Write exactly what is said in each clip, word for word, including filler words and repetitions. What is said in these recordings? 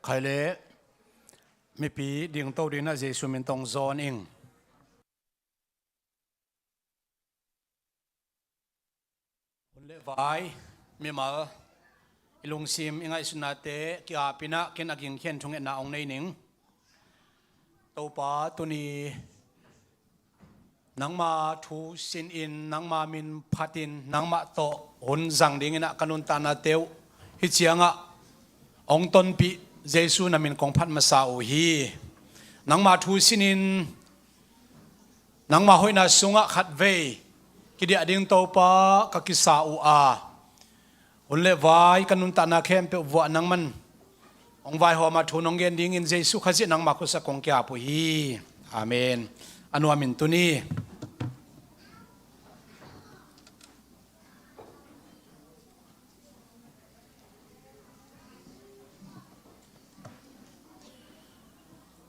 Khai le mipi dingto dingin ah Jesu min tawh zawn ing. Hun le vai, mimal, i lungsim i ngaihsutnate ki-apin ah ken a gingkhen thungetna hong nei ning. Topa, tuni nangma thu sinin, nangma min phatin, nangmah tawh hun zang dingin ah ka nuntaknate uh hih ciangah hong tonpih Jesu na min kong phat masa uh hi. Nangma thu sinin, nangma hoihna sungah khatvei kidiah ding Topa ka kisa uh a, hun le vai ka nuntakna khempeuh vuah nangman hong vaihawm a, thu nong gen dingin Jesu Khazih nangma khutsak kong ki-ap uh hi. Amen. A nuam in tuni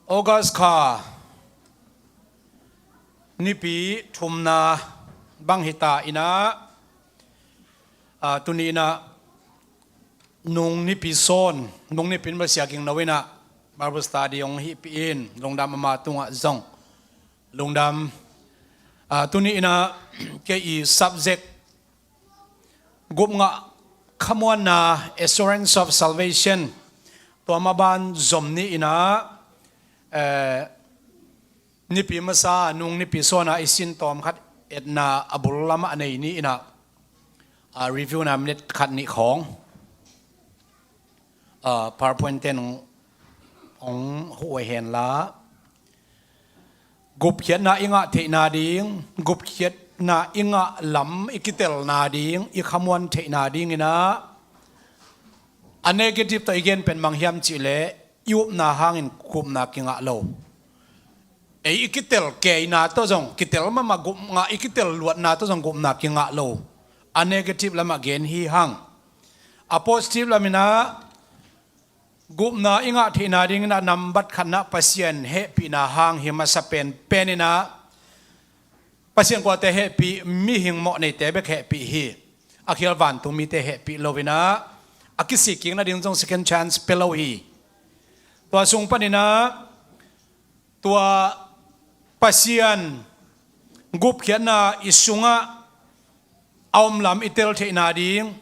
August kha nipi thumna bang hita in ah, ah, tuni in ah nung nipi sawn, nung nipi in Malaysia gingno in ah Bible study hong hihpih in, lungdam, ama tungah zong lungdam. Ah, tuni in ah kei i subject gupngah khamuanna, assurance of salvation, tua maban zom ni in ah, eh, nipi masa nung nipi sawn a i sin tawm khat etna a bul lamah nei ni in ah, ah, review na minute khat nih khawng, ah, PowerPoint ten hong, hong huh uh hen la. Gupkhiatna i ngah theihna ding, gupkhiatna i ngah lam i kitelna ding, i khamuan theihna ding in ah, a negative tawh i gen pen bang hiam cih leh, i upna hangin gupna kingah lo. Ei i kitel keina tawh zong, kitel mahmah gupna, i kitel luatna tawh zong gupna kingah lo. A negative lamah gen hi hang. A positive lam in ah, gupna i ngah theihna ding in ah nambat khatna Pasian hehpihna hang hi masa penpen in ah, Pasian kuate hehpih, mihing mawhneite bek hehpih hi. A khial vantung mite hehpih lo in ah, a kisik kik nading zong second chance pia lo hi. Tua sung panin ah, tua Pasian gupkhiatna i sungah a om lam i tel theihna ding,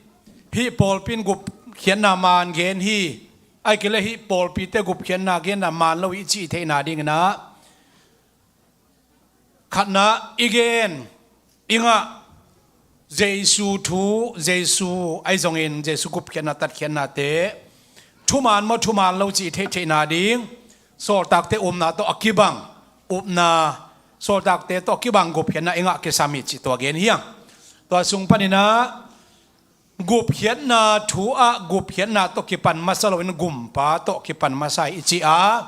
hih pawlpi in gupkhiatna maan gen hi, ahih kei leh hih pawlpite gupkhiatna genna maan lo hi i cih theihna ding in ah, khatna i gen, i ngah Jesu thu, Jesu ahi zongin Jesu gupkhiatna, tatkhiatnate thumaan maw thumaan lo cih i theih theihna ding, sawltakte upna tawh a kibang upna, sawltakte tawh a kibang gupkhiatna i ngah kisam hi cih tua gen hi hang. Tua sung panin ah, gupkhiatna thu ah gupkhiatna tawh kipan masa loin gumpa tawh kipan masa hi i ci a,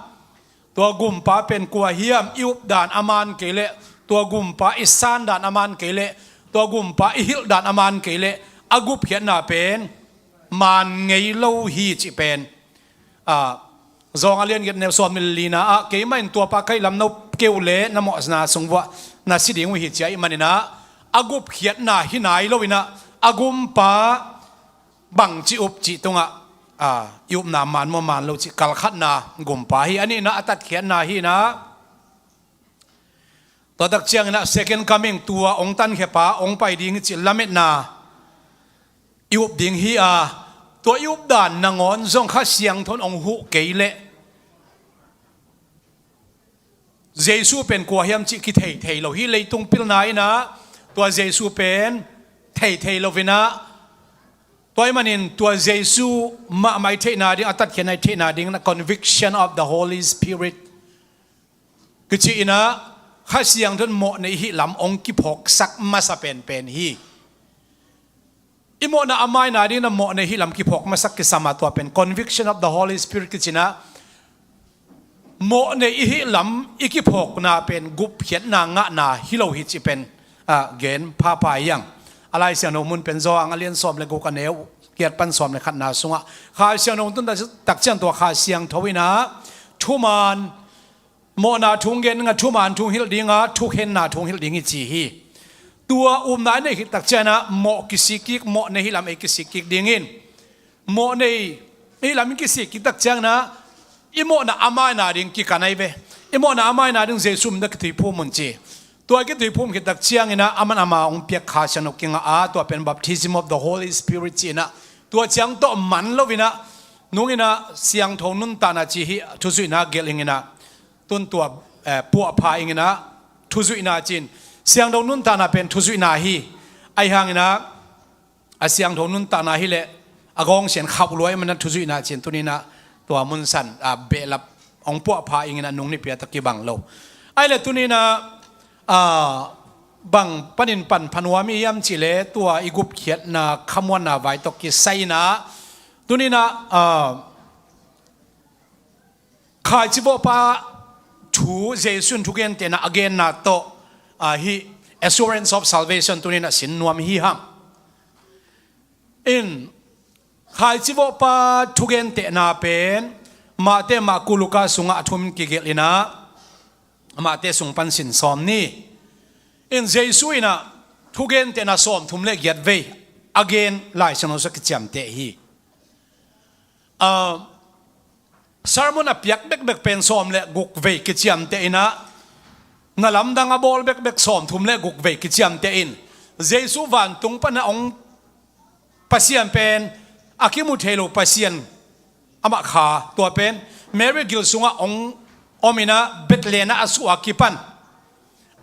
tua gumpa pen kua hiam, i updan a maan kei leh, tua gumpa i sandan a maan kei leh, tua gumpa i hilhdan a maan kei leh, a gupkhiatna pen maan ngei lo hi cih pen, ah, Zawng a lian giat neu sawm le lina ah, keimah in tuapa ka hih lam no keu le na mawhna sung vuah na si ding uh hi ci ahih manin ah, a gupkhiatna hi nai lo in ah, a gumpa bangci up cih tungah, ah, i upna maan maw maan lo cih kalkhatna gumpa hi. A nihna a tatkhiatna hi in ah, tua tak ciangin ah second coming, tua hong tankhia pa hong pai ding hi cih lametna i up ding hi a, tua i updan nangawn zong Kha Siangtho in hong huh kei leh, Jesu pen kua hiam cih kithei thei lo hi. Leitung pilna in ah tua Jesu pen thei thei lo in ah, tua ahih manin tua Jesu mahmah i theihna ding, a tatkhiatna i theihna ding in ah conviction of the Holy Spirit kici in ah, Kha Siangtho in mawhnei hih lam hong kiphawksak masa penpen hi. I mawhna a maina ding in ah mawhnei hih lam kiphawk masak kisam a, tua pen conviction of the Holy Spirit kici in ah, mawhnei i hih lam i kiphawkna pen gupkhiatna ngahna hi lo hi cih pen, ah, gen phapha hi hang. A Lai Siangtho mun pen Zawng a lian sawm le guk a neu giat pan sawm le khatna sungah Kha Siangtho tun tak ciang tua Kha Siangtho in ah thumaan, mawhna thu hong gen ding a, thumaan thu hong hilh ding a, thukhenna thu hong hilh ding hi ci hi. Tua upna i neih khit tak ciang ah mawh kisik kik, mawhnei hih lam ei kisik kik dingin, mawhnei hih lam i kisik kik tak ciang ah i mawhna a maina ding kikan ahi ve. I mawhna a maina ding Jesu min tawh kituiphum un ci. Tua kituiphum khit tak ciangin ah aman ama hong piak Kha Siangtho kingah a, tua pen baptism of the Holy Spirit ci-in ah, tua ciang tawh man loin ah, nungin ah siangtho nuntakna ci hi, thuzuihna gelh ingin ah, tun tua, eh, puahpha ingin ah, thuzuihna ci-in, siangtho nuntakna pen thuzuihna hi. Ahi hangin ah, a siangtho nuntakna hi leh a gawngsian khauh lua ahih manin ah thuzuihna ci-in tuni-in ah tua munsan, ah, behlap hong puahpha ingin ah nung nipi a tawh kibang lo. Ahih leh tuni-in ah, ah, bang panin pan pha nuam i hiam cih leh tua i gupkhiatna khamuanna vai tawh kisai-in ah, tuni-in ah, ah, Khaici vawhpa thu Jesu in thugentehna a genna tawh, ah, hih assurance of salvation tuni-in ah sin nuam hi hang. In, khaici vawhpa thugentehna pen Mate, Marku, Luka sungah a thumin kigelh in ah, Mate sung pan sin sawm ni. In, Jesu in ah thugentehna sawmthum le giat vei a gen Lai Siangtho sungah kiciamteh hi. Ah, sermon a piak bekbek pen sawm le guk vei kiciamteh in ah, na lamdang a bawl bekbek sawmthum le guk vei kiciamteh in, Jesu vantung pan a hong Pasian pen a kimu thei lo Pasian, amah kha, tua pen Mary gil sungah hong om in ah Bethlehem ah a suh a kipan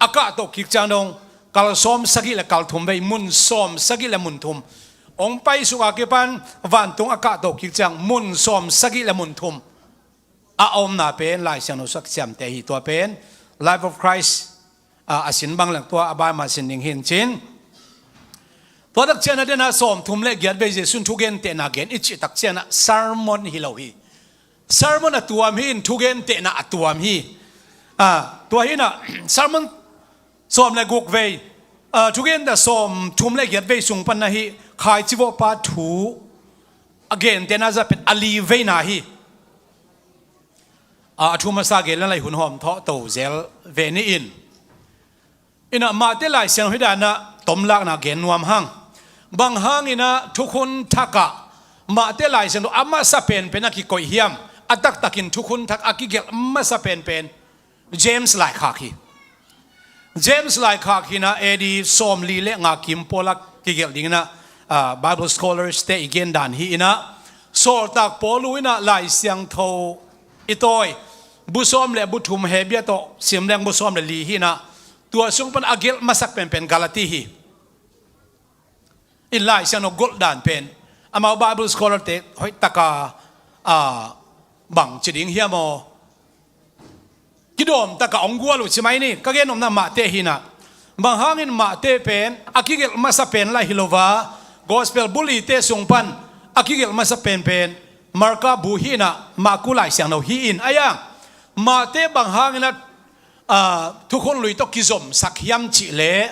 a kahtoh kik ciang dong kal sawm sagih le kal thum vei, mun sawm sagih le mun thum. Hong paisuk a kipan vantung a kahtoh kik ciang mun sawm sagih le mun thum a omna pen Lai Siangtho sungah kiciamteh hi. Tua pen Life of Christ, ah, a sin bang leng tua a bai ma sin ding hi in cin. Tua tak ciang a den a sawmthum le giat vei Jesu in thugentehna gen i cih tak ciang a sermon hi lo hi. Sermon a tuam hi in thugentehna a tuam hi. Ah, tua hi in ah sermon sawm le guk vei, ah, thugentehna sawmthum le giat vei sung pan a hih khaici vawhpa thu a gentehna zah pen a li veina hi. Ah, a thu masa gen le lai hun hawm thawh to zel ve ni in. In ah Mate Lai Siangtho hi dan ah tomlakna gen nuam hang. Bang hangin ah Thukhun Thak ah Mate Lai Siangtho a masa penpen a kikoih hiam? A taktakin Thukhun Thak a kigelh masa penpen James laikhak hi. James laikhak hi in ah A D sawmli le nga kim pawl a kigelh ding in ah, ah, Bible scholars te i gen dan hi in ah, Sawltak Paul in ah Lai Siangtho i tawi bu sawm le bu thum, Hebru tawh sim leng bu sawm le li hi in ah, tua sung pan a gelh masak penpen Galati hi. In Lai Siangtho golh dan pen amau Bible scholar te hoih taka, ah, bang ci ding hiam aw? Kidawm taka hong gual uh ci mai ni. Ka gen nopna Mate hi in ah, bang hangin Mate pen a kigelh masa pen lai hi lo va, Gospel bu lite sung pan a kigelh masa penpen Marka bu hi in ah, Marku Lai Siangtho hi in, a yang Mate bang hangin ah, ah, Thukhun Lui tawh kizomsak hiam cih leh,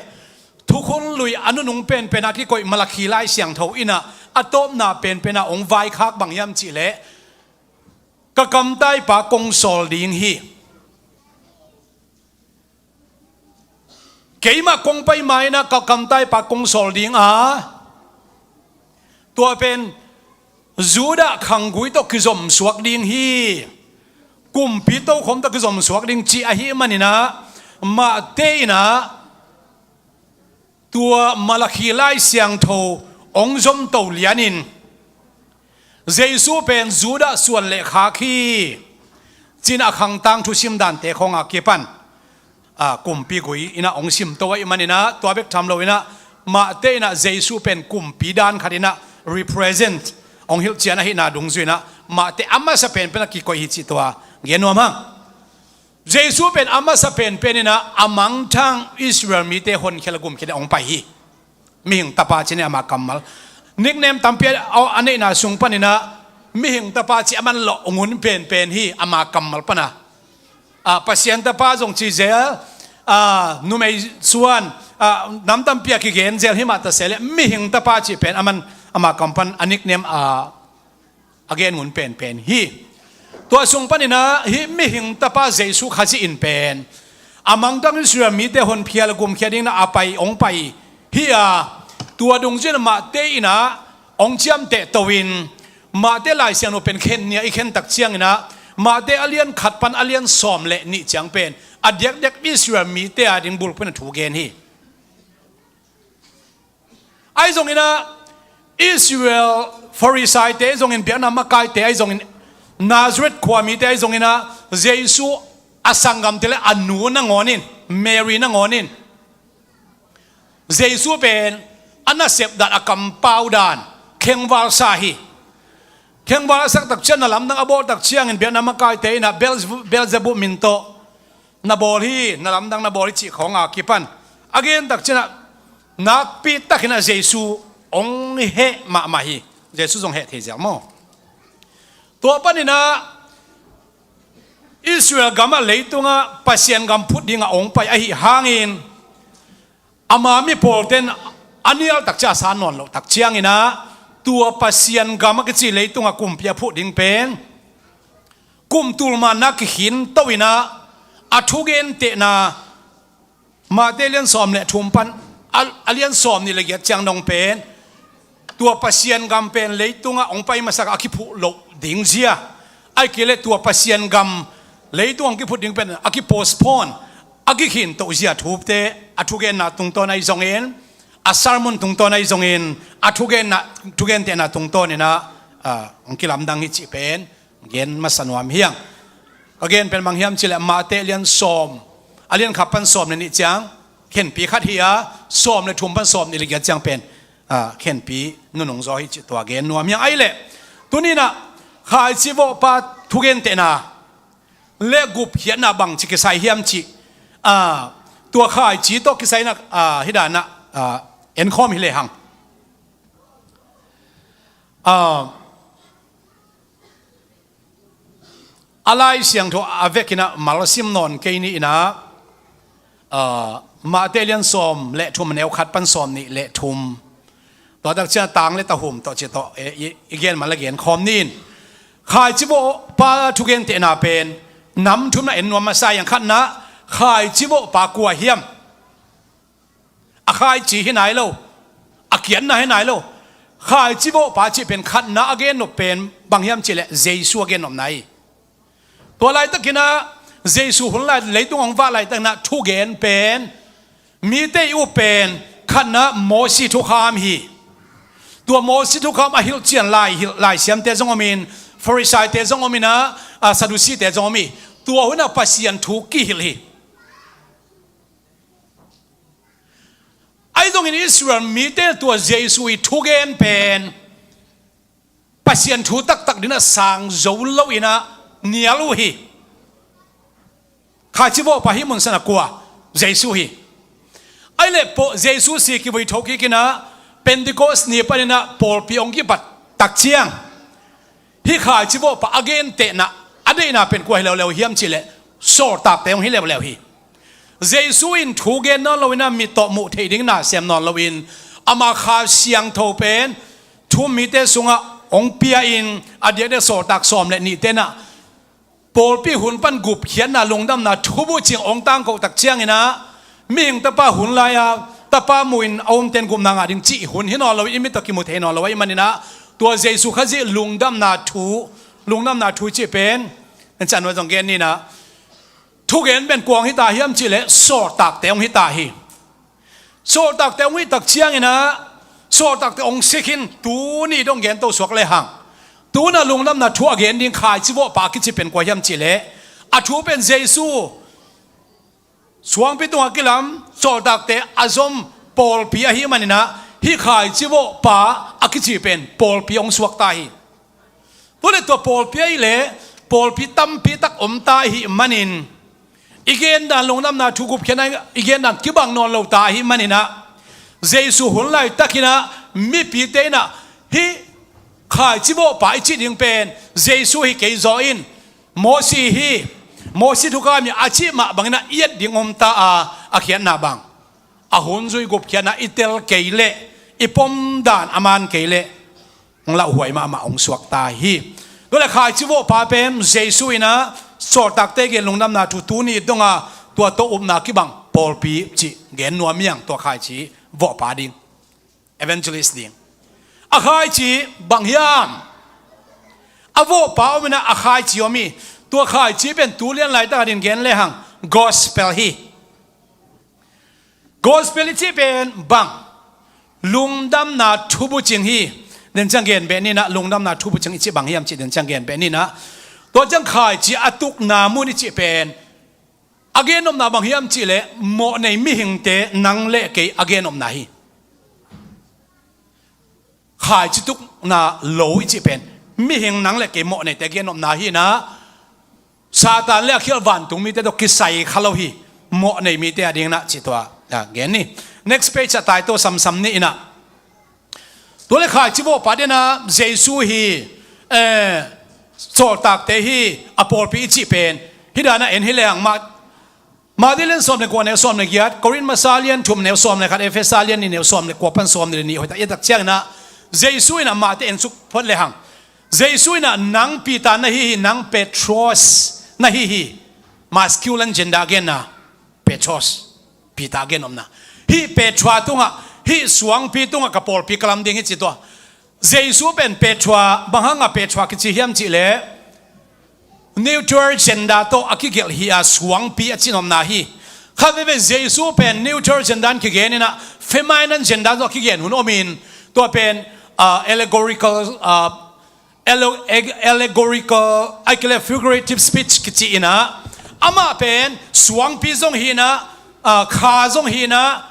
Thukhun Lui a nunung penpen a kikoih Malakhi Lai Siangtho in ah a tawpna penpen a hong vaikhak bang hiam cih leh, ka kamtaipa kong sawl ding hi. Keimah kong pai ma in ah ka kamtaipa kong sawl ding a, tua pen Judah khanggui tawh kizomsuak ding hi. Kumpi tokhom tawh kizomsuak ding cih ahih manin ah, Mate in ah tua Malakhi Lai Siangtho hong zomto lianin, Jesu pen Judah suan le khak hi, ci-in a khangtang thusim dante khawng a kipan, ah, kumpi gui in ah hong simto ahih manin ah, tua bek tham lo in ah, Mate in ah Jesu pen kumpi dan khat in ah represent hong hilhcian ahihna dungzui in ah, Mate a masa penpen a kikoih hi cih tua gen nuam hang. Jesu pen a masa penpen in ah a mangthang Israel mite honkhia le gumkhia dingin hong pai hi. Mihing Tapa ci-in ama kammal, nickname tampi a, a neihna sung panin ah Mihing Tapa cih a man lawh ngun penpen hi, ama kammal pan a. Ah, Pasian Tapa zong ci zel, ah, numei suan, ah, nam tampi a kigen zel hi mah ta se leh, Mihing Tapa cih pen a man ama kam pan a nickname a a gen ngun penpen hi. Tua sung panin ah hih Mihing Tapa Jesu Khazih in pen a mangthang Israel mite honkhia le gumkhia dingin ah a pai, hong pai hi a, tua dungzui in ah Mate in ah hong ciamteh to in, Mate Lai Siangtho pen khen ni a i khen tak ciangin ah, Mate a lian khat pan a lian sawm le nih ciang pen a diakdiak Israel mite a ding bulphuh in a thu gen hi. Ahi zongin ah Israel Farisaite ahi zongin, biakna makaite ahi zongin, Nazareth khuamite ahi zongin ah Jesu a sanggamte le a nu nangawn in, Mary nangawn in Jesu pen a nasep dan, a kampau dan khengval sa hi. Khengval a sak tak ciang, na lamdang a bawl tak ciangin biakna makaite in ah Beelzebub, Beelzebub min tawh na bawl hi, na lamdang na bawl hi cih khawng a kipan a gen tak ciang ah nakpi takin ah Jesu hong heh mahmah hi. Jesu zong heh thei ziau maw? Tua panin ah Israel gam ah leitungah Pasian gam phut dingah hong pai ahi hangin ama mi pawlten a nial tak ciang a san nawn loh tak ciangin ah tua Pasian gam a kici leitungah kumpi a phut ding pen kum tul manna kikhin to in ah a thugentehna Mate lian sawm le thum pan a, a lian sawm nih le giat ciang dong pen tua Pasian gam pen leitungah hong pai masak a kiphuh loh ding zia, ahih kei leh tua Pasian gam leitung hong kiphut ding pen a kipostpone, a kikhin toh zia thute a thugenna tungtawn ahi zongin, a sermon tungtawn ahi zongin, a thugenna, thugentehna tungtawn in ah, ah, hong kilamdang hi cih pen gen masa nuam hi hang. Ka gen pen bang hiam cih leh Mate lian sawm, a lian khat pan sawm le nih ciang khenpi khat hi a, sawm le thum pan sawm nih le giat ciang pen, ah, khenpi nunung zaw hi cih tua gen nuam hi hang. Ahih leh tuni in ah khaici vawhpa thugentehna le gupkhiatna bangci kisai hiam cih, ah, tua khaici tawh kisai in ah, ah, hih dan ah, ah, enkhawm hi lehang. Ah, a Lai Siangtho a vekin ah malsim nawn kei ni in ah, ah, Mate lian sawm le thum, a neu khat pan sawm nih le thum. Tua tak ciang tang le tahum tawh ci tawh, eh, i, i gen man la gen khawm ni in. Khaici vawhpa thugentehna pen nam thum in ah en nuam masa hi hang. Khatna, khaici vawhpa kua hiam? A khaici hi nai lo, a kiatna hi nai lo. Khaici vawhpa cih pen khatna a gen nop pen bang hiam cih leh Jesu a gen nopna hi. Tua laitakin ah Jesu hun lai leitung hong vak laitakin ah thugen pen, mite i up pen khatna Mosi thukham hi. Tua Mosi thukham a hilhcian lai, hilh, laisiamte zong om in, Farisaite zong om in ah, ah, Sadusite zong om hi. Tua hun ah Pasian thu kihilh hi. Ahi zongin Israel mite tua Jesu i thugen pen Pasian thu taktak ding ah sang zo lo in ah nial uh hi. Khaici vawhpa hih mun san ah kua? Jesu hi. Ahih leh Jesu si kivui thokik in ah Pentecost ni panin ah pawlpi hong kipat tak ciang hih khaici vawhpa a gentehna, a deihna pen kua hi leuleu hiam cih leh sawltakte hong hi leuleu hi. Jesu in thu gen nawn lo in ah, mit tawh muh theih ding na sem nawn lo in, ama Kha Siangtho pen thu-um mite sungah hong pia in, a diakdiak sawltak sawm le nihte in ah pawlpi hun pan gupkhiatna, lungdamna thu bucing hong tangko tak ciangin ah, mihing tapa hun lai-a tapa mu in a umten gupna ngah ding cih hun hi nawn lo in, i mit tawh kimu thei nawn lo ahih manin ah, tua Jesu Khazih lungdamna thu, lungdamna thu cih pen, en can nuai zong gen ni in ah, thugen pen kua hong hi ta hiam cih leh sawltakte hong hi ta hi. Sawltakte hong hi tak ciangin ah, sawltakte hong si khin, tuni dong gen to suak lehang, tu-in ah lungdamna thu a gen ding khaici vawhpa a kici pen kua hiam cih leh, a thu pen Jesu suangpi tungah kilam, sawltakte a zom pawlpi ahih manin ah, hih khaici vawhpa a kici pen pawlpi hong suak ta hi. Tua leh tua pawlpi ahih leh pawlpi tampi tak om ta ahih manin, i gendan lungdamna thu, gupkhiatna i gendan kibang nawn lo ta ahih manin ah, Jesu hun laitakin ah mipite in ah hih khaici vawhpa i cih ding pen Jesu hi kei zaw in, Mosi hi, Mosi thukham hi a cih mah bangin ah i et ding om ta a, a khiatna bang, a hun zui gupkhiatna i tel kei leh, i pom dan a man kei leh, hong lauhuai mahmah hong suak ta hi. Tua leh khaici vawhpa pen Jesu in ah sawltakte gen lungdamna thu, tuni dong a tua tawh upna kibang pawlpi cih gen nuam hi hang, tua khaici vawhpa ding, evangelist ding. A khaici bang hiam? A vawhpa om in ah a khaici om hi. Tua khaici pen tu lian laitak a din gen lehang gospel hi. Gospel i cih pen bang? Lungdamna thubucing hi. Den ciang gen beh ni na, lungdamna thubucing i cih bang hiam cih den ciang gen beh ni na. Tua ciang khaici a tukna mun i cih pen a gen nopna bang hiam cih leh mawhnei mihingte nang le kei a gen nopna hi. Khaici tukna lo i cih pen mihing nang le kei mawhneite gen nopna hi na. Satan le a khial vantung mite tawh kisai kha lo hi. Mawhnei mite a ding na cih tua gen ni. Next page a tai tawh samsam ni ina. Tua le khaici vawhpa dena Jesu hi, eh, sawltakte hi, a pawlpi i cih pen hi dana en hi lehang mah Mate lian sawm le kua neu sawm le giat, Korin masa lian thum neu sawm le khat, Efesa lian nih neu sawm le kua pan sawm le nih hoih tak i et tak ciangin ah Jesu in ah Mate en suk phot lehang, Jesu in ah nang Peter na hi hi, nang Petros na hi hi. Masculine gender a genna Petros, Peter a gen omna. Hih Petra tungah, hih suangpi tungah ka pawlpi ka lam ding hi ci tua. Jesu pen Petra, bang hanga Petra kici hiam cih leh neuter gender tawh a kigelh hi a, suangpi a cih nopna hi. Khat veve Jesu pen neuter gender in kigen in ah feminine gender tawh a kigen hun om in, tua pen, ah, allegorical, ah, alle-, ag-, allegorical, a kile figurative speech kici in ah, amah pen suangpi zong hi in ah, ah, kha zong hi in ah,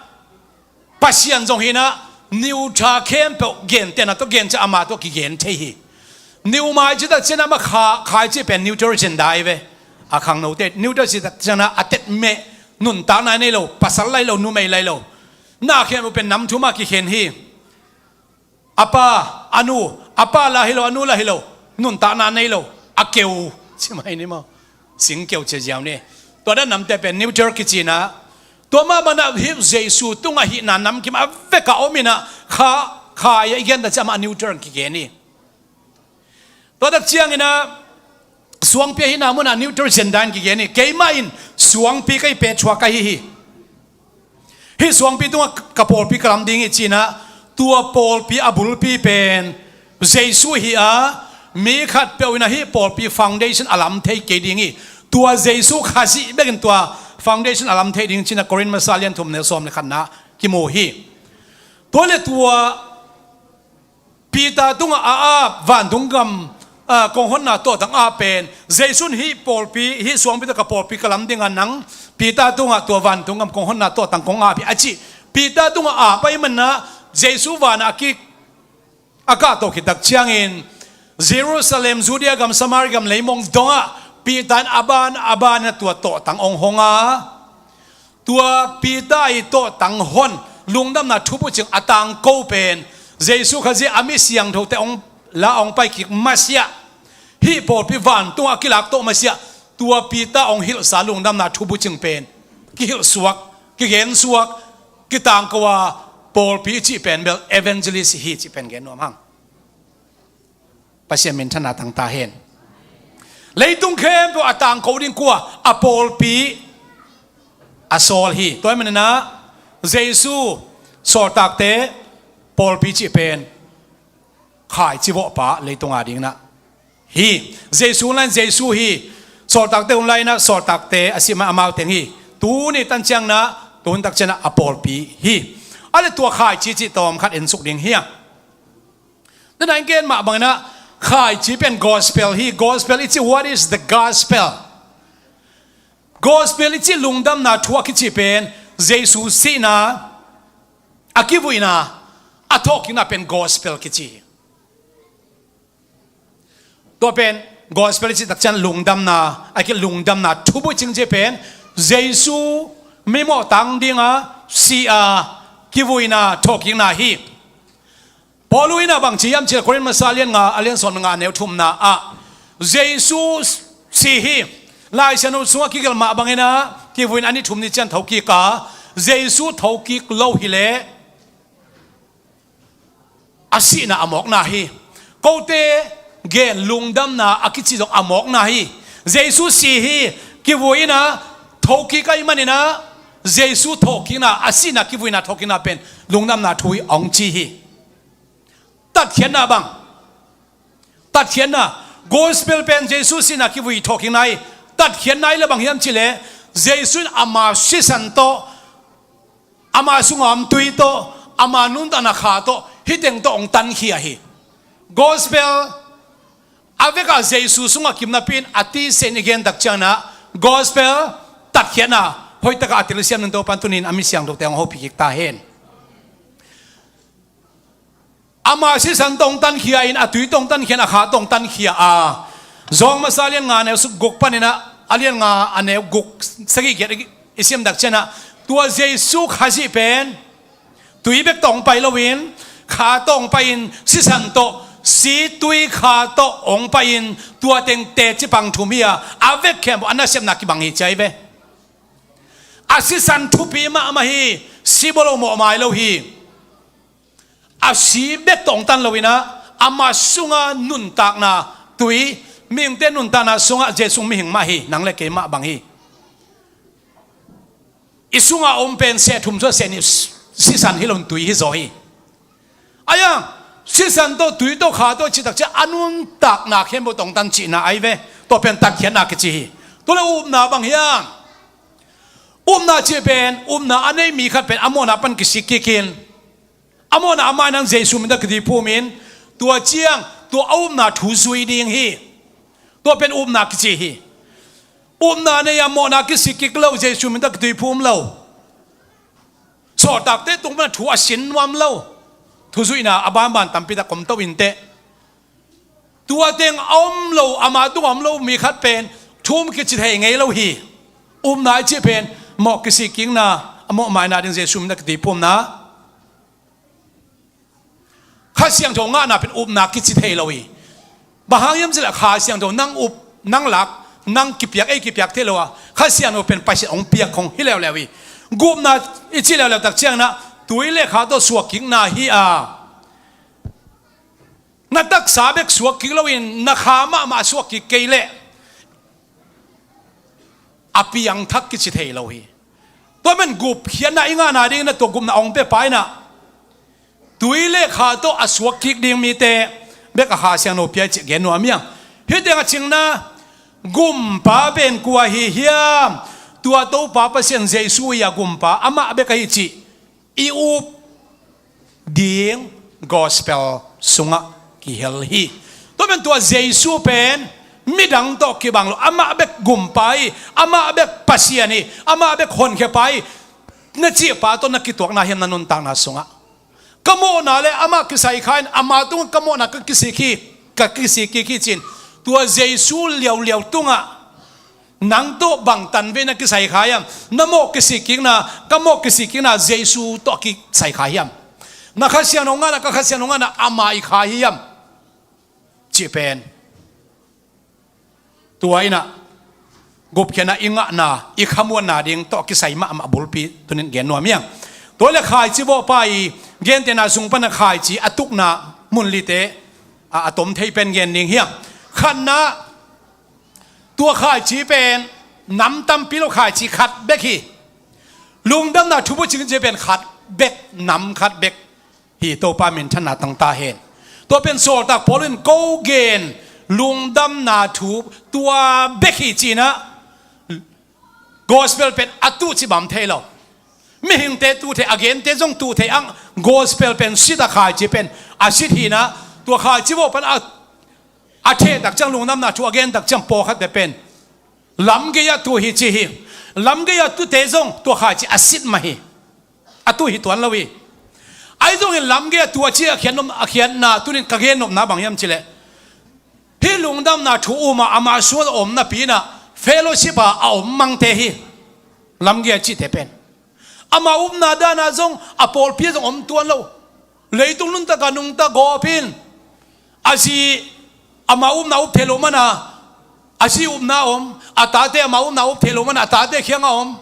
Pasian zong hi in ah, neuter khempeuh gentehna tawh gen ciang amah tawh kigen thei hi. Pneuma i cih tak ciangin ah, ama kha, kha i cih pen neuter gender hi ve. A khangnote neuter cih tak ciangin ah, a tetmeh, nuntakna nei lo, pasal lai lo, numei lai lo. Na khempeuh pen nam thum a kikhen hi. A pa, a nu, a pa la hi lo, a nu la hi lo, nuntakna nei lo, a keu ci mai ni maw. Singkeu ci ziau ni. Tua dan namte pen neuter kici in ah, tua mah bangin ah hih Jesu tungah hihna namkim a vek a om in ah, kha, kha i gen tak ciang amah neuter in kigen hi. Tua tak ciangin ah suangpi a hihna munah neuter gender in kigen hi. Keimah in suangpi ka hi, Petra ka hi hi. Hih suangpi tungah ka pawlpi ka lam ding hi ci in ah, tua pawlpi a bulpi pen Jesu hi a, mi khatpeuh in ah hih pawlpi foundation a lam thei kei ding hi. Tua Jesu Khazih bekin tua foundation a lam thei ding ci in ah Korin masa lian thum neu sawm le khatna kimu hi. Tua le tua Peter tungah a ap, vantung gam, ah, kong honna tawhtang a ap pen, Jesu in hih pawlpi, hih suangpi tawh ka pawlpi ka lam ding a, nang Peter tungah tua vantung gam kong honna tawhtang kong a ap hi a ci. Peter tungah a ap ahih manin ah Jesu vanah a kik, a kahto khit tak ciangin Jerusalem, Judea gam, Samaria gam leimong dongah Peter in a ban a ban in ah tua tawhtang hong hong a, tua Peter i tawhtang hon, lungdamna thubucing a tangko pen Jesu Khazih a mi siangthote hong la, hong pai kik masiah, hih pawlpi vantung a kilak tawh masiah, tua Peter hong hilhsa lungdamna thubucing pen kihilh suak, kigen suak, kitangko a, pawlpi i cih pen bel evangelist hi cih pen gen nuam hang. Pasian minthanna tang ta hen. Leitung khempeuh a tangko ding kua? A pawlpi a sawl hi. Tua ahih manin ah Jesu sawltakte pawlpi cih pen khaici vawhpa leitung a ding in ah hi. Jesu hun lai-in Jesu hi. Sawltakte hun lai-in ah sawltakte a si mah amau teng hi. Tuni tan ciang in ah, tuhun tak ciang in ah a pawlpi hi. A le tua khaici cih tawm khat en suk ding hi a. Nana in gen mah bangin ah khaici pen gospel hi. Gospel i cih, what is the gospel? Gospel i cih lungdamna thu a kici pen Jesu sihna, a kivuihna, a thawhkikna pen gospel kici hi. Tua pen gospel i cih tak ciang lungdamna, a ki lungdamna thubucing cih pen Jesu mimawh tang ding a si a, kivuihna, thawhkikna hi. Paul in ah bang ci hiam cih leh Korin masa lian nga, a lian sawm nga neu thumna ah Jesu si hi. Lai Siangtho sungah kigelh mah bangin ah kivuin a ni thum ni ciang thokik a, Jesu thokik lo hi leh a sihna a mawkna hi. Kote gen lungdamna a kici zong a mawkna hi. Jesu si hi, kivui in ah thokik ahih manin ah Jesu thawhkikna, a sihna, kivuina, thawhkikna pen lungdamna thu hi hong ci hi. Tatkhiatna bang? Tatkhiatna, Gospel pen Jesu sihna kivui thawhkikna hi. Tatkhiatna hi le bang hiam cih leh, Jesu in ama sisan tawh, ama sunga om tui tawh, ama nuntakna kha tawh, hih teng tawh hong tankhia hi. Gospel a vekah Jesu sungah kim napi in a tisen i gen tak ciangin ah, gospel tatkhiatna hoihtakah a telsiam ding Topa'n tuni-in a mi siangthote hong hopih kik ta hen. Ama sisan tawh hong tankhia in, a tui tawh hong tankhia in, a kha tawh hong tankhia a. John masa a lian nga a neu guk panin ah, a lian nga a neu guk, sagih, giat i sim tak ciangin ah, tua Jesu Khazih pen tui bek tawh hong pai loin, kha tawh hong pai-in, sisan tawh, si, tui, kha tawh hong pai-in, tua teng teci pang thum hi a, a vek khempeuh a nasepna kibang hi ci ahi ve. A sisan thupi mahmah hi, si bawl lo, mawh mai lo hi. A si bek tawh hong tan loin ah, ama sunga nuntakna tui, mihingte nuntakna sungah Jesu mihing mah hi, nang le kei mah bang hi. I sunga om pen seh thum suah seh nih sisan hi loin tui hi zaw hi. Ahi hang, sisan tawh, tui tawh, kha tawh cih tak ciang a nuntakna khempeuh tawh hong tan cihna ahi ve. Tua pen tatkhiatna kici hi. Tua leh upna bang hiam? Upna cih pen, upna a nei mi khat pen a mawhna pan kisik kik in, a mawhna a mainang Jesu min tawh kituiphum in, tua ciang tua a upna thu zui ding hi. Tua pen upna kici hi. Upna nei a mawhna kisik kik lo, Jesu min tawh kituiphum lo, sawltakte tung pan a thu a sin nuam lo, thuzuihna a banban tampi tak om to inteh. Tua teng a om lo, ama tung a om lo mi khat pen thu um kici thei ngei lo hi. Upna i cih pen mawh kisik kikna, a mawh maina ding Jesu min tawh kituiphumna. Kha Siangtho ngahna pen upna kici thei lo hi. Bang hang hiam cih leh Kha Siangtho nang up, nang lak, nang kipiak, ei kipiak thei lo a, Kha Siangtho pen Pasian hong piak khong hi leuleu hi. Gupna i cih leuleu tak ciangin ah, tui le kha tawh suak kikna hi a, na taksa bek suak kik loin, na kha mahmah suak kik kei leh a piangthak kici thei lo hi. Tua man gupkhiatna i ngahna dingin ah tua gupna hong pia pa in ah, tui le kha tawh a suak kik ding mite bek a Kha Siangtho pia hi cih gen nuam hi hang. Hih teng a cingna, gumpa pen kua hi hiam? Tua Topa Pasian Jesu hi a, gumpa amah bek ahi cih i up ding gospel sungah kihel hi. Tua pen tua Jesu pen midang tawh kibang lo, amah bek gumpa hi, amah bek Pasian hi, amah bek honkhia pa hi, na cih pa tawh na kituakna hiam na nuntakna sungah? Ka mawhna le amah kisai kha in, ama tungah ka mawhna ka kisik hi, ka kisik kik hi ci-in, tua Jesu liauliau tungah nang tawh bang tanvei na kisai kha hiam? Na mawh kisik kikna, ka mawh kisik kikna Jesu tawh kisai kha hiam? Na Kha Siangtho ngahna, ka Kha Siangtho ngahna ama i kha hiam? Cih pen tua in ah gupkhiatna i ngahna, i khamuanna ding tawh kisai mahmah bulpi tuni-in gen nuam hi hang. Tua leh khaici vawhpa i gentehna sung pan a khaici a tukna mun lite a, a tom thei pen gen ding hi hang. Khatna, tua khaici pen nam tampi lo, khaici khat bek hi. Lungdamna thu bucing ci pen khat bek, nam khat bek hi. Topa minthanna tang ta hen. Tua pen sawltak Paul in ko gen, lungdamna thu tua bek hi ci-in ah, gospel pen a tuh cih bang thei lo. Mihingte tuh thei, a gente zong tuh thei ang, gospel pen sit a, khaici pen a sit hi-in ah, tua khaici vawh pan a, a theh tak ciang, lungdamna thu a gen tak ciang pawlkhatte pen lamgei-ah tuh hi ci hi. Lamgei-ah tuhte zong tua khaici a sit mah hi. A tuh hi tuan lo hi. Ahi zongin lamgei-ah tuh a ci a khiat nop, a khiatna tuni-in ka gen nopna bang hiam cih leh, hih lungdamna thu um a, ama sungah om napi-in ah fellowship a, a om mangte hi. Lamgei-ah cihte pen ama upna dan ah zong, a pawlpi ah zong om tuan lo. Leitung nuntak a nungta gawp in, a zi ama upna up thei loh man a, a zi upna om, a tate ama upna up thei loh man a, a tate kiangah om.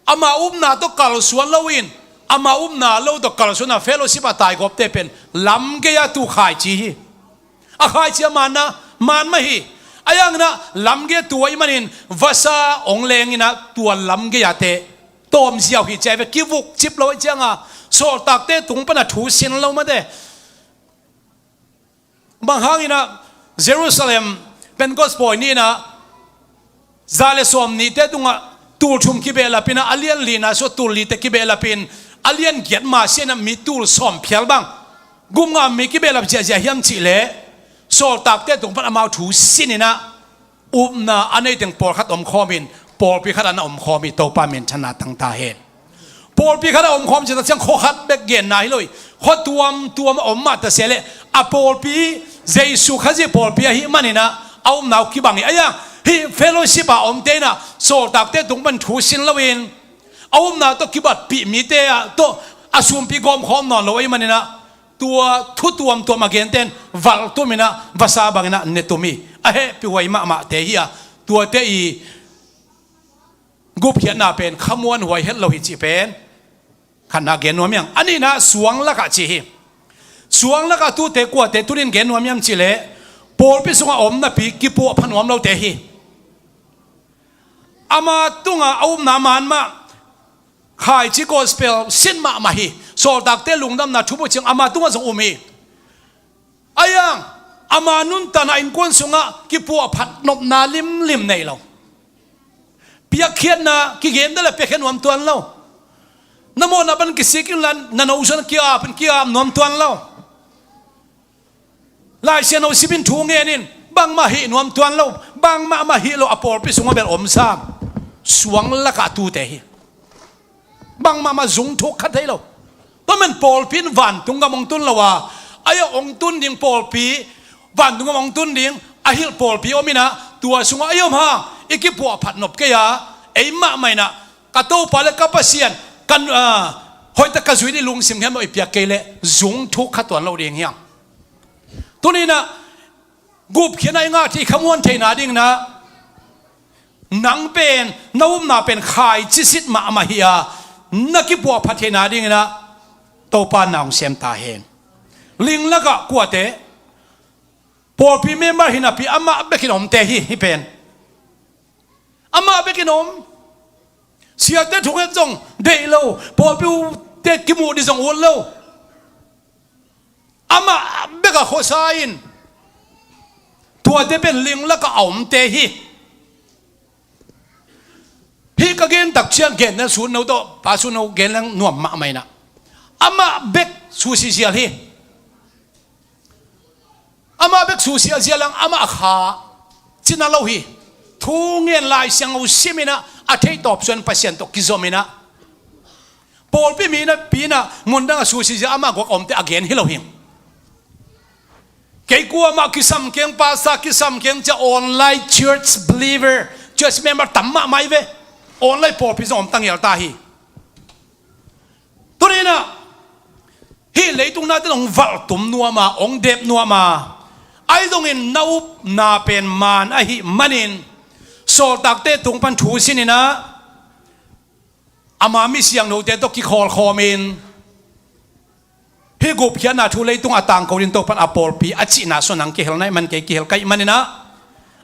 Ama upna tawh kalsuan loin, ama upna lo tawh kalsuan a fellowship a taigawpte pen lamgei-ah tuh khaici hi. A khaici a manna man mah hi. Ahi hangin ah lamgei-ah tuh ahih manin vasa hong leng in ah tua lamgei-ah te tawm ziau hi ci ahi ve. Kivukcip lo ahih ciangin, sawltakte tung pan a thu sin lo mate. Bang hangin ah Jerusalem Pentecost pawi ni-in ah za le sawm nihte tungah tul thum kibehlapin ah, a lian lina sungah tul lite kibehlapin, a lian giat masiah in ah mi tul sawm phial bang gupngam mi kibehlap ziahziah hiam cih leh, sawltakte tung pan amau thu sin in ah, upna a nei teng pawlkhat omkhawmin pawlpi khat ah na omkhawm hi. Topa minthanna tang ta hen. Pawlpi khat ah omkhawm cih tak ciang khua khat bek genna hi lo hi. Khua tuamtuam ah om mah ta se leh, a pawlpi, Jesu Khazih pawlpi ahih manin ah a upna uh kibang hi. Ahi hang hih fellowship a omte in ah sawltakte tung pan thu sin loin, a upna tawh kibatpih mite ah tawh a sumpi gawmkhawm nawn lo ahih manin ah, tua thu tuamtuam a genten valhtum in ah vasa bangin ah netum hi. A hehpihhuai mahmahte hi a, tuate i gupkhiatna pen khamuanhuai het lo hi cih pen khatna gen nuam hi hang. A nihna suang lakah ci hi. Suang lakah tute kuate tuni-in gen nuam hiam cih leh, pawlpi sungah a om napi kipuahpha nuam lote hi. Ama tungah a upna man mah, khaici gospel sin mahmah hi. Sawltakte lungdamna thubuh ciang ama tungah zong um hi. Ahi hang ama nuntakna innkuan sungah kipuahphat nopna limlim nei lo. Piakkhiatna kigen dala piakkhiat nuam tuan lo. Na mawhna pan kisik inla na nosuan kiap in kiap nuam tuan lo. Lai Siangtho sim in, thu ngen in, bangmah hih nuam tuan lo. Bangmahmah hih lo, a pawlpi sungah bel om sam. Suang lakah tute hi. Bangmahmah zung thuk kha thei lo. Tua man pawlpi in vantung gam hong tun lo a, ahi hang hong tun ding pawlpi, vantung gam hong tun ding a hilh pawlpi om in ah, tua sungah ei om hang i kipuahphat nop kei a, ei mahmah in ah ka Topa le ka Pasian, kan, ah, hoihtak ka zui ding lungsim khem lo i piak kei leh zung thuk kha tuan lo ding hi hang. Tuni-in ah gupkhiatna i ngah thei, khamuan theihna dingin ah, nang pen na upna pen khaici sit mahmah hi a, na kipuahphat theihna dingin ah Topa na hong sem ta hen. Ling lakah kuate, pawlpi member hi napi amah bekin omte hi, hih pen. Amah bekin om. Siate thunget zong deih lo, pawlpi ute kimuh ding zong ut lo. Amah bek a khuasa in, tuate pen ling lakah a omte hi. Hih ka gen tak ciang gen na sut no tawh, pa sut no gen leng nuam mahmah in ah. Amah bek susia zial hi. Amah bek susia zial leng amah a kha cina lo hi. Thu ngen, Lai Siangtho sim in ah, a theih tawp suan Pasian tawh kizom in ah, pawlpi mi napi in ah mundang a susia zial amah guak a omte a gen hi lo hi. Kei kuamah kisam keng, pastor kisam keng ci-a online church believer, church member tam mahmah hi ve. Online pawlpi zong om ta ngial ta hi. Tuni-in ah hih leitung nate hong valhtum nuam a, hong dep nuam a, ahi zongin na upna pen man ahih manin, sawltakte tung pan thu sin in ah, ama mi siangthote tawh kikhawlkhawm in, hih gupkhiatna thu leitung a tangko ding Topa in a pawlpi a cihna sungah nang kihel na hih man kei kihel ka hih manin ah,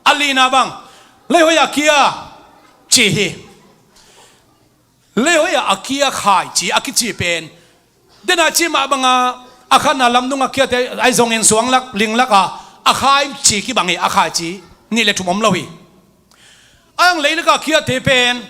a lina bang, leihoih a kia ci hi. Leihoih a kia khaici a kici pen, dena ci mah banga, a khatna lamdung a kiate ahi zongin suang lak, ling lak a, a khaici kibang hi, a khaici nih le thum om lo hi. A hang leilak a kiate pen,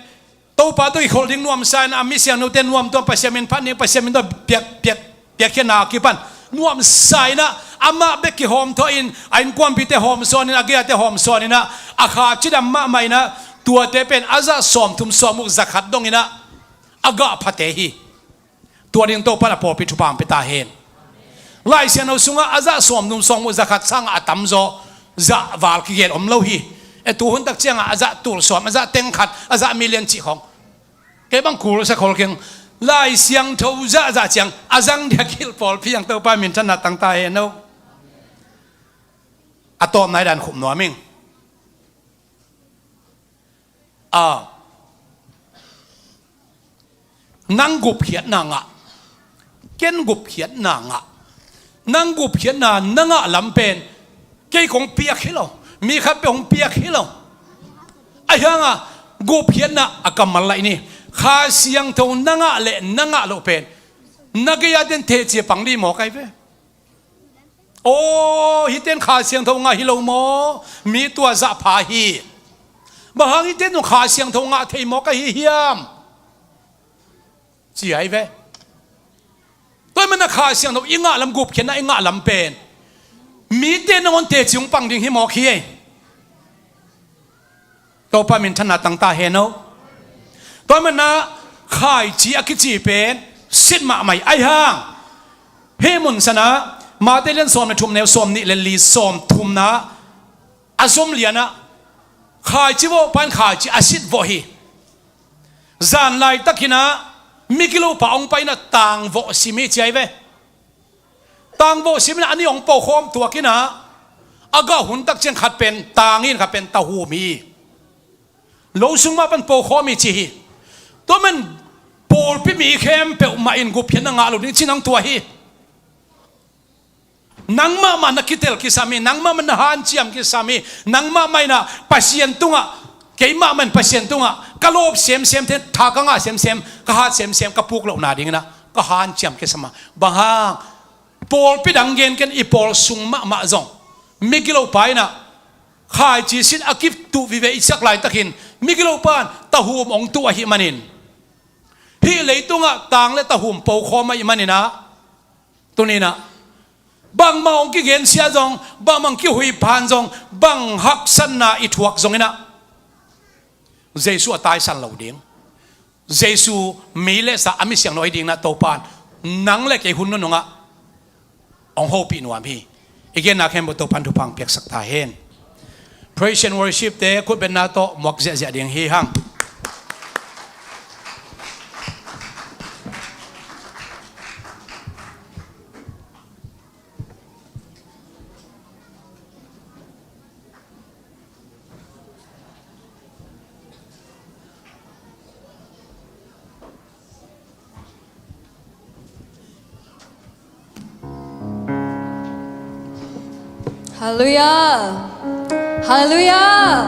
Topa tawh kikholh ding nuamsa in, a mi siangthote nuamtuam, Pasian min phat ding, Pasian min tawh piak, piak, piakkhiatna a kipan nuamsa in ah, amah bek kihawmthawh in, a innkuanpihte hawmsawn in, a gei-ate hawmsawn in ah, a kha cidam mahmah in ah, tuate pen a zah sawmthum sawmguk zakhat dong in ah, a gah phate hi. Tua ding Topa in a pawlpi thupha hong pia ta hen. Lai Siangtho sungah a zah sawmthum sawmguk zakhat sangah a tamzaw zah val kigen om lo hi. E, tu hun tak ciangah a zah tul sawm, a zah teng khat, a zah million cih khawng. Kei bang kul sa khol keng. Lai Siangtho zah zah ciang a zang diak hilh pawlpi hang, Topa minthanna tang ta hen o. A tawpna i dan khup nuam ing. A, nang gupkhiatna ngah, ken gupkhiatna ngah. Nang gupkhiatna na ngah lam pen kei kong piak hi lo, mi khat peuh hong piak hi lo. Ahi hangah gupkhiatna a kammal laih ni. Kha Siangtho na ngah le na ngah loh pen na gei-a den teci pang dih mawk ahi ve. Aw, hihte in Kha Siangtho ngah hi lo maw? Mi tua zah pha hi. Bang hang hihte in Kha Siangtho ngah thei maw ka hi hiam? Ci ahi ve. Tua ahih manin Kha Siangtho i ngah lam, gupkhiatna i ngah lam pen mite nangawn teci hong pang ding hi mawk hi ei. Topa minthanna tang ta hen aw. Tua ahih manin khaici a kici pen sit mahmah hi. Ahih hang hih mun sanah Matthai lian sawm le thum, neu sawm nih le li, sawm thumna a zom lianah khaici vawhpa in khaici a sit vawh hi. Zan laitakin ah migilopa hong pai in ah tang vawh sim hi ci ahi ve. Tang vawh sim in ah a nih hong pokhawm tuak in ah a gah hun tak ciang khat pen tang hi, khat pen tahum hi. Lo sung mah pan pokhawm hi ci hi. Tua man pawlpi mi khempeuh mah in gupkhiatna ngah lo ding ci nang tua hi. Nangmah mah na kitel kisam hi, nangmah mah na hanciam kisam hi, nangmah mah in ah Pasian tungah, keimah mah in Pasian tungah ka lawp semsem, tha ka ngah semsem, ka hat semsem, ka puk lohna dingin ah ka hanciam kisam a. Bang hang? Pawlpi dang gen ken, i pawl sung mahmah zong migilopa in ah khaici sit a kituh vive i ciak laitakin migilopa in tahum hong tuh ahih manin, hih leitungah tang le tahum pokhawm ahih manin ah, tuni in ah bangmah hong kigensia zong, bangmah hong kihuiphan zong, bang haksatna i thuak zongin ah Jesu a taisan lo ding. Jesu mi le sa a mi siangtho hi dingin ah Topa in nang le kei hun nunung ah hong hopih nuam hi. I genna khempeuh Topa in thupha hong piaksak ta hen. Praise and worship te khutbetna tawh muak ziahziah ding hi hang. Halleluiah. Halleluiah.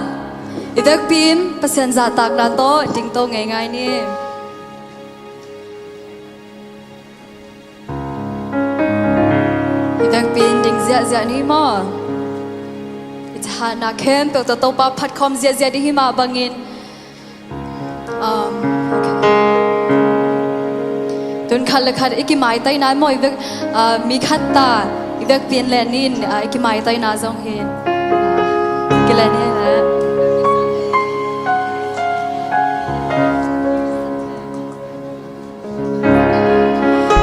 I vekpi in Pasian zahtakna tawh dingto ngeingai ni. I vekpi in ding ziahziah ni maw? I hatna khempeuh tawh Topa phatkhawm ziahziah ding hi mah bangin, um, okay. Tun khat le khat i kimaitai na maw, i vek, uh, mi khat ta i vekpi in len in, uh, i kimaitai na zong hi. Uh, kilen hi le.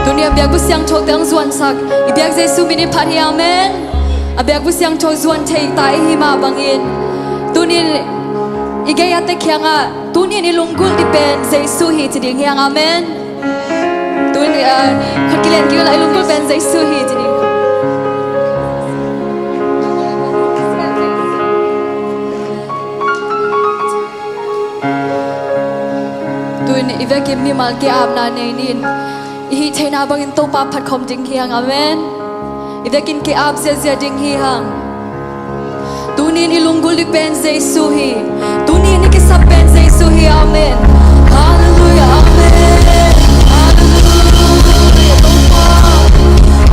Tuni a biakbuk siangtho teng zuansak i biak Jesu min in phat hi, amen. A biakbuk siangtho zuan thei ta i hi mah bangin, tuni in i gei a te kiangah, tuni in i lunggulh ding pen Jesu hi ci ding hi hang, amen. Tuni, ah, khat kilen kik la, i lunggulh pen Jesu hi ci ding. Tuin i vekin mimal ke apna nei nin, i hih theihna bangin Topa phatkhawm ding hi hang, amen. I vekin ke ap ziazia ding hi hang. Tunin i lunggulh ding pen Jesu hi. Tunin i kisap pen Jesu hi, amen. Halleluiah, amen. Halleluiah, Topa.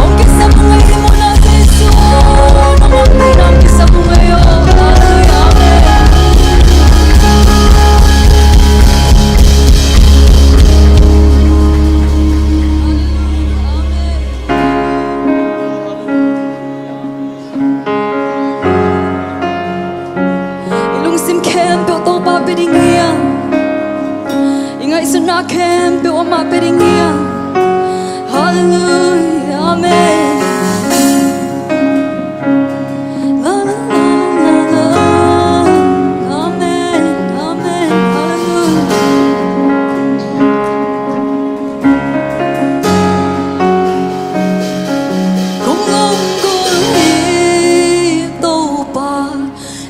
Hong kisap ngai hi mawk na Jesu. Nong hong kisap ngai hi. Halleluiah, amen. I lungsim khempeuh Topa pia ding hi hang. I ngaihsutna khempeuh amah pia ding hi hang. Halleluiah, amen. La, la, la, la, la. Amen, amen. Halleluiah. Kong lunggulh hi Topa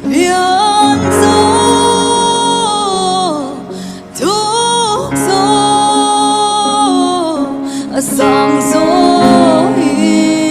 lianzaw, tukzaw, a sangzaw hi.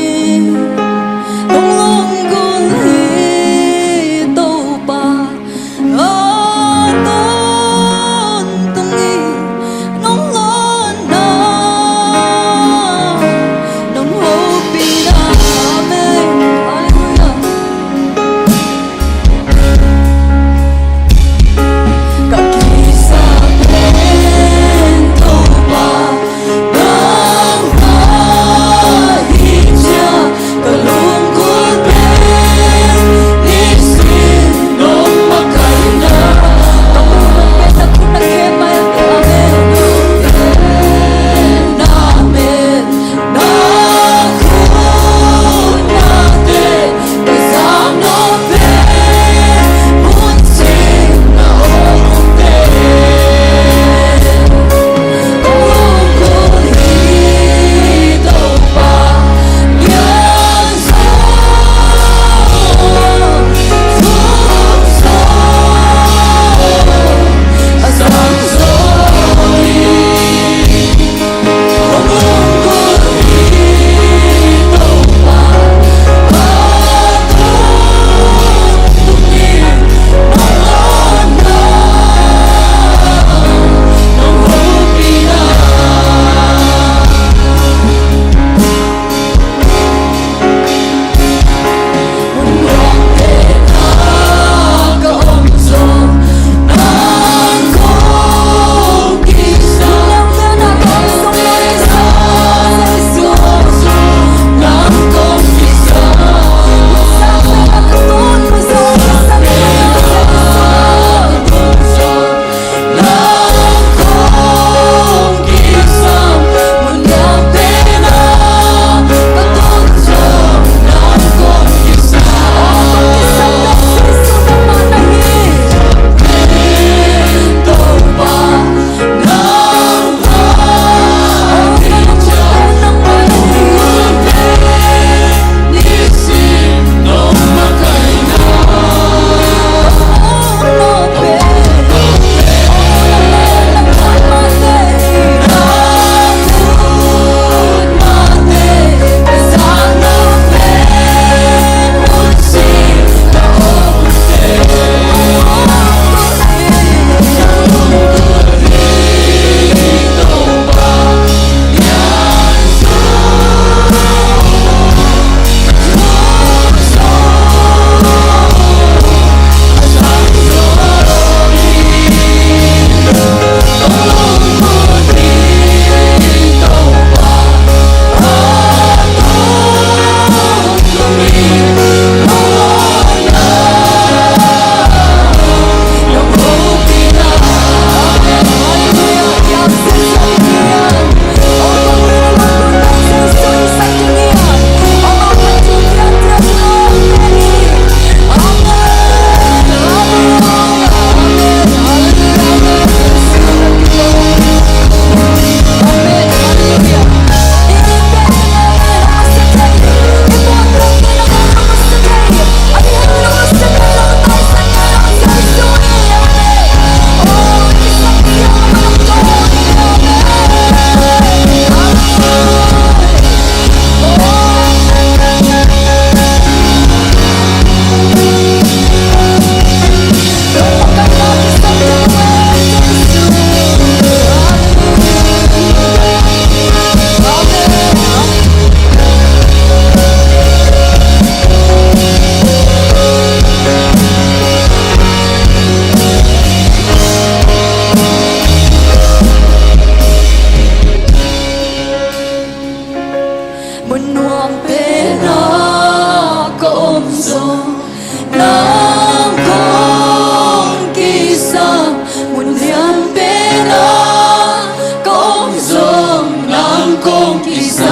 Nang kong kisam, mun lian pen ah ka om zong nang kong kisam.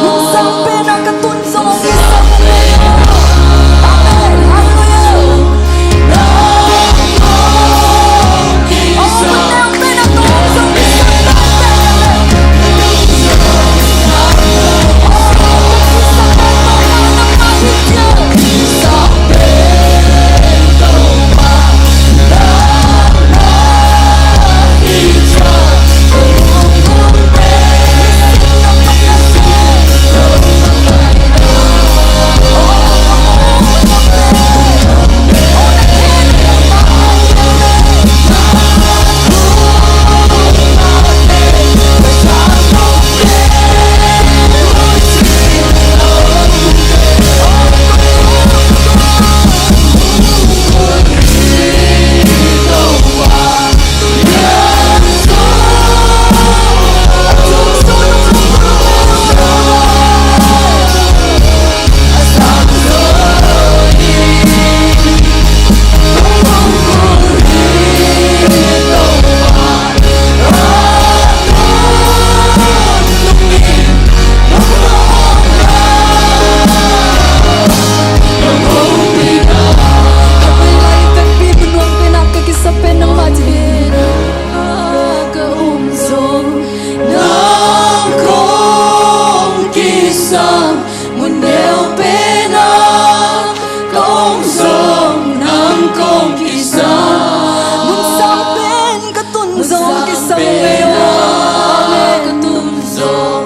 Mun sang pen ah ka tun zong kisam. Amen. Halleluiah. Nang kong kisam. Oh, mun lian pen ah ka om zong kisam. Nang kong kisam, mun neu pen ah ka om zong nang kong kisam. Mun sang pen ka tun zong kisam. Amen. Ka tun zong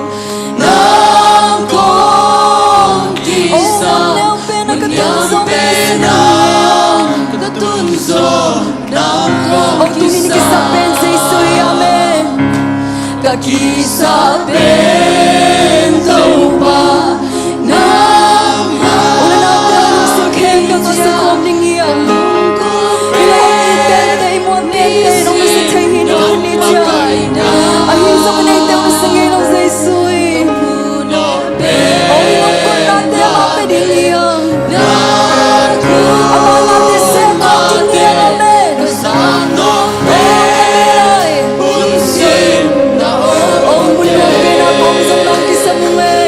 nang kong kisam. Oh, mun neu pen ah ka tun zong kisam. Ka tun zong nang kong kisam. Oh, tuni na kisap pen Jesu hi. Amen. Ka kisap pen Topa nangmah. Ula naute, lungsim khempeuh tawh sa khawm ding hi hang. I lawm i tente, i mual tente in hong nusia thei hi, tuni ciang. Ahi zong eite hong nusia ngei lo Jesu hi. Hong i lungkutnate a pia ding hi hang. Ama nate sem khawm ding hi hang. Amen. Amen. Ong mun nang pen ah ka om zong nang kisam ung e.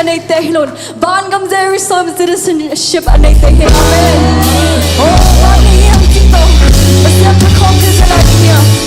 neite hi lo in, vangam Jerusalem citizenship a neite hi. Amen. Oh, van ni hiam cih tawh Pasian thu khawm ding hi lai ding hiam?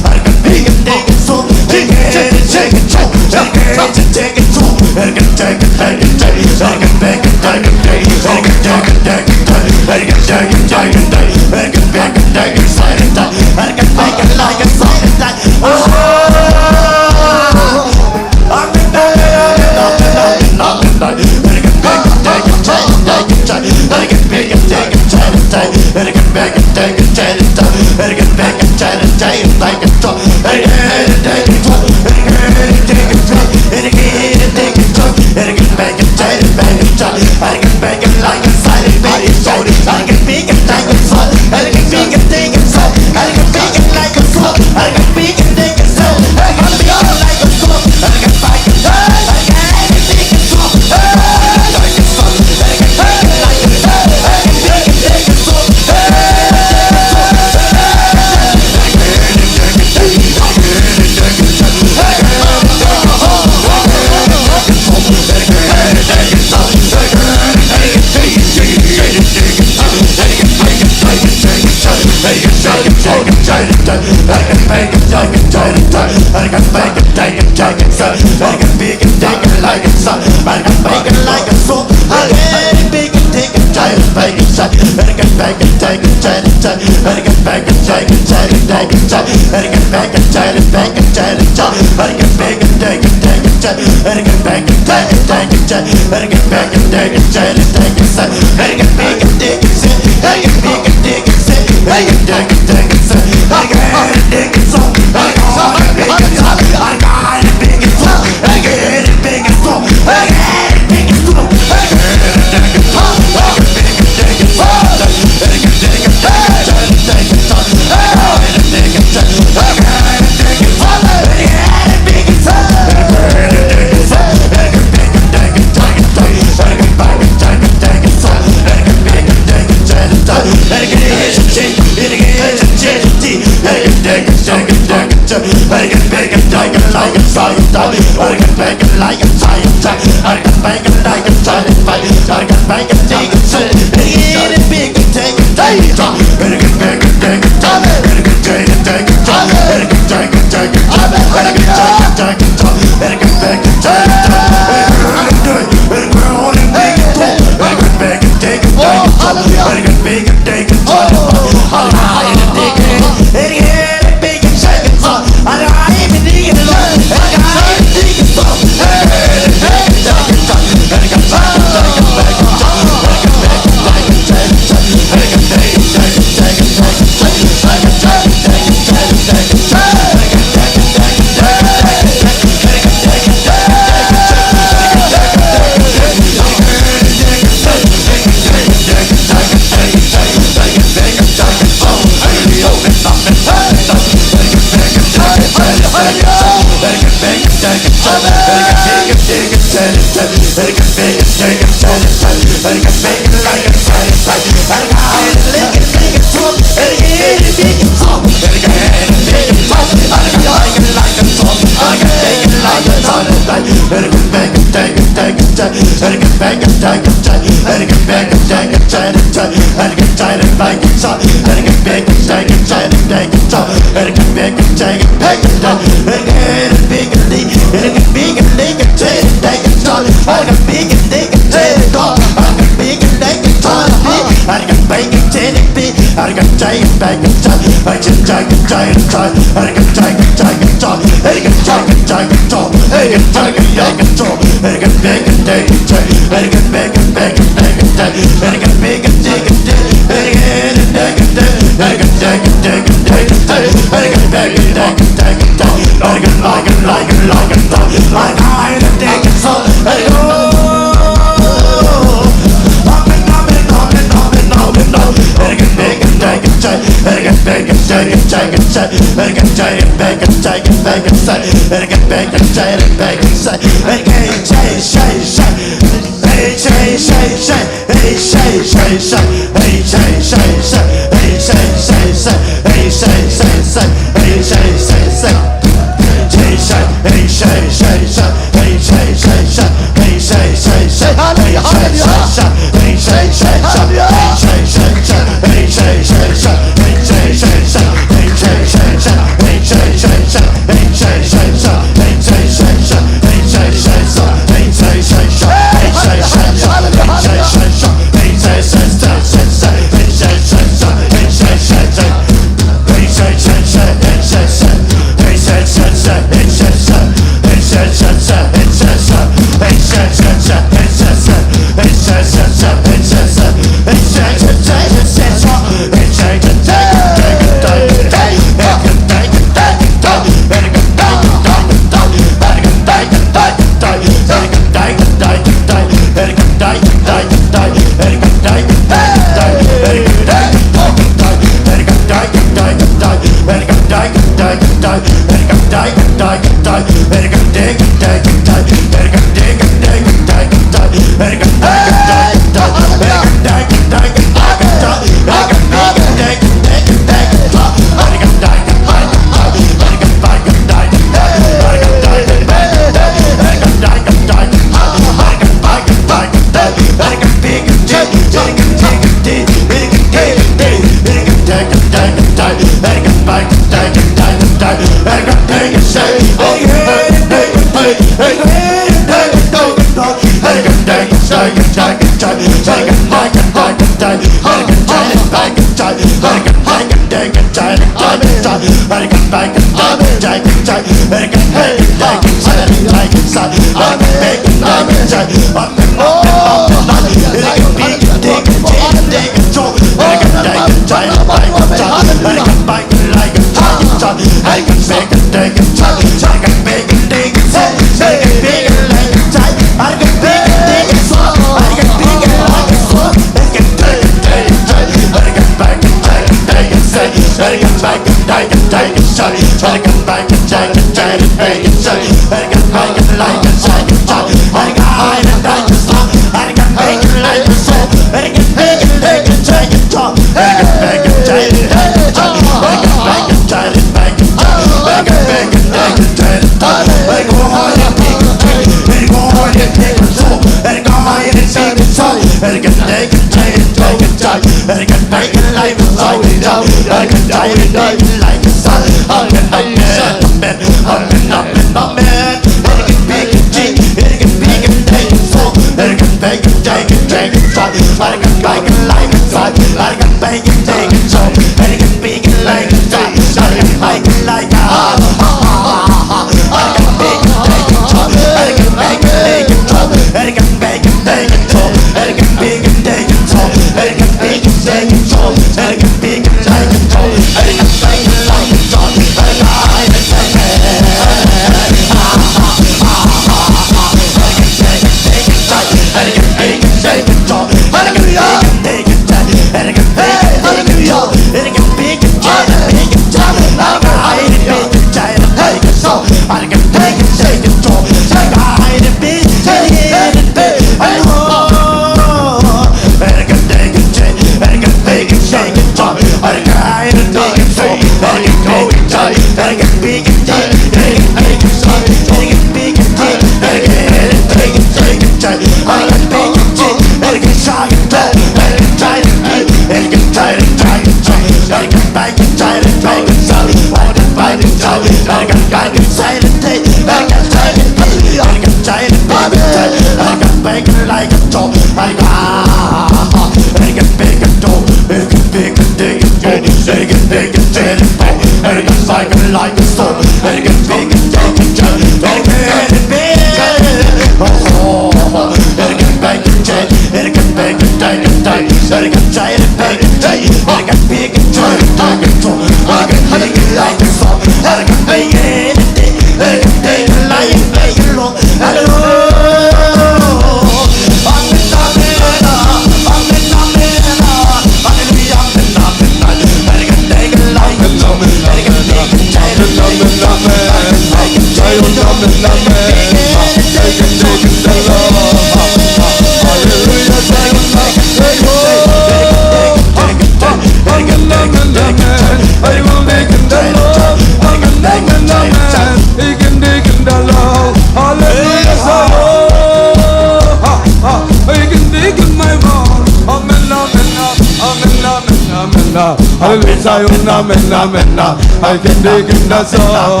Hallelujah, Zion, amen, amen. I can dig in the soul.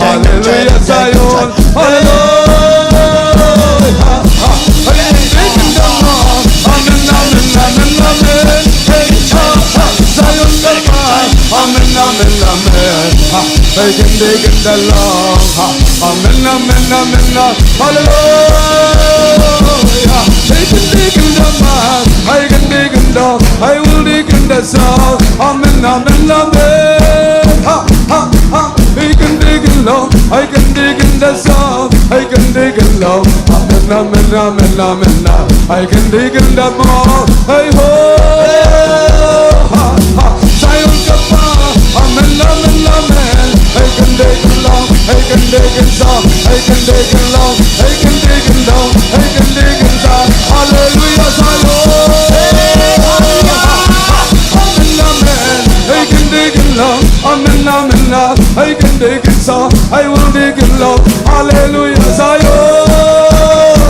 Hallelujah, Zion, hallelujah. I can dig in the Lord. Amen, amen, amen, amen. Hey, Zion, amen, amen, amen. I can dig in the Lord. Amen, amen, amen, amen. Hallelujah. I can dig in the man. I can dig in the, I will dig in the sound. Amen, amen, amen. Ha, ha, ha. I can dig in love. I can dig in the sound. I can dig in love. Amen, amen, amen, amen. I can dig in the mall. Hey, ho. Ha, ha. Zion Kapa. Amen, amen, amen. I can dig in love. I can dig in sound. I can dig in love. I can dig in love. I can dig in sound. Hallelujah, Zion. Amen, amen. I can dig in love. Amen, amen, amen. I can dig in sound. I will dig in love. Hallelujah, Zion.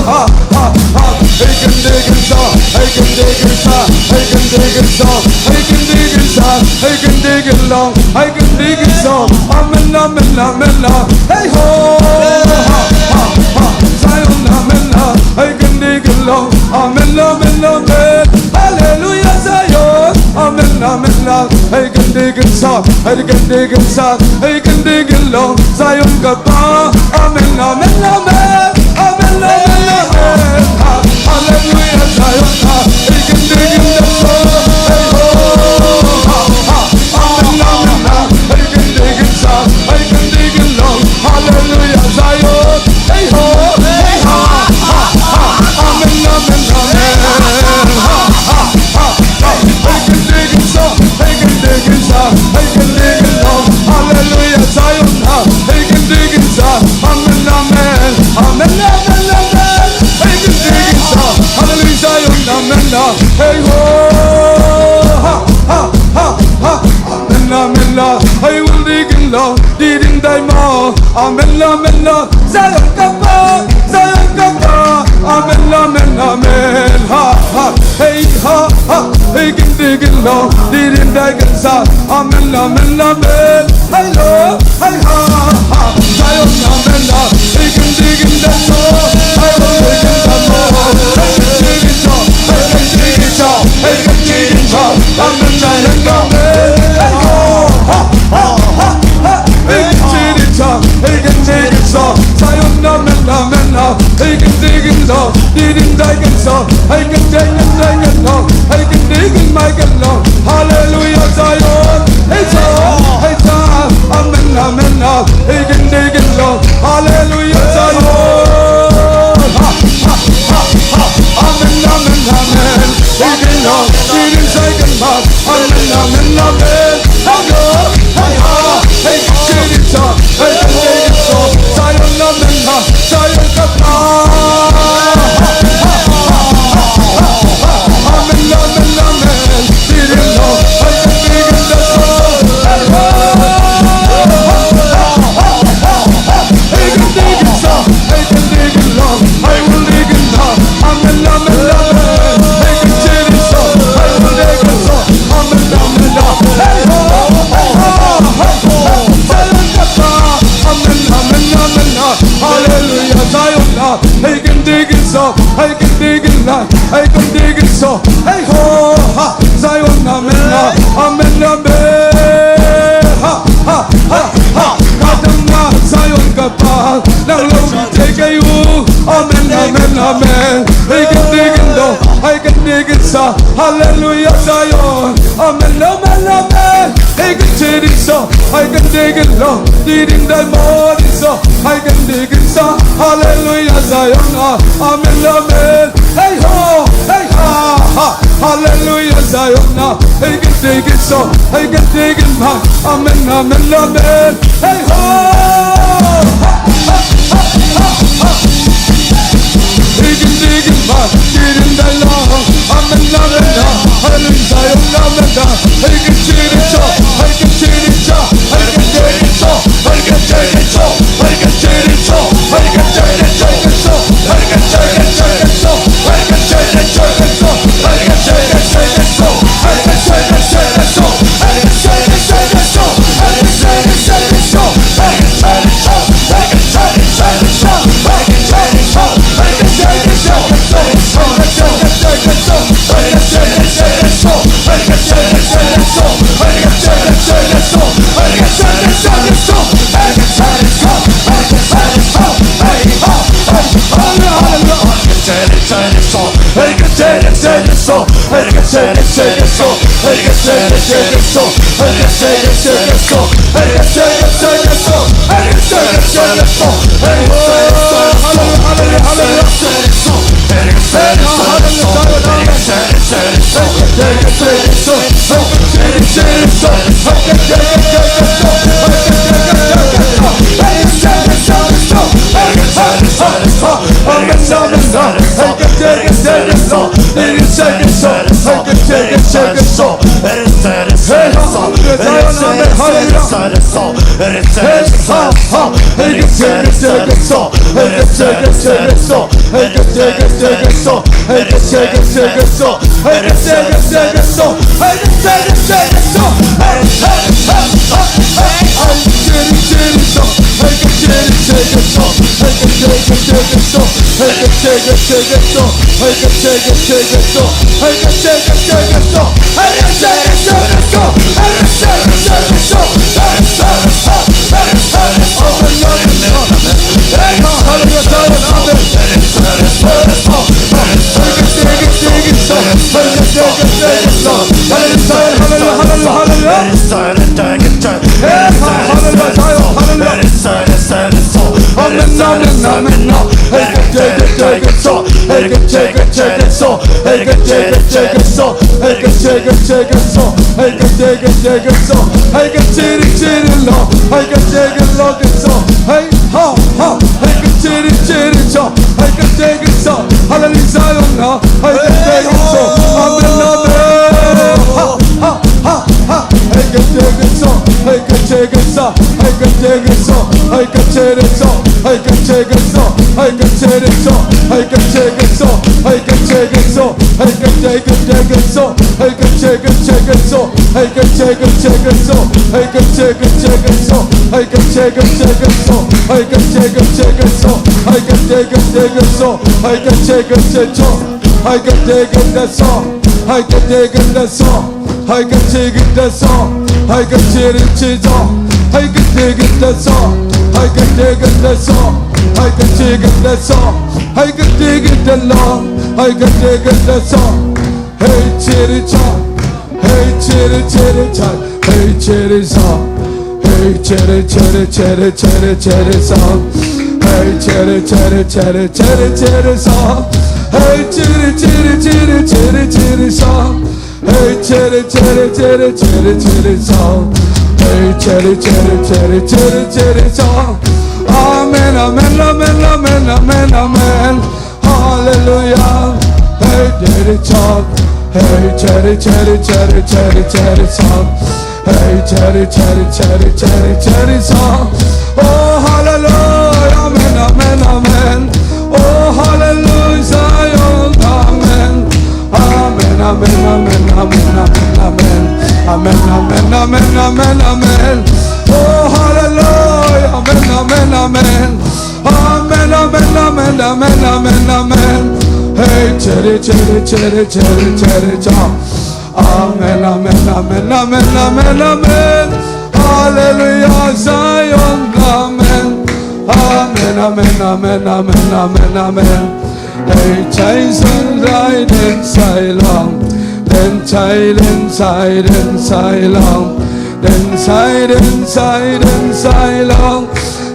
Ha, ha, ha. I can dig in sound. I can dig in sound. I can dig in sound. I can dig in sound. I can dig in love. I can dig in sound. Amen, amen, amen, amen. Hey, ho. Ha, ha, ha. Zion, amen, amen. I can dig in love. Amen, amen, amen. Hallelujah, Zion. Amen, amen, amen. I can dig in sound. I can dig in sound. I can dig in love. Zion Kapa. Amen, Amen, amen, amen, amen, amen. Ha, hallelujah, Zion, ha, hey, ken digin da so, hey, ho, ha, ha, amen, amen, ha, hey, ken digin sa, hey, ken digin lo, hallelujah, Zion, hey, ho, hey, ha, ha, ha, amen, amen, amen, ha, ha, ha, ha, hey, ken digin sa, hey, ken digin sa, hey, ken digin lo, hallelujah, Zion, ha, hey, ken digin sa, amen, amen, amen, amen, amen. Hey, ken digin sa, hallelujah, Zion, amen, ah. Hey, ho, ha, ha, ha, ha. Amen, amen, ah. Hey, ken digin lo, didin dai mo. Amen, amen, ah. Zion ka pa, Zion ka pa. Amen, amen, amen, ha, ha. Hey, ha, ha. Hey, ken digin lo, didin dai ken sa. Amen, amen, amen. Hey, lo. Hey, ha, ha, Zion, amen, ah. Hey, ken digin da so. Hey, ho, hey, ken da mo. Hey, ken digin so. Hey, ken digin so. Hey, ken digin so. Amen, amen, amen. Hey, ho, ha, ha, ha, ha. Hey, ken digin so. Hey, ken digin so. Zion, amen, amen, ah. Hey, ken digin so. Didin dai ken so. Hey, ken digin dai ken so. Hey, ken digin mai ken lo. Hallelujah, Zion. Hey, Zion. Hey, Zion. Amen, amen, ah. Hey, ken digin lo. Hallelujah, Zion. Ha, ha, ha, ha. Amen, amen, amen. Hey, ken lo. Hey, ken sai ken ba. Amen, amen, amen. Hey, ha, hey, ha. Hey, ken digin sa. Hey, ken digin so. Zion, amen, ah. Zion, ka pa. Amen, amen, amen. Hallelujah, Zion, hey, ken digin sa, hey, ken digin la, hey, ken digin so, hey, ho, ha, Zion, amen, ha, amen, amen, ha, ha, ha, ha. Ka dam na, Zion ka pa, nang lo mi thei kei uh, amen, amen, amen. Hey, ken digin lo, hey, ken digin sa, hallelujah, Zion, amen, amen, amen. Hey, ken digin so, hey, ken digin lo, didin dai mo di so. Hey, ken digin sa, hallelujah, Zion, ah, amen, amen. Hey, ho, hey, ha, ha, hallelujah, Zion, ah. Hey, ken digin so, hey, ken digin ma, amen, amen, amen. Hey, ho, ha, ha, ha, ha, ha. Hey, ken digin ma, didin dai lo, amen, amen, ah. Hallelujah, Zion, amen, ah. Hey, ken digin so, hey, ken digin so, hey, ken digin so. Hallelujah, Zion, ah, hey, take it so, amen, amen. Ha, ha, ha, ha. Hey, take it so, hey, take it so, hey, take it so, hey, take it so, hey, take it so, hey, take it so, hey, take it so, hey, take it so, hey, take it, take it so, hey, take it, take it so, hey, take it, take it so, hey, take it, take it so, hey, take it, take it so, hey, take it, take it so, hey, take it, take it so, hey, take it, take it so. Hai ka degen da song, hai ka degen da song, hai ka degen da song, hai ka degen da song, hai ka degen da song, hai ka degen da song, hai ka degen da long, hai ka degen da song. Hey, chiri cha. Hey, chiri, chiri, chai. Hey, chiri, sa. Hey, chiri, chiri, chiri, chiri, chiri, sa. Hey, chiri, chiri, chiri, chiri, chiri, sa. Hey, chiri, chiri, chiri, chiri, chiri, sa. Hey, chiri, chiri, chiri, chiri, chiri, sa. Hey, chiri, chiri, chiri, chiri, chiri, sa. Amen, amen, amen, amen, amen, amen. Hallelujah. Hey, chiri chop. Hey, chiri, chiri, chiri, chiri, chiri chop. Hey, chiri, chiri, chiri, chiri, chiri chop. Oh, hallelujah. Amen, amen, amen. Oh, hallelujah, Zion. Amen. Amen, amen, amen, amen, amen, amen. Amen, amen, amen, amen, amen. Oh, hallelujah. Amen, amen, amen. Amen, amen, amen, amen, amen, amen. Hey, chiri, chiri, chiri, chiri, chiri, cha. Amen, amen, amen, amen, amen, amen. Hallelujah, Zion, amen. Amen, amen, amen, amen, amen, amen. Hey, chai san rai den sai long. Den chai, den sai, den sai long. Den sai, den sai, den sai long.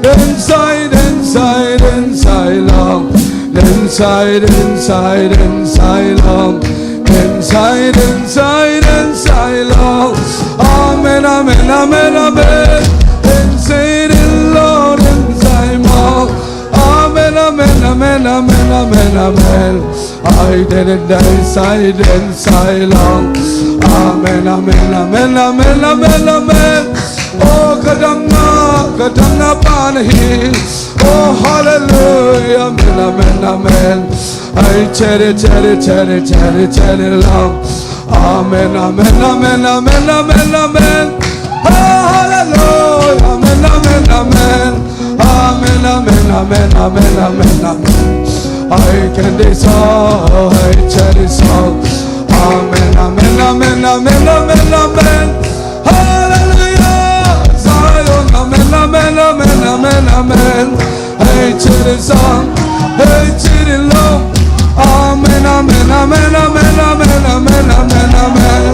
Den sai, den sai, den sai long. Den sai, den sai, den sai long. Den sai, den sai, den sai long. Amen, amen, amen, amen. Den sai, den long, den sai long. Amen, amen, amen, amen, amen, amen. Ai, den, den, sai, den, sai long. Amen, amen, amen, amen, amen, amen. Oh, ka dang na, ka dang na pan hi. Oh, hallelujah. Amen, amen, amen. Ai, chiri, chiri, chiri, chiri, chiri long. Amen, amen, amen, amen, amen, amen. Oh, hallelujah. Amen, amen, amen. Amen, amen, amen, amen, amen, amen. Ai, kende sa, ai, chiri sa. Amen, amen, amen, amen, amen, amen. Hallelujah, Zion, amen, amen, amen, amen, amen. Hey, chiri sa, hey, chiri long. Amen, amen, amen, amen, amen, amen, amen, amen.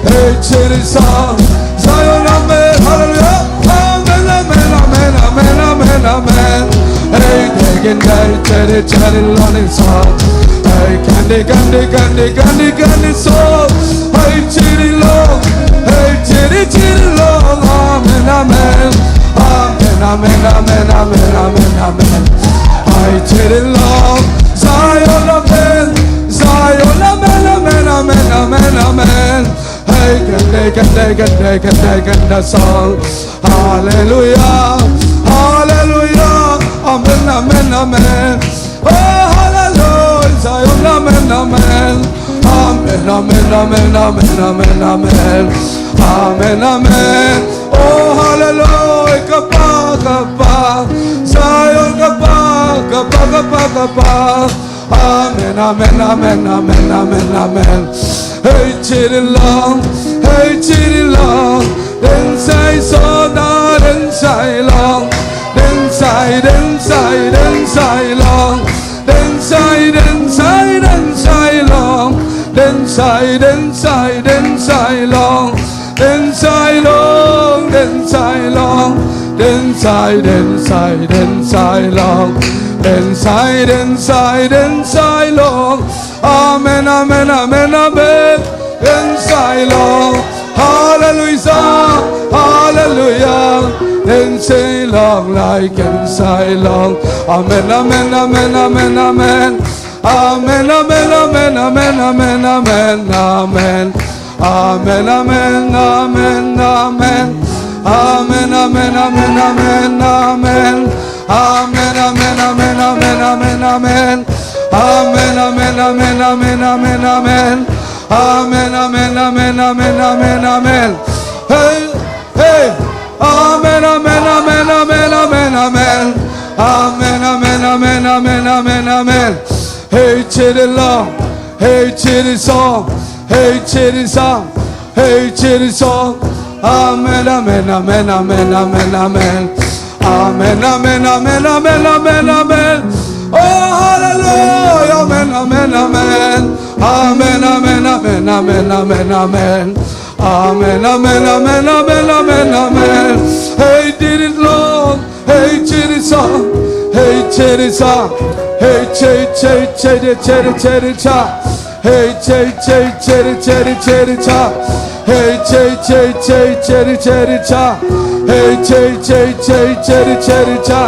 Hey, chiri sa, Zion, amen, hallelujah. Amen, amen, amen, amen, amen, amen. Hey, degen dai, chiri, chiri long sa. Hey, kandi, kandi, kandi, kandi, kandi so. Hey, chiri long. Hey, chiri, chiri long. Amen, amen. Amen, amen, amen, amen, amen, amen. Hey, chiri long. Zion, amen. Zion, amen, amen, amen, amen, amen. Hey, kende, kende, kende, kende, kende song. Hallelujah, hallelujah. Amen, amen, amen. Oh, hallelujah, Zion, amen, amen. Amen, amen, amen, amen, amen, amen. Amen, amen. Oh, hallelujah, kapa, kapa. Zion, kapa, kapa, kapa, kapa. Amen, amen, amen, amen, amen, amen. Hey, chiri long, hey, chiri long. Densai sawtna, densai long. Densai, densai, densai long. Densai, densai, densai long. Densai, densai, densai long. Densai long, densai long. Densai, densai, densai long. Densai, densai, densai long. Amen, amen, amen, amen. Densai long. Halleluya, halleluya. Densai long lai, densai long. Amen, amen, amen, amen, amen. Amen, amen, amen, amen, amen, amen, amen. Amen, amen, amen, amen. Amen, amen, amen, amen, amen. Amen, amen, amen, amen, amen, amen. Amen, amen, amen, amen, amen, amen. Amen, amen, amen, amen, amen, amen. Hey, hey. Amen, amen, amen, amen, amen, amen. Amen, amen, amen, amen, amen, amen. Hey, chili long. Hey, chili song. Hey, chili song. Hey, chili song. Amen, amen, amen, amen, amen, amen. Amen, amen, amen, amen, amen, amen. Oh, hallelujah. Amen, amen, amen. Amen, amen, amen, amen, amen, amen. Amen, amen, amen, amen, amen, amen. Hey, did it long. Hey, chili song. Hey, chili song. Hey, che, che, che, che, che, che, che. Hey, che, che, che, che, che, che. Hey, che, che, che, che, che, che. Hey, che, che, che, che, che, che.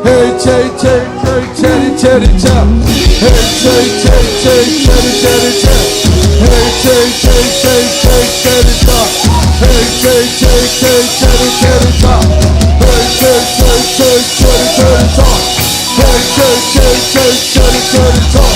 Hey, che, che, che, che, che, che. Hey, che, che, che, che, che, che. Hey, che, che, che, che, che, che. Hey, che, che, che, che, che, che. Hey, che, che, che, che, che, che. Hey, che, che, che, che, che, che. Hey, che, che, che, che, che, che. Hey, che, che, che, che, che, che.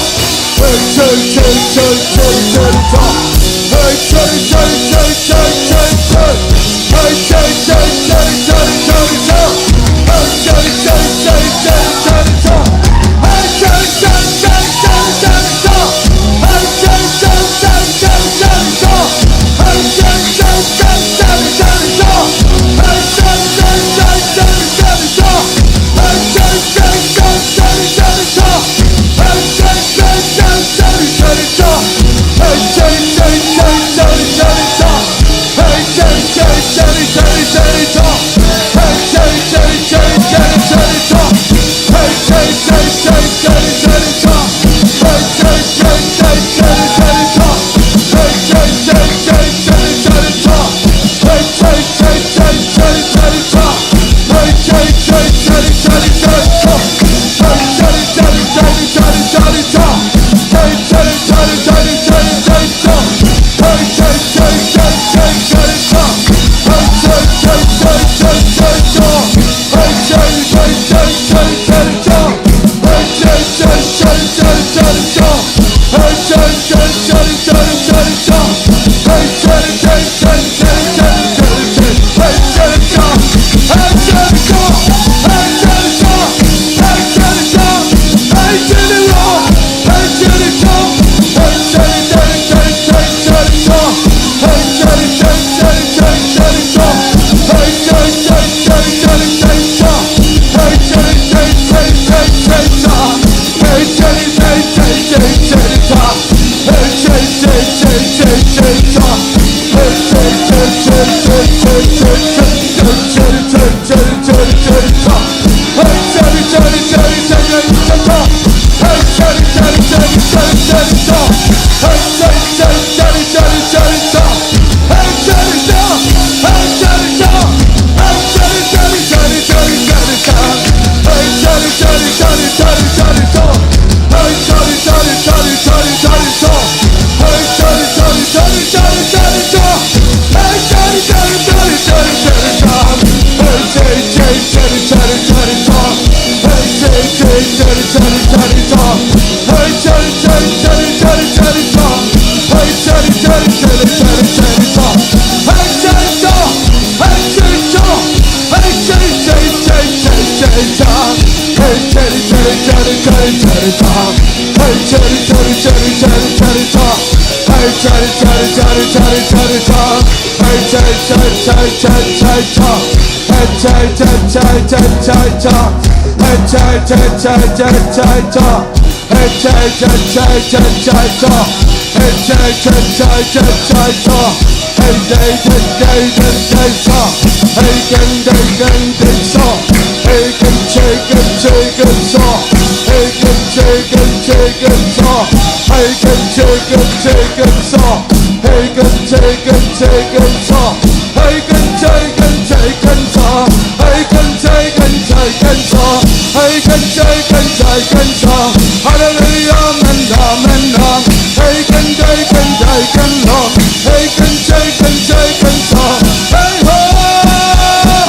Halleluja, amen, amen, amen. Hey, kan, hey, kan, hey, kan, long. Hey, kan, hey, kan, hey, kan, song. Hey, ho, ho,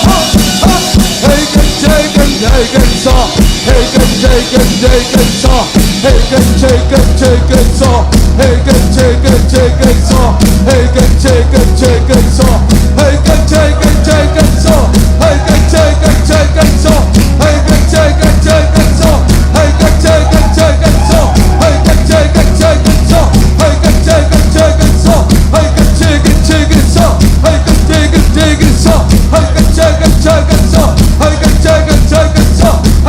ho. Hey, kan, hey, kan, hey, kan, song. Hey, kan, hey, kan, hey, kan, song. Hey, kan, hey, kan, hey, kan, song. Hey, kan, hey, kan, hey, kan, song. Hey, kan, hey, kan, hey, kan, song. Hey,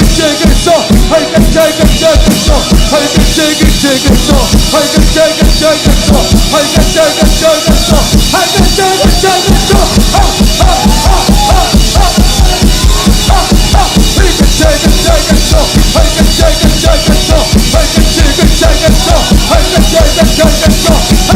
kan, hey, kan, hey, kan, song.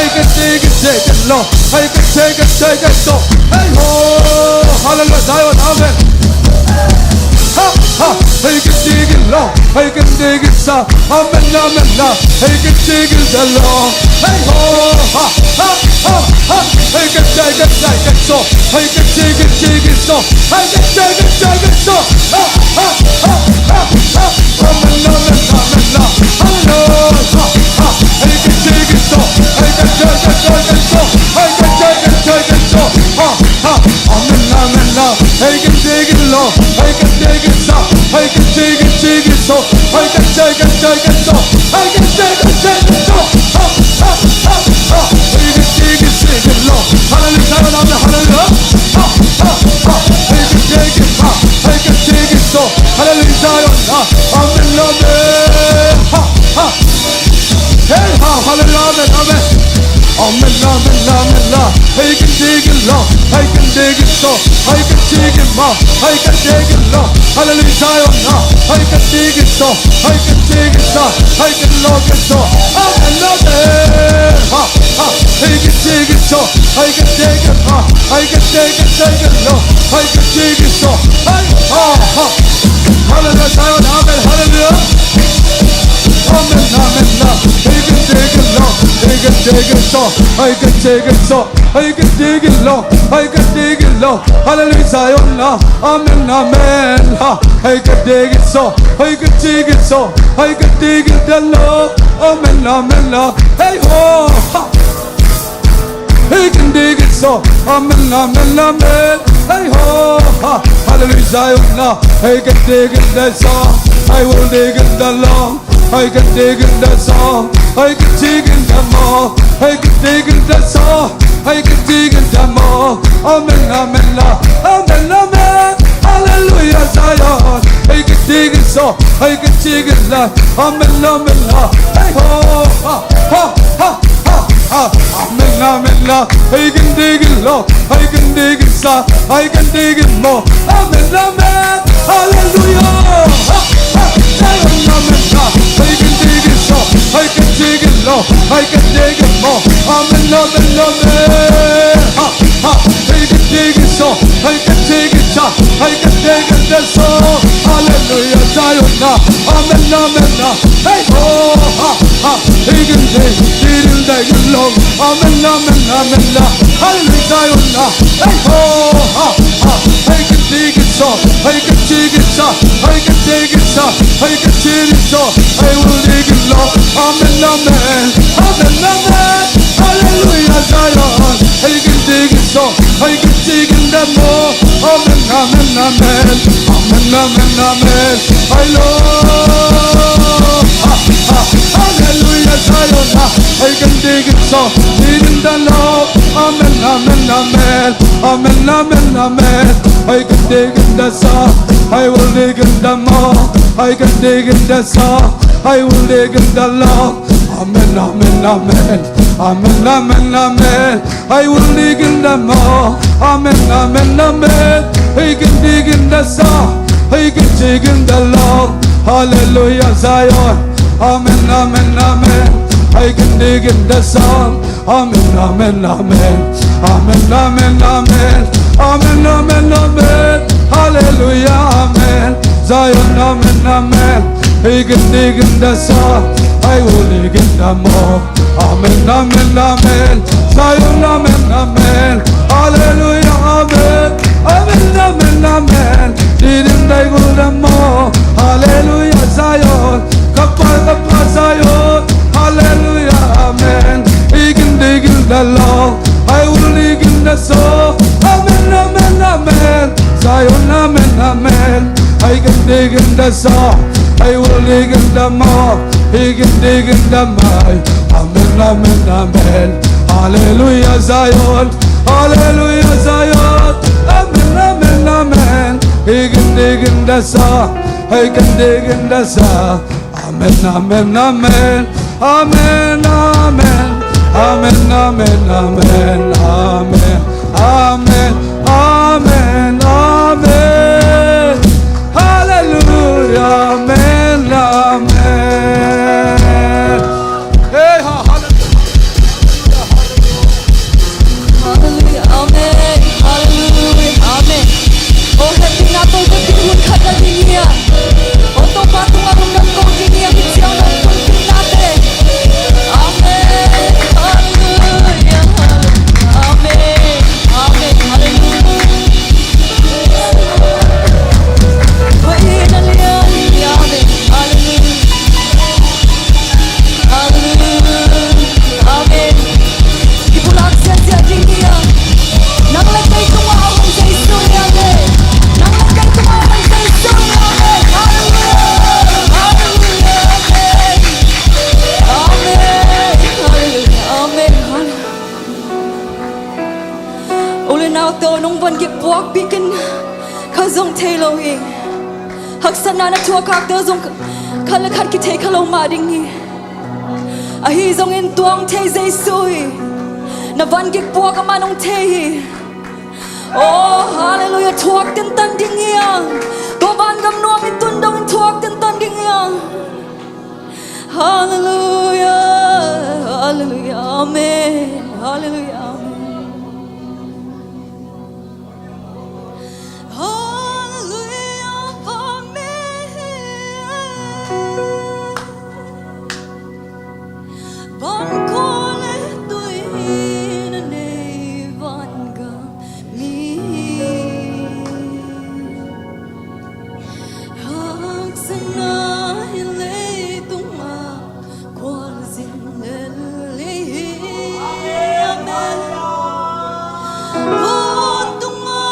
Hey, kan, hey, kan, hey, kan, song. Hey, kan, hey, kan, hey, kan, song. Hey, ho! Hallelujah, Zion, amen. Ha, ha, hey, kan tigil lo, hey, kan tigil sa, amen, amen, la, hey, kan tigil da lo, hey, ho, ha, ha, ha, ha, hey, kan tigil, tigil so, hey, kan tigil, tigil so, hey, kan tigil, tigil so, ha, ha, ha, ha, ha, amen, amen, amen, la, hallelujah, ha, ha, hey, kan tigil so, hey, kan tigil, tigil so, hey, kan tigil, tigil so, ha, ha, amen, amen, la, hey, kan tigil lo, hey, kan tigil sa, hey, kan tigil, tigil so, hey, kan tigil, tigil so, hey, kan tigil, tigil so, ha, ha, ha, ha, hey, kan tigil, tigil lo, hallelujah, amen, hallelujah, ha, ha, ha, hey, kan tigil, ha, hey, kan tigil so, hallelujah, amen, amen, ha, ha. Hey, ha, hallelujah, amen, amen. Amen, amen, amen, la. Hey, kan tigil lo, hey, kan tigil so, hey, kan tigil ma, hey, kan tigil lo. Hallelujah, Zion, la. Hey, kan tigil so, hey, kan tigil sa, hey, kan lo, kan so. Amen, amen. Ha, He can take it so, he can take it, uh, he can take it, take it, Lord. He can take it so, hey, uh, uh. Hallelujah, Zion, amen, hallelujah. Amen, amen, uh, he can take it, Lord. He can take it so, he can take it so, he can take it, Lord. He can take it, Lord. Hallelujah, Zion, uh, amen, amen, uh, he can take it so, he can take it so, he can take it, the Lord. Amen, amen, uh, hey, ho, uh. He can take it so, amen, amen, amen. Hey ho, ha, hallelujah, Zion, uh, he can take it that song. I will take it that long. I can take it that song. I can take it that more. I can take it that song. I can take it that more. Amen, amen, uh, amen, amen. Hallelujah, Zion. He can take it so. He can take it like, amen, amen, uh, hey ho, ha, ha, ha. Ha, ha, amen, amen, la. He can take it, Lord. He can take it, sir. He can take it more. Amen, amen. Hallelujah. Ha, ha, amen, amen, la. He can take it, sir. He can take it, Lord. He can take it more. Amen, amen, amen. Ha, ha, he can take it, sir. He can take it, sir. He can take it, that's all. Hallelujah, Zion, la. Amen, amen, la. Hey, oh, ha, ha, he can take it, he can take it, Lord. Amen, amen, amen, la. Hallelujah, Zion, la. Hey, oh, ha, ha, he can take it, so, he can take it, so, he can take it, so, he can take it, so, he will take it, Lord. Amen, amen, amen, amen. Hallelujah, Zion, he can take it, so, he can take it, that more. Amen, amen, amen. Amen, amen, amen. Hey, Lord. Ha, ha. Hallelujah, Zion. Ha. Hey, can dig it so. Dig in the Lord. Amen, amen, amen. Amen, amen, amen. Hey, can dig in the song. I will dig in the more. I can dig in the song. I will dig in the Lord. Amen, amen, amen. Amen, amen, amen. I will dig in the more. Amen, amen, amen. He can dig in the song. He can dig in the Lord. Hallelujah, Zion. Amen, amen, amen. I can dig in the song. Amen, amen, amen. Amen, amen, amen. Amen, amen, amen. Hallelujah, amen. Zion, amen, amen. He can dig in the song. I will dig in the more. Amen, amen, amen. Zion, amen, amen. Hallelujah, amen. Amen, amen, amen. Didn't they go the more? Hallelujah, Zion. Kapa, kapa, Zion. Hallelujah, amen. He can dig in the law. I will dig in the soul. Amen, amen, amen. Zion, amen, amen. I can dig in the soul. I will dig in the mouth. He can dig in the mind. Amen, amen, amen. Hallelujah, Zion. Hallelujah, Zion. Amen, amen, amen. He can dig in the soul. I can dig in the soul. Amen, amen, amen. Amen, amen. Amen, amen, amen. Amen, amen, amen, amen. Hallelujah. Amen, amen. Hey, ha, hallelujah. Hallelujah. Amen. Hallelujah. Amen. Oh, happy na to the people who cut the linear. Oh, to pa tu ma lung na to linear, it's your love to be nothing. Amen. Hallelujah. Amen. Amen. Hallelujah. Hallelujah. Amen. Hallelujah. Hallelujah. Amen. Kipulak siasia ding hi a. Nang le kei tungah a om Jesu hi a le. Nang le kei tungah a om Jesu hi a le. Hallelujah. Hallelujah. Amen. Amen. Hallelujah. Amen. Hallelujah. U le naute aw, nong van gik puak bik in ka zong thei lo hi. Haksatna na thuak khakte zong khat le khat kithei kha lo mah ding hi. Ahi zongin tua hong thei Jesu hi. Na van gik puak amah hong thei hi. Oh, hallelujah, thuak tentan ding hi a. Tua vangam nuam i tun dongin thuak tentan ding hi a. Hallelujah. Hallelujah, amen. Hallelujah, amen. Hallelujah, amen. Van khua le tui na nei vangam mi, haksatna hi leitungah khualzin lel hi. Amen. Tawntung a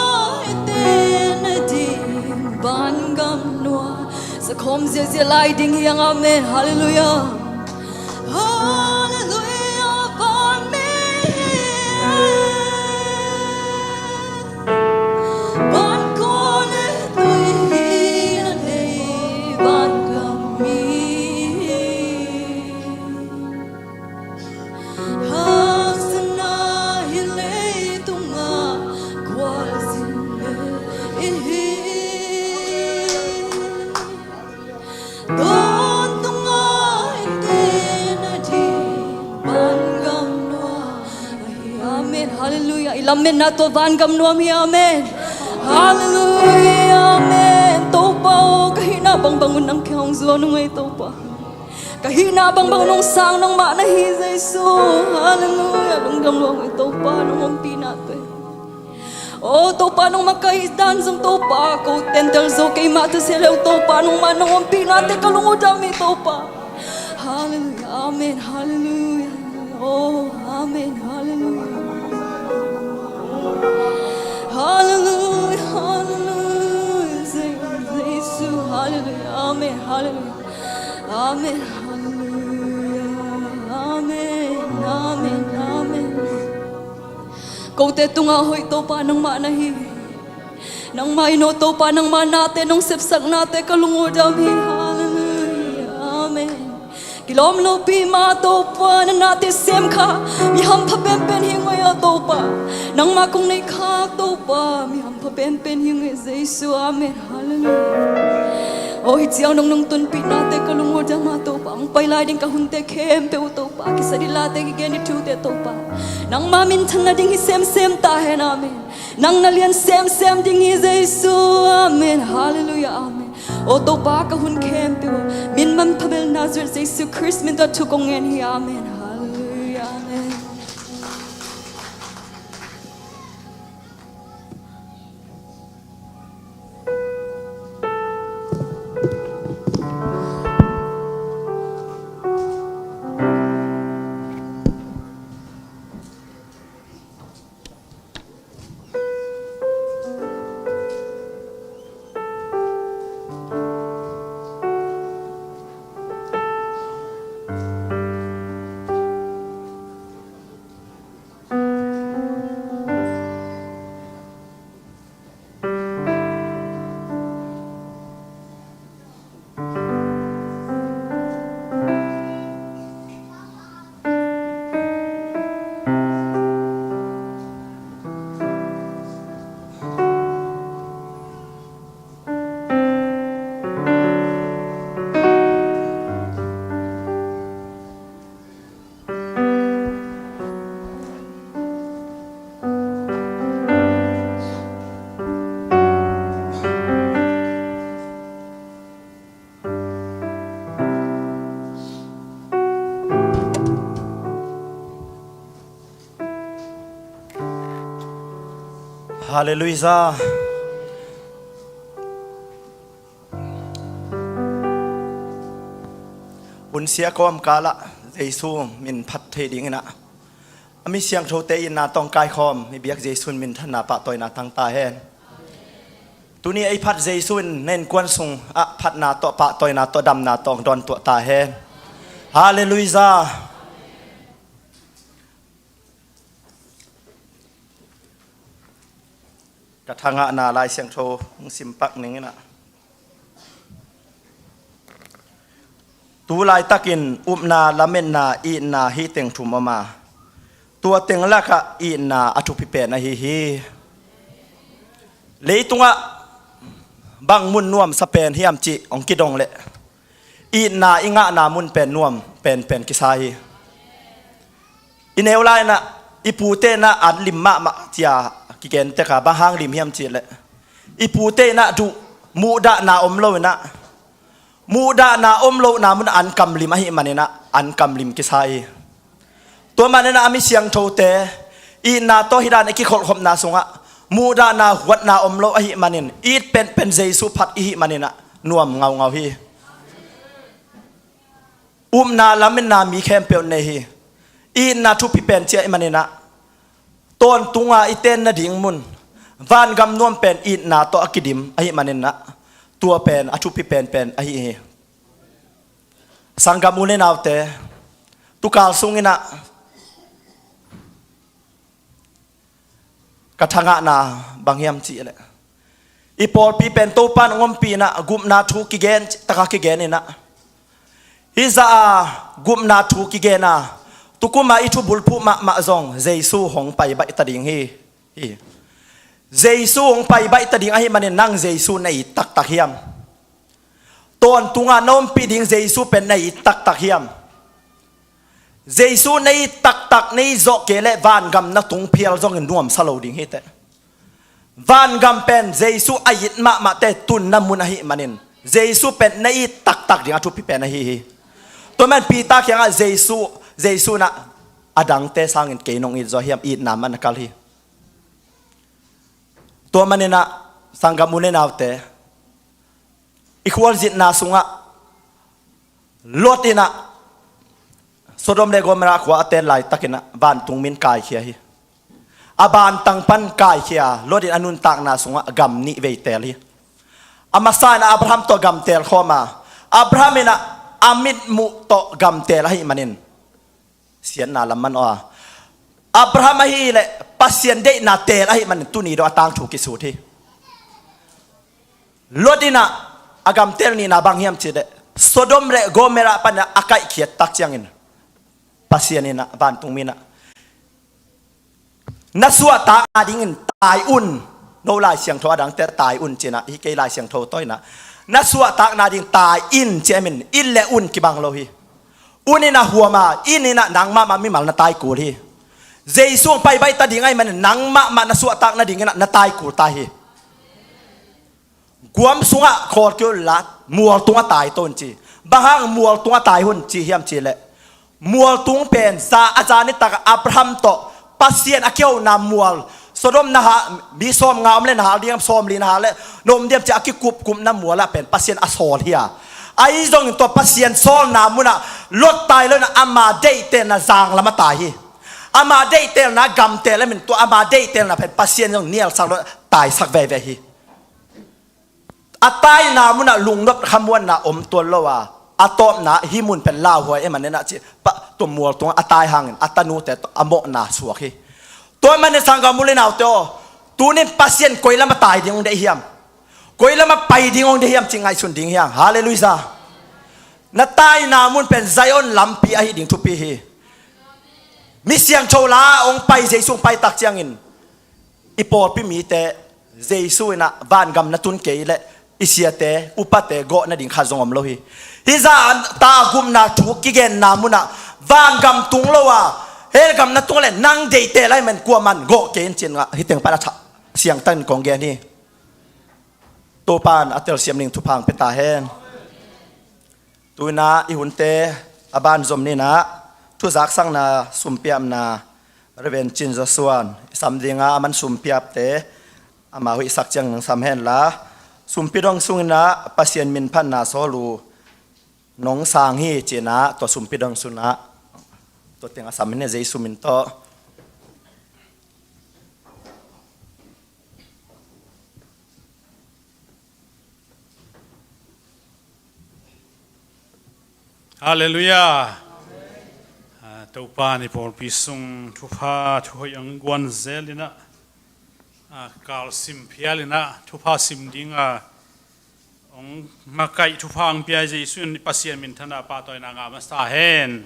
i tena ding vangam nuam. Sakhawm ziahziah lai ding hi hang. Amen. Hallelujah. Hallelujah, amen. Van khua le tui na nei vangam mi, haksatna hi leitungah khualzin lel hi. Tawntung a i tena ding vangam nuam hi. Amen. Hallelujah. I lametna tawh vangam nuam hi. Amen. Hallelujah, amen. Topa aw, ka hihna bangbang un nang kiang hong zuan ung ei Topa. Ka hihna bangbang un hong sang nangmah na hi Jesu. Hallelujah. Lungdam lua ei Topa, nong ompihna tawh. O Topa, nong makaih dan zong Topa, ko tentel zo keimah ta sia leu Topa, nongmah nong ompihna tawh ka lung uh dam hi Topa. Hallelujah, amen, hallelujah. Oh, amen, hallelujah. Hallelujah, hallelujah. Jesu, hallelujah, amen, hallelujah. Amen, hallelujah. Amen, amen, amen. Kote tungah hoih Topa nangmah na hi. Nangmah in aw Topa, nangmah nate nong sepsaknate ka lung uh dam hi. Hallelujah. Amen. Kilawm lopi mah Topa, na nate sem kha mi hampha penpen hi ung ei aw Topa. Nangmah kong nei kha Topa, mi hampha penpen hi ung ei Jesu. Amen. Hallelujah. Aw, hih ciang nong nong tunpihnate ka lung uh dam a Topa, hong pai lai ding ka hunte khempeuh uh Topa, kisa ding late, kigen ding thute Topa, nangmah minthan nading hi semsem ta hen. Amen. Nang na lian semsem ding hi Jesu. Amen. Hallelujah. Amen. Aw Topa, ka hun khempeuh min manpha bel Nazareth Jesu Khrist min tawh thu kong ngen hi. Amen. Hallelujah. Amen. Halleluijah. Hun sia kawmkalah Jesu min phat thei dinginah a mi siangthote itna tawh hong kaikhawm i biak Jesu in minthanna pahtawina tang ta hen. Tuni ei phat Jesu in na innkuan sungah phatna tawh, pahtawina tawh, damna tawh hong dawntuah ta hen. Halleluijah. Ka thangahna Lai Siangtho hong simpak ninginah, tu laitakin upna, lametna, itna hih teng thum om a, tua teng lakah itna a thupi pen ahi hi. Leitungah bang mun nuamsa pen hiam cih hong kidong leh, itna i ngahna mun pen nuam penpen kisa hi. I neu lai-inah i pute inah an lim mahmah cia kigen tek a, bang hang lim hiam cihleh, i pute inah duh muhdahna om lo inah, muhdahna om lohna mun an kam lim ahih maninah an kam lim kisa hi. Tua maninah a mi siangthote itna tawh hih dan a kikholhkhopna sungah muhdahna huatna om lo ahih manin, it penpen Jesu phat ihih maninah nuam ngaungau hi. Upna lametna mi khempeuh nei hi. Itna thupi pen ciah i maninah, tawntunga i ten nading mun, vangam nuam pen itna tawh a kidim ahih maninah, tua pen a thupi penpen ahi hi. Sanggam u le naute, tukal sunginah ka thangahna bang hiam cihleh, i pawlpi pen Topa in a ngompih inah gupna thu kigen, taka kigen inah, hih zah a gupna thu kigen a, tukum a i thubulphuh mahmah zong Jesu hong pai baih ta ding hi. Hi. Jesu hong pai baih ta ding ahih manin nang Jesu na it taktak hiam? Tawntunga na ompih ding Jesu pen na it taktak hiam? Jesu na it taktak, na it zawh kei leh vangam na tung phial zongin nuamsa lo ding hi teh. Vangam pen Jesu a it mahmahte tunna mun ahih manin, Jesu pen na it taktak ding a thupi pen ahi hi. Tua man Peter kiangah Jesu, Jesu inah a dangte sangin kei nong it zaw hiam, itna man a kal hi. Tua maninah sanggam u le naute, i khualzinna sungah Lot inah Sodom le Gomorrah khua a tel laitakinah vantung min kaikhia hi. A bantang pan kaikhia, Lot in a nuntakna sungah gam nih vei tel hi. A masa inah Abraham tawh gam tel khawm a, Abraham inah a mitmuh tawh gam tel ahih manin siatna lam man aw a. Abraham ahileh Pasian deihna tel ahih manin tuni dong a tangthu kisut hi. Lot inah a gam tel nihna bang hiam cihleh, Sodom le Gomorrah panah a kaihkhiat tak ciangin Pasian inah vantung minah, na suahtakna dingin tai un. No Lai Siangtho a dangte tai un cinah, hi kei Lai Siangtho tawh inah, na suahtakna ding tai in ci-a min in le un kibang lo hi. Un inah huam a, in inah nang mahmah mimal na tai kul hi. Jesu hong pai baih ta ding ahih manin nang mahmah na suahtakna ding inah na tai kul ta hi. Guam sungah khawl kei unla, mual tungah tai to un ci. Bang hang mual tungah tai hun ci hiam cihleh, mual tung pen za a za nitak Abraham tawh Pasian a kihona mual, Sodom na hal, mi sawmnga om le na hal ding hiam, sawmli na hal le na om diam ci a kikupkupna mual ah pen Pasian a sawl hi a. Ahi zongin tua Pasian sawlna munah Lot tai lo inah ama deihtelna zanglam a tai hi. Ama deihtelna gamtel a min, tua ama deihtelna pen Pasian zong nialsak lo, taisak veve hi. A taina munah lungnop khamuanna om tuan lo a, a tawpna hih mun pen lauhuai e maninah ci, pa, tua mual tungah a tai hangin a tanute tawh a mawhna suak hi. Tua manin sanggam u le naute aw, tunin Pasian koi lamah tai ding hong deih hiam? Koi lamah pai ding hong deih hiam ci ngaihsun ding hiang. Halleluiah. Na taina mun pen Zion lampi ahi ding thupi hi. Mi siangtho la hong pai, Jesu hong pai tak ciangin i pawlpi mite Jesu inah vangam na tun kei leh i siate, upate gawh nading khat zong om lo hi. Hih zah a ta gupna thu kigenna munah vangam tung lo a, hell gam na tung leh nang deihtel ahih man kuaman gawh kei in cin ngah, hih teng pan a thah siangtangin kong gen hi. Topan a telsiam ning thupha hong pia ta hen. Tuinah i hunte a banzom ninah thuzaksakna sumpiapna Reverend Cin Joshua in i sam dinga, a man sumpiapte amah hoihsak ciang nang sam henla, sumpi dong sunginah Pasian min phatna sawl uh nong sang hi cinah tua sumpi dong sunah tua teng a sam hen, Jesu min tawh. Halleluiah. Ah, Topa in i pawlpi sung thupha thuhoih ang guan zel inah, ah, kal sim phial inah thupha sim ding a hong makaih thupha ang pia Jesu in Pasian minthanna pahtawina ngah masa hen.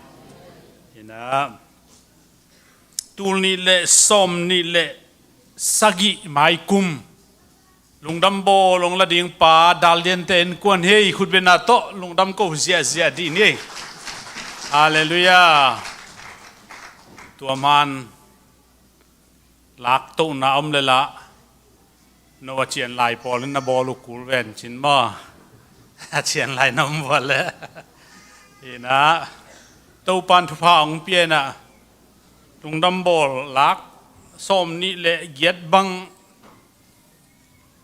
Inah tul nih le sawm nih le sagih maikum lungdam bawl hong la ding pa Dal Lian te innkuan hi. Khutbetna tawh lungdam ko ziahziah dih ni. Halleluiah. Tua man laktohna om le lah, no a cian lai pawl in na bawl uh kul ven cin maw? A cian lai na om vua le. Inah, Topan thupha hong pia inah, lungdam bawl lak sawm nih le giat bang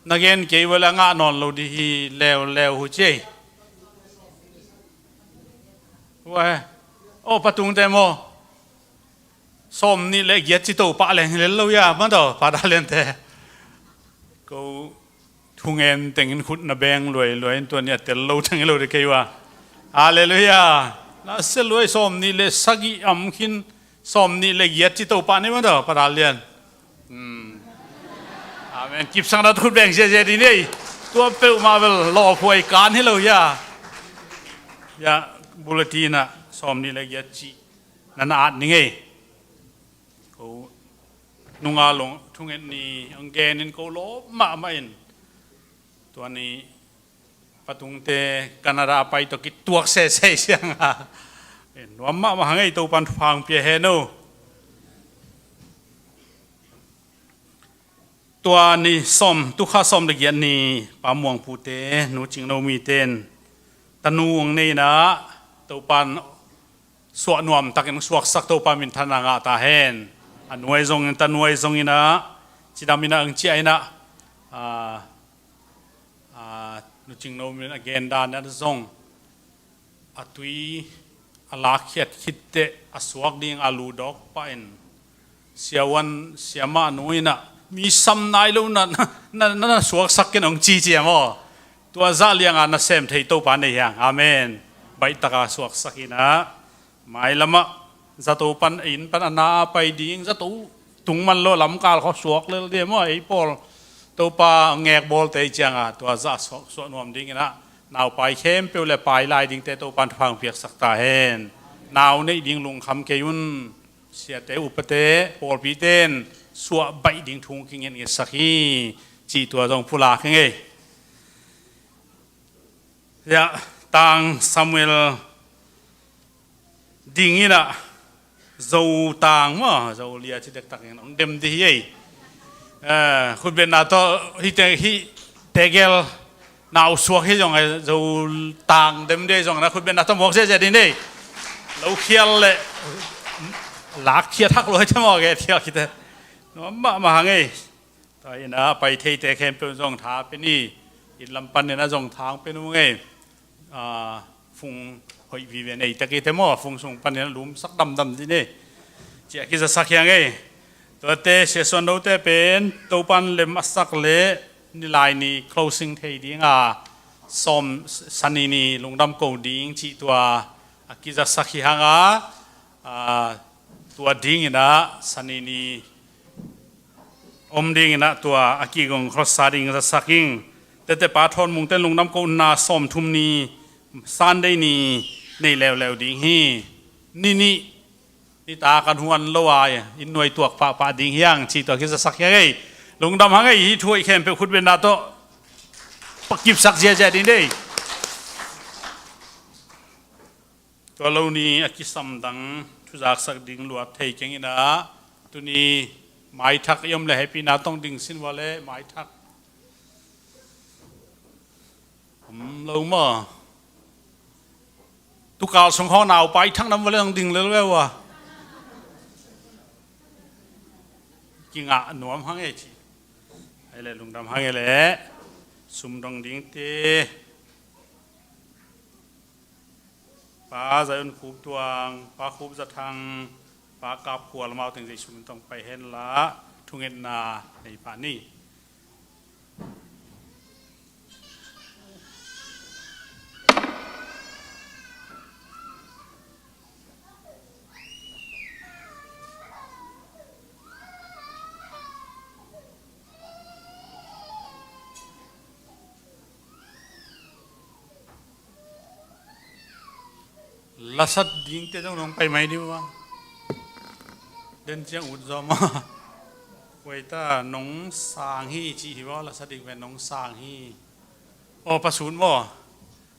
na gen kei vua le a ngah nawn lo dih hi leuleu hu ci ei. Ua he. Aw, patungte maw? Sawm nih le giat ci to pah leng hi lel lo ia, ma daw, pa Daliante. Ko thungen tengin khut na beng luailuai in tua nih a tel lo teng hi lo de kei ua. Halleluiah. Na sia luai sawm nih le sagih am khin sawm nih le giat ci to pah ni ma daw, pa Dalian. Hmm. Amen. Kipsak na khut beng ziazia dih ni ei. Tua peuhmah bel lawphuai kan hi lo ia. Ia, bulletin ah sawm nih le giat ci na na at ning ei. Ko nunga lung thunget ni ang genin ko lawp mahmah in. Tua ni patungte Canada a pai tawh kituak sesei siang a. Nuam mahmah hang ei, Topan thupha hong pia hen o. Tua ni sawm, tukha sawm le giat ni Pa Muang Pu te, Nu Cing No Mi ten tanu ang nei inah, Topan suah nuam takin suaksak Topa minthanna ngah ta hen. A nuai zongin, ta nuai zongin ah, cidam inah ang ciah inah, a, a, Nu Cing No Mi in a gen dan inah zong a tui a lakkhiat khitteh a suak ding a ludawk pah in, siavuan siamah nu inah mi sam nai lo na, na, na, na suaksak ken hong ci ciam aw. Tua zah lianga nasem thei Topa nei hiang. Amen. Baih taka suaksak inah, mailamah zato pan, inn pan a na a pai ding zato tung man lo lamkal khaw suak lel dih maw, ei pawl Topa ngek bawlte i cianga tua zah suak, suah nuam ding inah, naupai khempeuh le pai lai dingte Topan thupha hong piaksak ta hen. Nau neih ding lungkham kei un. Siate, upate, pawlpite in suah baih ding thu hong kingetngetsak hi, cih tua zong pulak hi ngei. Ia, Tang Samuel ding inah, Zo Tang maw, Zo lia ci dektak in hong dem dih hi ei. Eh, khutbetna tawh hihte, hih tegel nau suak hi zong, eh, Zo Tang dem dih zong na khutbetna tawh muak ziazia dih ni ei. Lo khial le lakkhiat hak luai te maw, ge khial khite. Nuam mahmah hang ei. Tua inah pai theite khempeuh zong tha pia ni. Inn lam panin ah zong tha hong pia nu ngei. A, fung hoih vive nei tak i te maw, fung sung panin ah lumsak damdam dih ni. Ciah kizasak hiang ei. Tuate Sia Suan Dote pen Topan lem a sak le nilai ni closing thei dinga sawm, Sani ni lungdam ko ding cih tua a kizasak hi hanga, a, tua ding inah Sani ni om ding inah tua a kigong khawsa ding zasak ing. Tete Pa Thawn Mung ten lungdam kohna sawmthum ni Sunday ni nei leuleu ding hi. Ni nih nitak an huan lo a inn nuai tuak pahpah ding hiang cih tua kizasak hiang ei. Lungdam hang ei, hih thu hoih khempeuh khutbetna tawh pakipsak ziazia ding dih ei. Tua lo ni a kisam dang thuzaksak ding luat thei keng inah, tuni maithak i om le hehpihna tawh ding sin vua le maithak om lo maw? Tukal sung khawng naupai thak nam vua le ding lel ve ua. Kingah nuam hang ei ci. Ei le lungdam hang ei le sum dong dingte. Pa Zion Khup Tuang, Pa Khup Za Thang, Pa Kap Khual, amau teng Zeisu min tawh pai hen la, thungetna nei pah ni. Lasat dingte zong nong pai mai ding uh a. Den ciang ut zaw maw? Kuaita nong sang hi cih hi maw, lasat ding pen nong sang hi. Aw, pasut maw?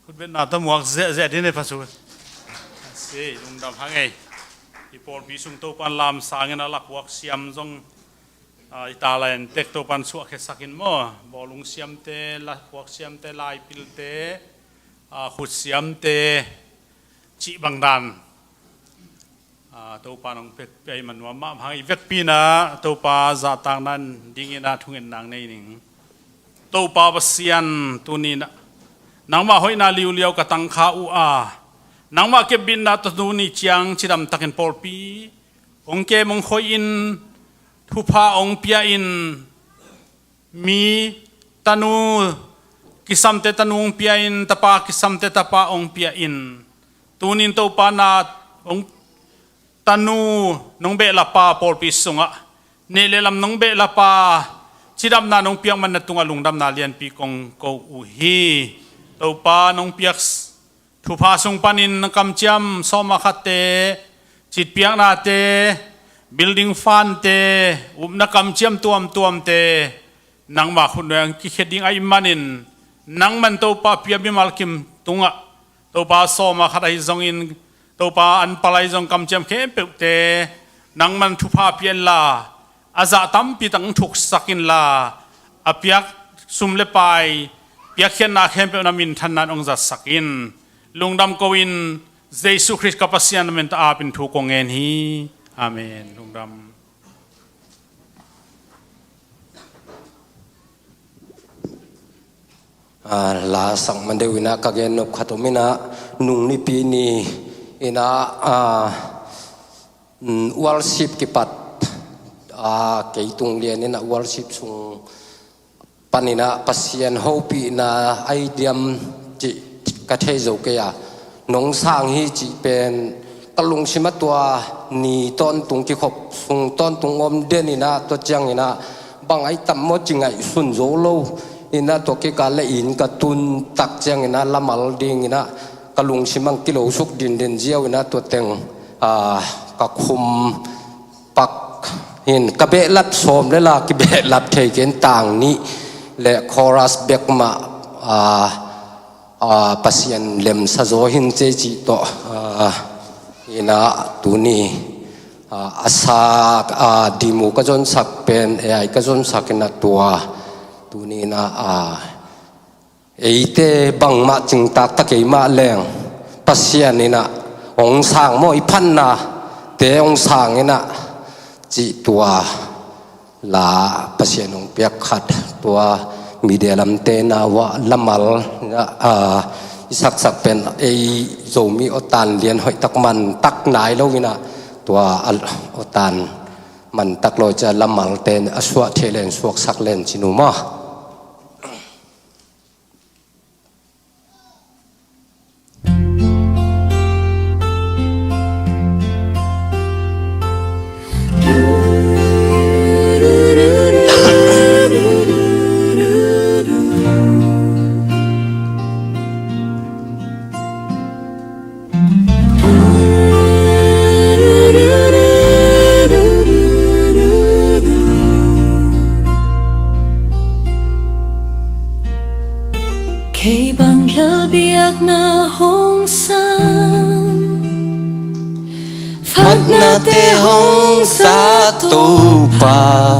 Khutbetna tawh muak zehzeh ding ne pasut. A si, lungdam hang ei. I pawlpi sung Topan lamsangin a la puak siam zong, ah, i talent tek Topan suahkhiasak in maw. Bawlung siamte, la puak siamte, laipilte, ah, khut siamte, cih bang dan, ah, Topa nong pia i man nuam mahmah hang i vekpi in ah Topa zahtakna dingin ah thungetna nei ning. Topa Pasian, tuni in ah nangmah hoihna liuliau ka tangkha uh a, nangmah kepbitna tawh tuni ciang cidam takin pawlpi hong kem hong khoih in, thupha hong pia in, mi tanu kisamte tanu hong pia in, tapa kisamte tapa hong pia in. Tunin Topa na hong tanu nong behlap a pawlpi sungah neh le lam nong behlap a cidamna nong piak man na tungah lungdamna lianpi kong ko uh hi. Topa nong piak thupha sung panin na kamciam sawma khatte, citpiaknate, building fund-te, upna kamciam tuamtuamte nangma khutnuai ah kikhia ding ahih manin, nangman Topa pia mimal kim tungah, Topa sawma khat ahi zongin, Topa an pal ahi zong kamciam khempeuhte nangman thupha pia inla, a zah tampi tak hong thuksak inla, a piak sum le pai, piakkhiatna khempeuh na minthanna in hong zatsak in. Lungdam ko in, Jesu Khrist ka Pasian na min tawh apin thu kong ngen hi. Amen. Lungdam. Ah, la sak man deuh in ah ka gen nop khat om in ah, nung Nipi ni in ah, ah, mm, worship kipat, ah, kei tung lian in ah worship sung pan in ah Pasian hopihna ai diam cih ka thei zo kei a, nong sang hi cih pen ka lungsim ah tua ni tawntung kikhop sung tawntung om den in ah, tua ciangin ah bang ai tam maw ci ngaihsun zo lo in ah, tua kik a le inn ka tun tak ciangin ah lamal dingin ah ka lungsim ah kilo suk dindin ziau in ah, tua teng, ah, ka khum pak in ka behlap sawm le la kibehlap thei kei in, tang nih le chorus bek mah, ah, ah, Pasian lemsa zaw hi in cei cih tawh, ah, in ah tuni, ah, a sak, ah, demo ka zonsak pen, A I ka zonsak in ah tua tuni in ah, ah, eite bangmah cingtak ta kei mah leng Pasian in ah hong sang maw, i phatnate hong sang in ah cih tua la Pasian hong piak khat, tua media lamte na uah lamal, ah, i saksak pen ei Zomi awtan lian hoih tak man tak nai lo in ah, tua a awtan man tak lo cia lamalte a suah thei len suaksak len ci nu maw. Kei bang lal biakna hong sang, phatnate hong za Topa,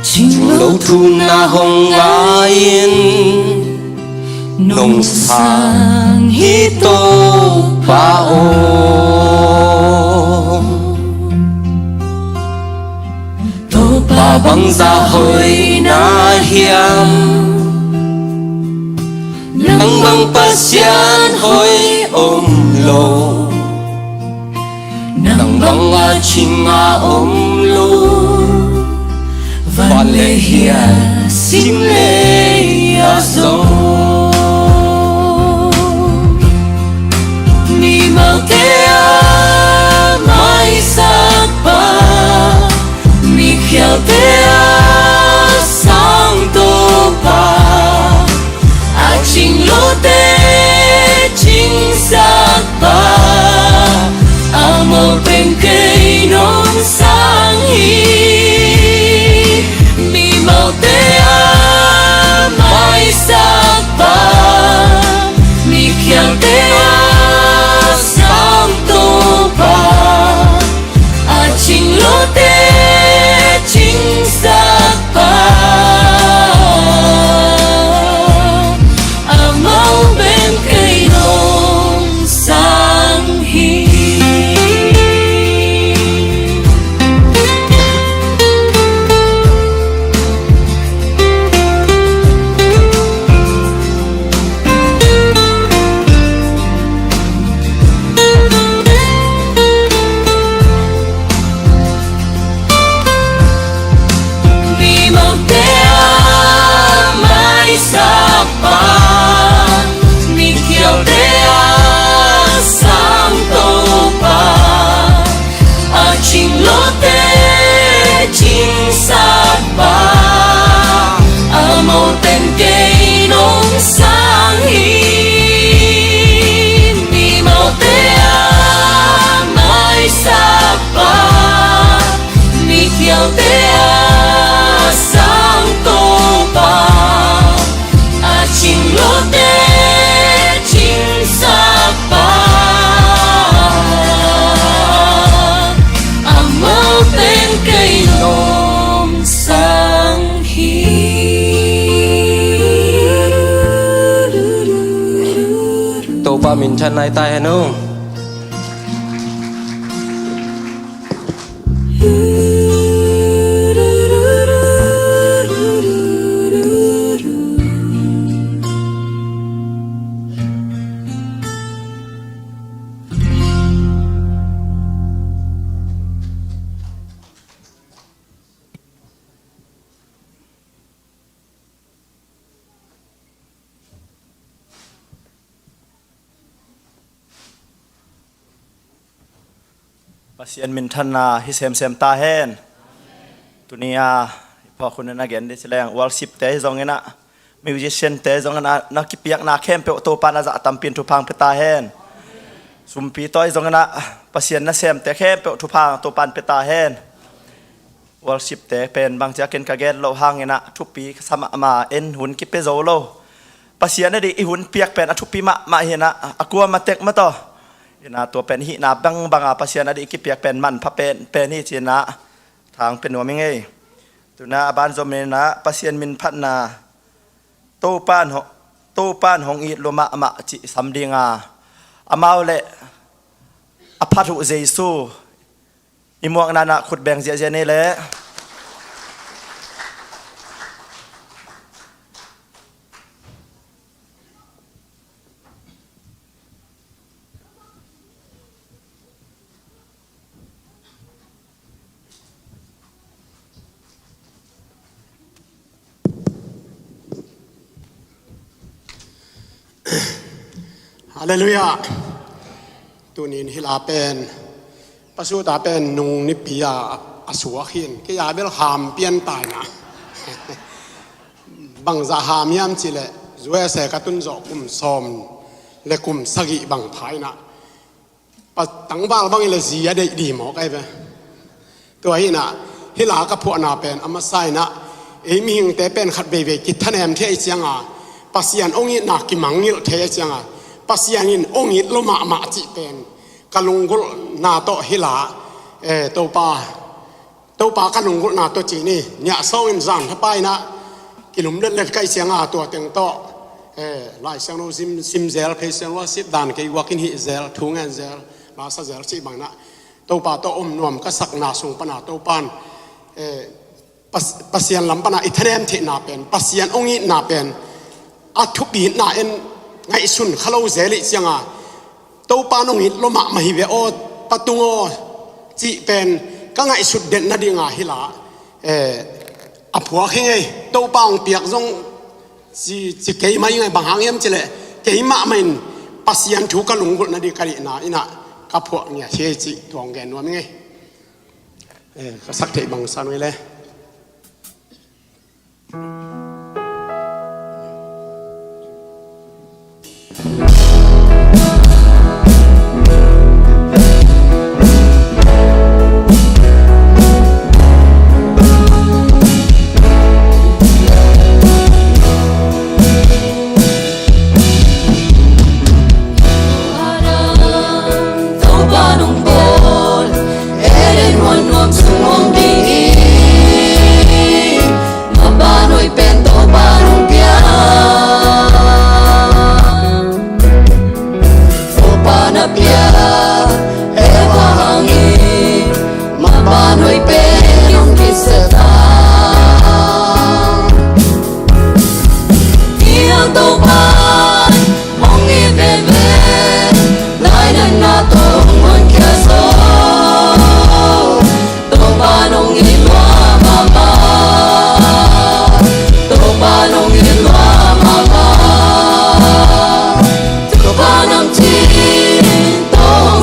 cinglo thumna hong ngai-in nong sang hi Topa aw. Topa bangzah hoihna hiam, nang bang Pasian hoih om lo. Nang bang a cing a om lo, van le hiah, sing le hiah zong. Mimalte a maisakpa, mikhialte a sang Topa, a cing lote cingsakpa, a mawl pen kei nong sang hi. Mimalte a maisakpa, Min than nai tai hen u. Pasian minthanna hi semsem ta hen. Tuni a i phawk hun na gen dih cileng worship te hi zongin ah, musician te zongin ah, na kipiakna khempeuh Topa na zah tampi in thupha pia ta hen. Sumpi tawi zongin ah, Pasian na semte khempeuh thupha Topa in pia ta hen. Worship te pen bangci a ken ka gen loh hangin ah thupi ka sa mahmah in hun kipia zo lo. Pasian a dih i hun piak pen a thupi mahmah hi in ah, a kuama tek mah tawh. Hi in ah tua pen hihna bangbang a Pasian a dih kipiak pen manpha pen, pen hi ci in ah thang pia nuam ing ei. Tu in ah a ban zom in ah Pasian min phatna, Topa in ho-, Topa in hong it lua mahmah cih sam ding a, amau le a phat uh Jesu i muakna in ah khut beng ziahziah ni leh. Halleluiah. Tunin hih la pen, Pastor ta pen nung nipi a, a suak hi in, kei a bel ham pian ta in ah. Bangzah ham hiam cih leh, U S A ka tun zawh kum sawm le kum sagih bang pha in ah, pa tangval bang in le zi a deih dih mawk ahi ve. Tua hi in ah, hih la ka phuahna pen a masa in ah, ei mihingte pen khat veivei kithanem thei ciang a, Pasian hong itna kimangngilh thei ciang a, Pasian in hong it lua mahmah cih pen ka lunggulhna tawh hih la, eh, Topa, Topa ka lunggulhna tawh ci ni. Niah sawng in zan thapa in ah kilum letlet ka hih ciang a, tua teng tawh, eh, Lai Siangtho sim, sim zel, phei siangtho a sip dan kei uak in hih zel, thu ngen zel, la sa zel cih bang in ah, Topa tawh om nuam ka sakna sung pan a Topa in, eh, Pas-, Pasian lam pan a i thanem theihna pen, Pasian hong itna pen a thupitna in ngaihsun kha lo zel ih ciang a, Topa in hong it lua mahmah hi ve aw, pa tung aw cih pen ka ngaihsut den nading a hih la, eh, a phuak hi ing ei. Topa hong piak zong ci, ci kei mah ing ei, bang hang hiam cih leh kei mahmah in Pasian thu ka lunggulh nading ka deihna in ah ka phuak ngiat hi ei cih tua hong gen nuam ing ei. Eh, ka sak theih bang sa nuam ing ei le. Topa nong bawl, Eden huan nuam sung om ding hi. Mapa nuai pen Topa nong pia. Topa na pia Eva hangin, mapa nuai pen hong kiseta. Hiang Topa hong it veve, lainatna tawh hong honkhia zo. Topa nong it lua mahmah. Topa nong it lua mahmah. Topa nong cin tawh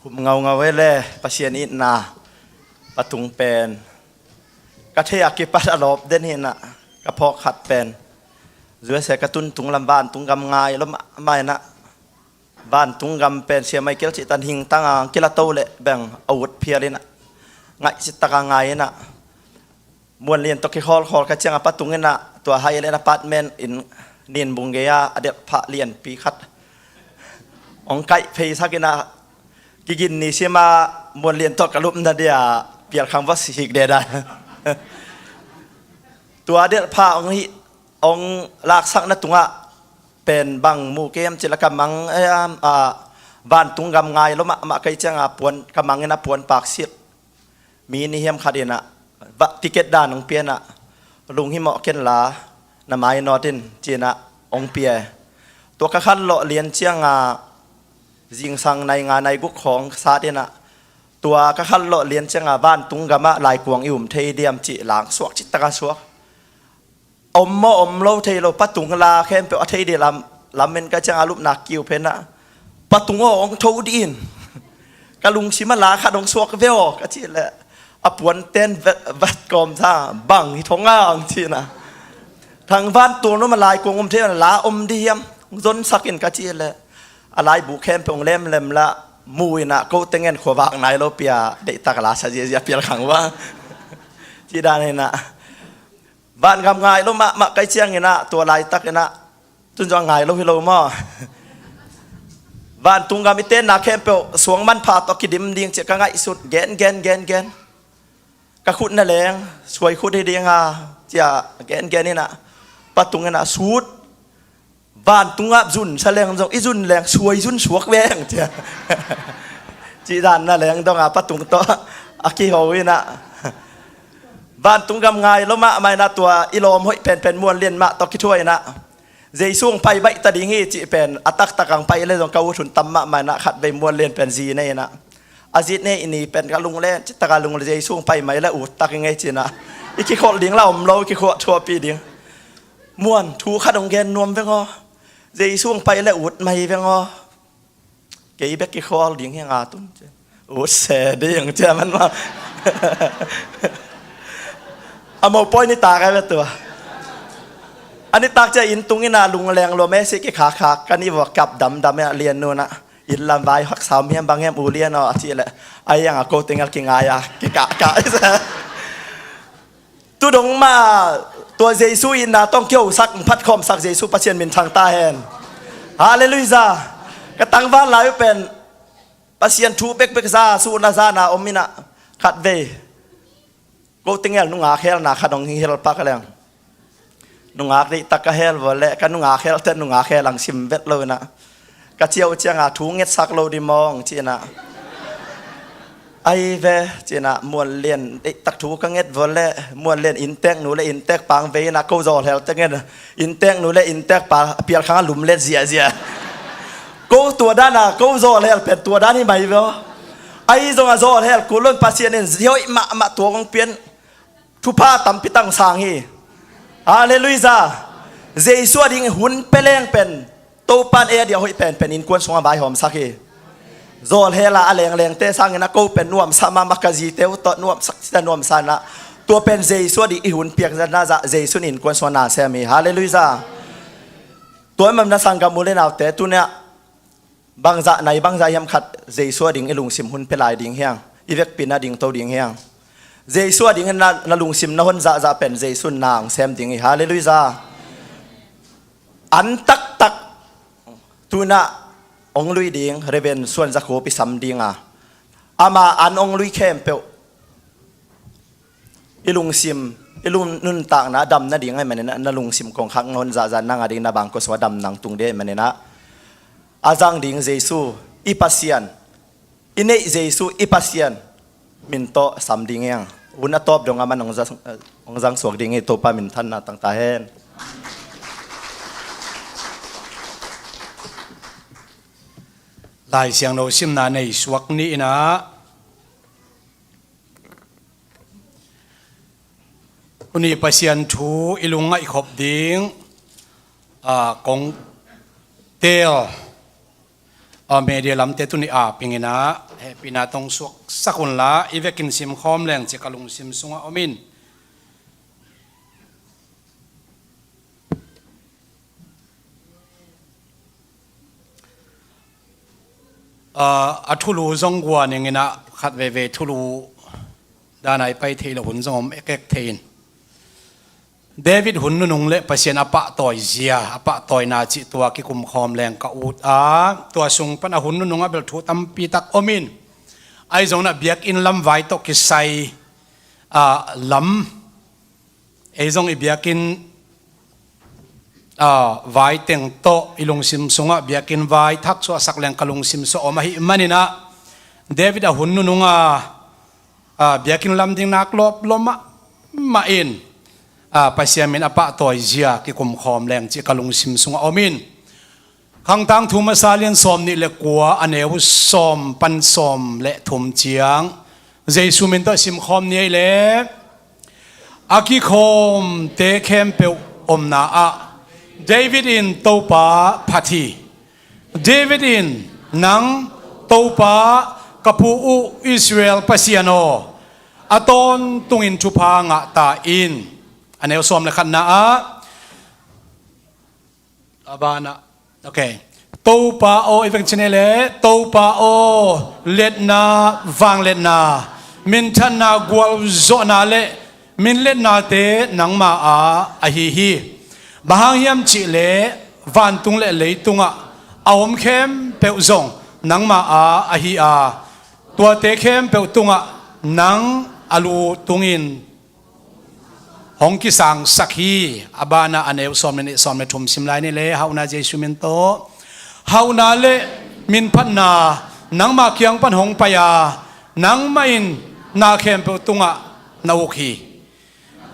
Kum ngaungau e le Pasian itna patung pen ka thei a kipat a lawp den hi inah, ka phawk khat pen U S A ka tuntung lam vantung gam ngai lo mahmah inah, vantung gam pen sia Michael cih tan hingtang a kila to leh beng a ut phial inah, ngaih cih taka ngai inah, Muan Lian tawh kikhawlkhawl ka cianga patung inah, tua Highland apartment in nin bung gei-a a delhphah lianpi khat hong kaih pheisak inah, kigin ni sima Muan Lian tawh ka lupna dia pialkhang va sihik deda. Tua delhphah hong hih, hong laksakna tungah pen bang mu kem cila ka mang, eh, ah, vantung gam ngai lo mahmah ka hih cianga puan ka mang inah puan paksilh mi nih hiam khat inah, ticket dan hong pia inah, lunghimawh kenla na mainawt in ci inah hong pia. Tua ka khanlawh lian cianga zingsang nai nga nai guk khawng sat inah, tua ka khanlawh lian cianga vantung gamah laikuang i um thei diam cih lang suak cih taka suak. Om maw om lo thei lo, patung la khempeuh a thei dih lam, lam in ka cianga lupna kiu phenah, patung aw hong tho dih in, ka lungsim a la khat hong suak ve aw ka cih leh, a puanten vet, vet kawm sa bang hi thong ang ci inah, thangvan tuang lo ma laikuang om thei la om dih hiam, hong zonsak in ka cih leh, a laibu khempeuh hong lemlem lah mu inah, ko tengen khuavak nai lo pia deihtak la sa ziazia pialkhang va. Ci dan inah, van gam ngai lo mahmah ka hih ciang inah, tua laitak inah, tun zong ngai lo hi lo maw? Vantung gam i tenna khempeuh suang manpha tawh kidim ding cih ka ngaihsut, gen gen gen gen. Ka khut na leng suai khut hi ding a cia gen gen inah, patung inah sut. Vantungah zun sa leng zong, i zun leng suai zun suak veng cia. Cih dan na leng donga patung tawh a kiho inah, vantung gam ngai lo mahmah inah, tua i lawm hoih penpen Muan Lian mah tawh kithuah inah, Jesu hong pai baih ta ding hi cih pen a taktak ang pai le zong ka ut hun tam mahmah inah, khatvei Muan Lian pen zi nei inah, a zi nei ni pen ka lunglen cih taka lunglen, Jesu hong pai mai le ut tak i ngei ci inah, i kikholh ding la om lo, i kikhuah thuahpih ding. Muan, thu khat hong gen nuam veng aw. Jesu hong pai le ut mai veng aw. Kei bek kikhawl ding hi nga tun ci. Ut se ding cia man ma. A mopawi nitak ai ve tua. A nitak cia inn tung inah lungleng lua mesi kikhakhak, ka ni vua kap damdam inah Lian nu inah, inn lam vai haksa om hiam bang hiam U Lian aw a cih leh, a iang a ko tengel kingai a kikahkah i se. Tudong mah tua Jesu itna tawh hong kihosak, hong phatkhawmsak Jesu Pasian minthang ta hen. Halleluiah. Ka tangval lai uh pen Pasian thu bekbek za, suhna zana om inah, khatvei ko tengel nungak helna khat hong hel pak leng, nungak deihtak ka hel vua leh, ka nungak helte nungak hel ang sim vet lo inah, ka ciah uh cianga thu ngetsak lo dih mawng ci inah, ai ve ci inah, Muan Lian deihtak thu ka nget vua leh, Muan Lian inntek nu le inntek pa hong vei inah, ko zawlhel te ngen, inntek nu le inntek pa pialkhang a lum let ziahziah. Ko tua dana ko zawlhel pen tua dan hi mai ve aw. Ahi zongah zawlhel kul lo in, Pasian in zihoih mahmah tua hong pian thupha tampi tak hong sang hi. Halleluiah. Jesu a ding hun pia leng pen Topan ei a dia hoih penpen innkuan sungah vaihawmsak hi. Zawlhel a a lenglengte sangin a ko pen nuamsa mahmah, ka zite uh tawh nuamsak cita nuamsa inah, tua pen Jesu a ding i hun piak zana zah Jesu in innkuan sungah na sem hi. Halleluiah. Tua i mamna sanggam u le naute, tuni ah bangzah nai, bangzah hiam khat Jesu a ding i lungsim hun pia lai ding hiang, i vekpi na dingto ding hiang. Jesu a ding na, na lungsim na hon zahzah pen Jesu in na hong sem ding hi. Halleluiah. An taktak tunah hong lui ding Reverend Suan Za Khup i sam dinga, ama an hong lui khempeuh i lungsim, i lung nuntakna a dam nading ahih maninah, na lungsim kongkhak na hon zahzah nang a ding na bangkua sungah dam nang tung ding ahih maninah, a zang ding Jesu i Pasian, i neih Jesu i Pasian min tawh sam ding hiang. Hun a tawp dong a man hong zang, hong zang suak ding hi. Topa minthanna tangta hen. Lai Siangtho simna nei suak ni inah, tuni Pasian thu i lungngaih khop ding, a, kong tel A media lamte tuni a pingin ah hehpihna tawh suaksak unla, i vekin simkhawm leng ci ka lungsim sungah om in. A, a thulu zong guan ingin ah khat veve thulu dana i pai theih loh hun zong om ekek thei in. David hun nunung le Pasian a pahtawi zia, a pahtawina cih tua kikumkhawm leng ka ut a, tua sung pan a hun nunungah bel thu tampi tak om in. Ahi zongin ah biakinn lam vai tawh kisai, a, lam, ei zong i biakinn, a, vai teng tawh i lungsim sungah biakinn vai thak suahsak leng ka lungsim suah om ahih manin ah, David a hun nununga, a, biakinn lam ding nak lawp lua mahmah in, a, Pasian min a pahtawi zia kikumkhawm leng ci ka lungsim sungah om in. Khangtang thu masa lian sawm nih le kua, a neu sawm pan sawm le thum ciang Jesu min tawh simkhawm ni ei le. A kikhawmte khempeuh omna ah David in Topa phat hi. David in, "Nang Topa, ka pu uh Israel Pasian aw, a tawntungin thupha ngah ta in." A neu sawm le khatna ah, a banah, okay. "Topa aw," i veng cine le, "Topa aw, liatna, vangliatna, minthanna, gualzawhna le minliatnate nangma a ahi hi. Bang hang hiam cih leh vantung le leitungah a om khempeuh zong nangma a ahi a, tuate khempeuh tungah nang a lu tungin hong kisangsak hi." A banah a neu sawm le nih, sawm le thum sim lai ni le, hauhna Jesu min tawh. "Hauhna le minphatna nangma kiang pan hong pai a, nangmah in na khempeuh tungah na uk hi.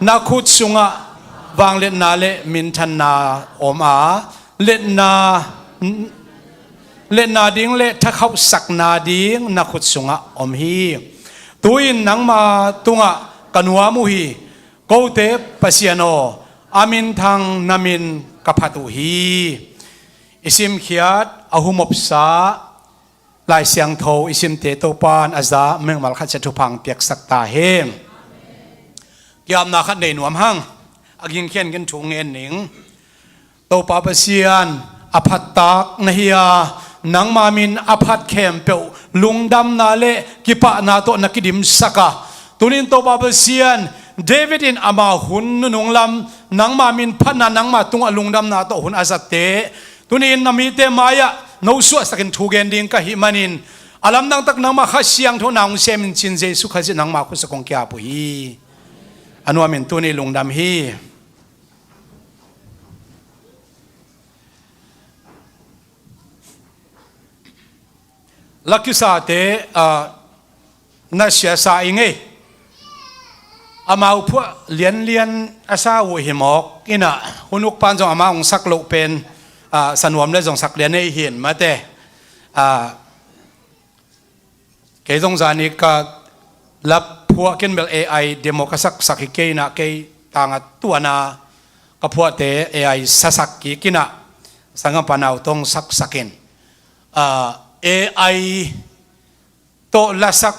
Na khut sungah vangliatna le minthanna om a, liatna, liatna ding le thakhauhsakna ding na khut sungah om hi. Tu-in nangma tungah ka nuam uh hi. Kote Pasian aw, a minthang na min ka phat uh hi." I simkhiat a humopsa Lai Siangtho i simte Topa'n a za mengmal khat sia thupha piaksak ta hen. Kiamna khat nei nuam hang. A ging khian gen thu ngen ning. "Topa Pasian, a phattak na hi a, nangma min a phat khempeuh lungdamna le kipahna tawh na kidimsak a, tuni-in Topa Pasian, David in ama hun nunung lam nangma min phatna, nangma tungah lungdamna tawh hun a zatte, tuni-in na mite mai-ah no suahsakin thu gen ding ka hih manin, a lamdang tak nangma Kha Siangtho na hong semin cin Jesu Khazih nangma khutsa kong kiap uh hi. A nuamin tuni lungdam hi." Lakisate, ah, na siasa i ngei. Amau phuah lianlian a sa uh hi mawk inah, hunuk pan zong amau hong sak loh pen, ah, sanuam le zong sak lian ei hin mate. Ah, kei zong zani ka laphuah ken bel A I demo ka saksak hi kei inah, kei tangah tuana ka phuahte A I sasak kik inah, sanggam panau tong saksakin, ah, A I tawh lasak,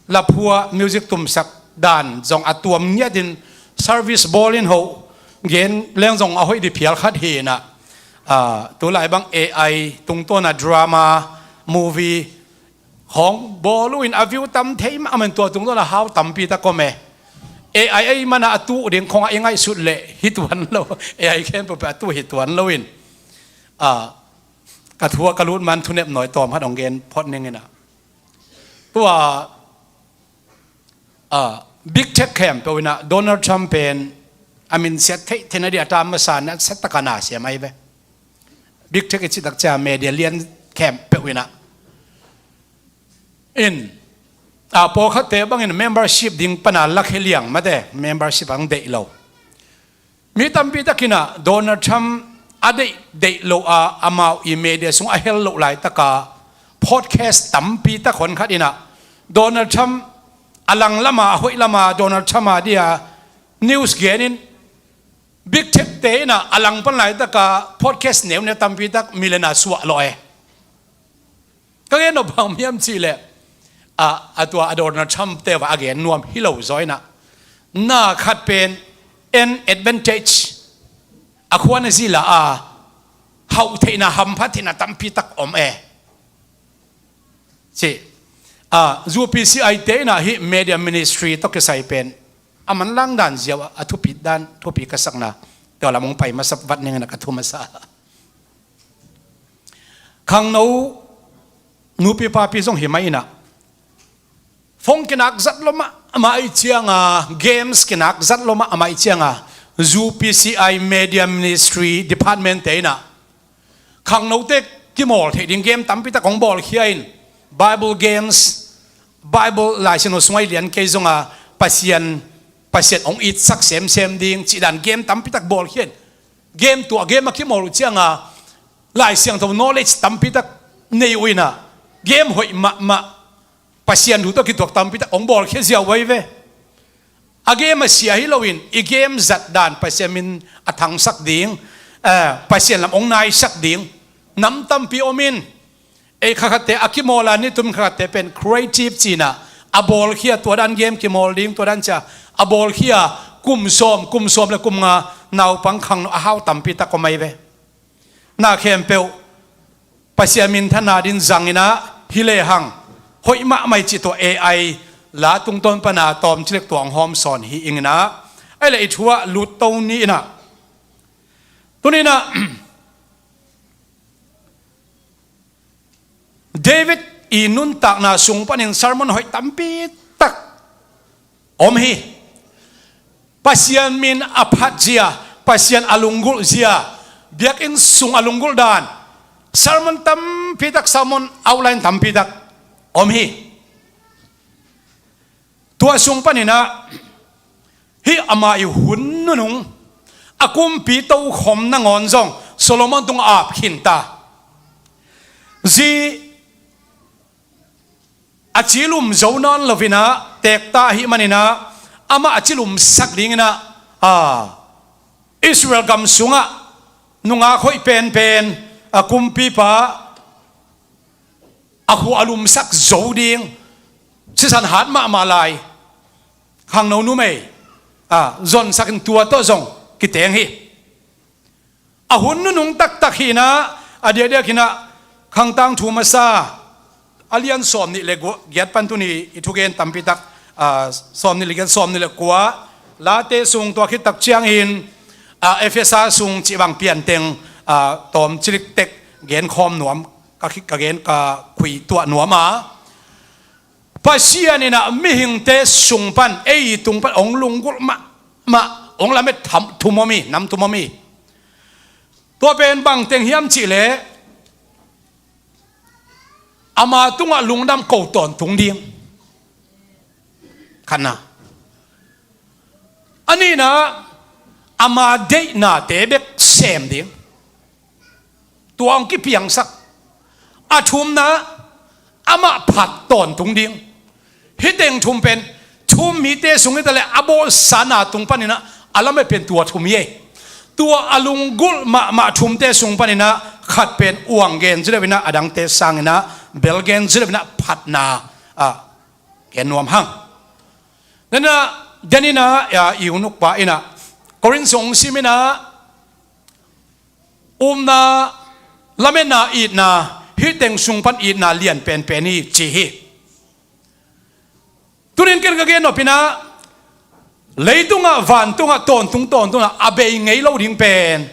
laphuah, music tumsak dan zong a tuam ngiatin service bawlin hoh gen leng zong a hoih dih phial khat hi inah, ah, tulai bang A I tungtawna drama, movie khawng bawl uh in a view tam thei mah a man, tua tungtawna hau tampi tak om e. A I ei mana a tuh ding khawngah i ngaihsut leh hi tuan lo. A I khempeuh peuh a tuh hi tuan lo in, ah, ka thu ah ka lut man thunep nawi tawm khat hong gen phot ning inah. Tua, ah, big tech khempeuh inah Donald Trump pen a min siat theih theihna dih a tam masa na siat taka na siam ahi ve. Big tech i cih tak ciang media lian khempeuh inah. In, ah, pawlkhatte bangin membership ding pana lakhia liang mate, membership ang deih lo. Mi tampi tak inah Donald Trump a deih, deih lo a, amau i media sung a hel loh laitaka podcast tampi tak hon khat inah Donald Trump a lang lama, a hoih lama, Donald Trump a dia news genin, big tech te inah a lang pan laitaka podcast neuneu tampi tak millionaire suah lo e. Ka gen nop bang hiam cihleh, a, a tua a Donald Trump te va a gen nuam hi lo zaw inah, na khat pen an advantage, a khua na zila a hauh theihna, hamphat theihna tampi tak om e. Ci, a, U P C I te inah hih media ministry tawh kisai pen a manlang dan ziau a, a thupit dan, thupi ka sakna, tua lam hong pai masa vat ning inah ka thu masa. Khangno nupi papi zong hi mah inah, phone kinak zat lo mah amah ih cianga, games kinak zat lo mah amah ih cianga, U P C I media ministry department te inah khangnote kimawl theih ding game tampi tak hong bawlkhia in, Bible games, Bible Lai Siangtho sungah i lian kei zonga Pasian, Pasian hong itsak semsem ding cih dan game tampi tak bawlkhia in, game tuah game a kimawl uh cianga Lai Siangtho knowledge tampi tak nei uh inah, game hoih mahmah, Pasian thu tawh kituak tampi tak hong bawlkhia ziau uh ahi ve. A game a sia hi loin i game zat dan Pasian min a thangsak ding, eh, Pasian lam hong naisak ding nam tampi om in. Ei, kha khatte a kimawl a, ni tum kha khatte pen creative ci inah a bawlkhia, tua dan game kimawl ding, tua dan cia a bawlkhia, kum sawm, kum sawm le kum nga naupang khangno a hau tampi tak om ahi ve. Na khempeuh Pasian minthanna din zang inah, hi lehang hoih mahmah i cih tua A I la tungtawn pana tawmcik lek tua hong hawm sawn hi ing inah, ahi leh i thu ah lut to ni inah. Tuni inah David i nuntakna sung panin sermon hoih tampi tak om hi. Pasian min a phat zia, Pasian a lunggulh zia, biakinn sung a lunggulh dan, sermon tampi tak, sermon outline tampi tak om hi. Tua sung paninah hih ama i hun nunung a kumpi tokhom nangawn zong Solomon tungah ap khinta. Zi a cilum zo nawn loinah teekta ahih maninah amah a cilumsak dinginah, a, Israel gam sungah nungak hoih penpen, a, kumpipa a khua a lumsak zo ding sisan hat mahmah lai khangno numei, a, zonsak in tua tawh zong kiteng hi. A hun nunung taktak hinah, a diakdiak hinah, Khangtang thu masa a lian sawm nih le giat pan tuni i thugen tampi tak, a, sawm nih le giat, sawm nih le kua, Late sung tua khit tak ciangin, a, Efesa sung cih bang pianteng, a, tawm cilik tek genkhawm nuam, ka khit ka gen ka khui tuah nuam a. Pasian inah mihingte sung pan, ei tung pan hong lunggulh mahmah, hong lamet thum om hi, nam thum om hi. Tua pen bangteng hiam cihleh, ama tungah lungdam ko tawntung ding. Khatna. A nihna, ama deihnate bek sem ding. Tua hong kipiangsak. A thumna, amah phat tawntung ding. Hih teng thum pen, thum mite sung hitaleh a bawlsa na tung paninah a lamet pen tua thum hi ei. Tua a lunggulh mahmah thumte sung paninah khat pen uang gen zileuinah, a dangte sanginah bel gen zileuinah phatna, a, gen nuam hang. Denah, deninah, a, i unukpa inah Korin sung hong siminah, upna, lametna, itna, hih teng sung pan itna lian penpen hi ci hi. Tunin ken ka gen nopinah, leitungah, vantungah, tawntung, tawntungah a bei ngei lo ding pen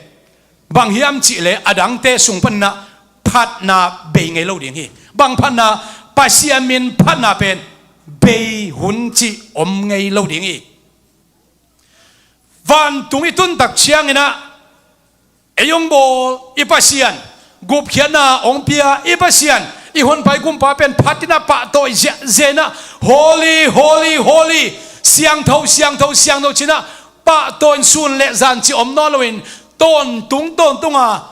bang hiam cihleh, a dangte sung paninah phatna bei ngei lo ding hi. Bang phatna? Pasian min phatna pen bei hun cih om ngei lo ding hi. Vantung i tuntak cianginah ei hong bawl i Pasian, gupkhiatna hong pia i Pasian, i honpai kumpa pen phatinah pahtawi ziahziah inah, holy, holy, holy, siangtho, siangtho, siangtho cinah pahtawi in sun le zan cih om nawn loin tawntung tawntunga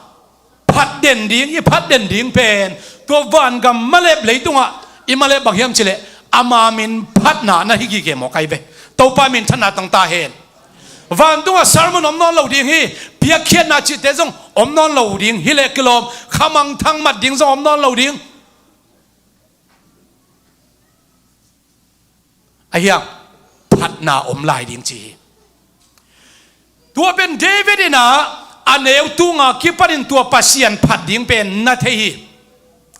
phat den ding, i phat den ding pen tua vangam malep leitungah i malep bang hiam cihleh, ama min phatna na hi gige mawk ahi ve. Topa minthanna tang ta hen. Vantungah sermon om nawn lo ding hi. Piakkhiatna cihte zong om nawn lo ding hi leh kilawm, khamangthang mat ding zong om nawn lo ding. ahi hang phatna om lai ding ci hi. Tua pen David in ah a neu tunga kipanin tua Pasian phat ding pen na thei hi.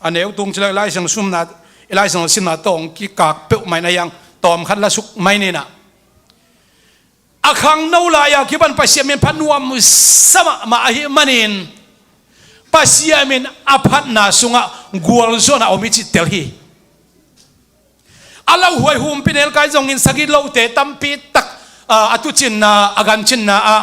A neu tung ci lo, i Lai Siangtho simna, i Lai Siangtho simna tawh kikak peuhmah in ahi hang tawmkhat la suk mai ni in ah, a khangno lai-a kipan Pasian min phat nuamsa mahmah ahih manin Pasian min a phatna sungah gualzawhna om hi cih tel hi. A lauhuai humpinelkai zongin sagih lote tampi tak, ah, a tucinna, a gancinna ah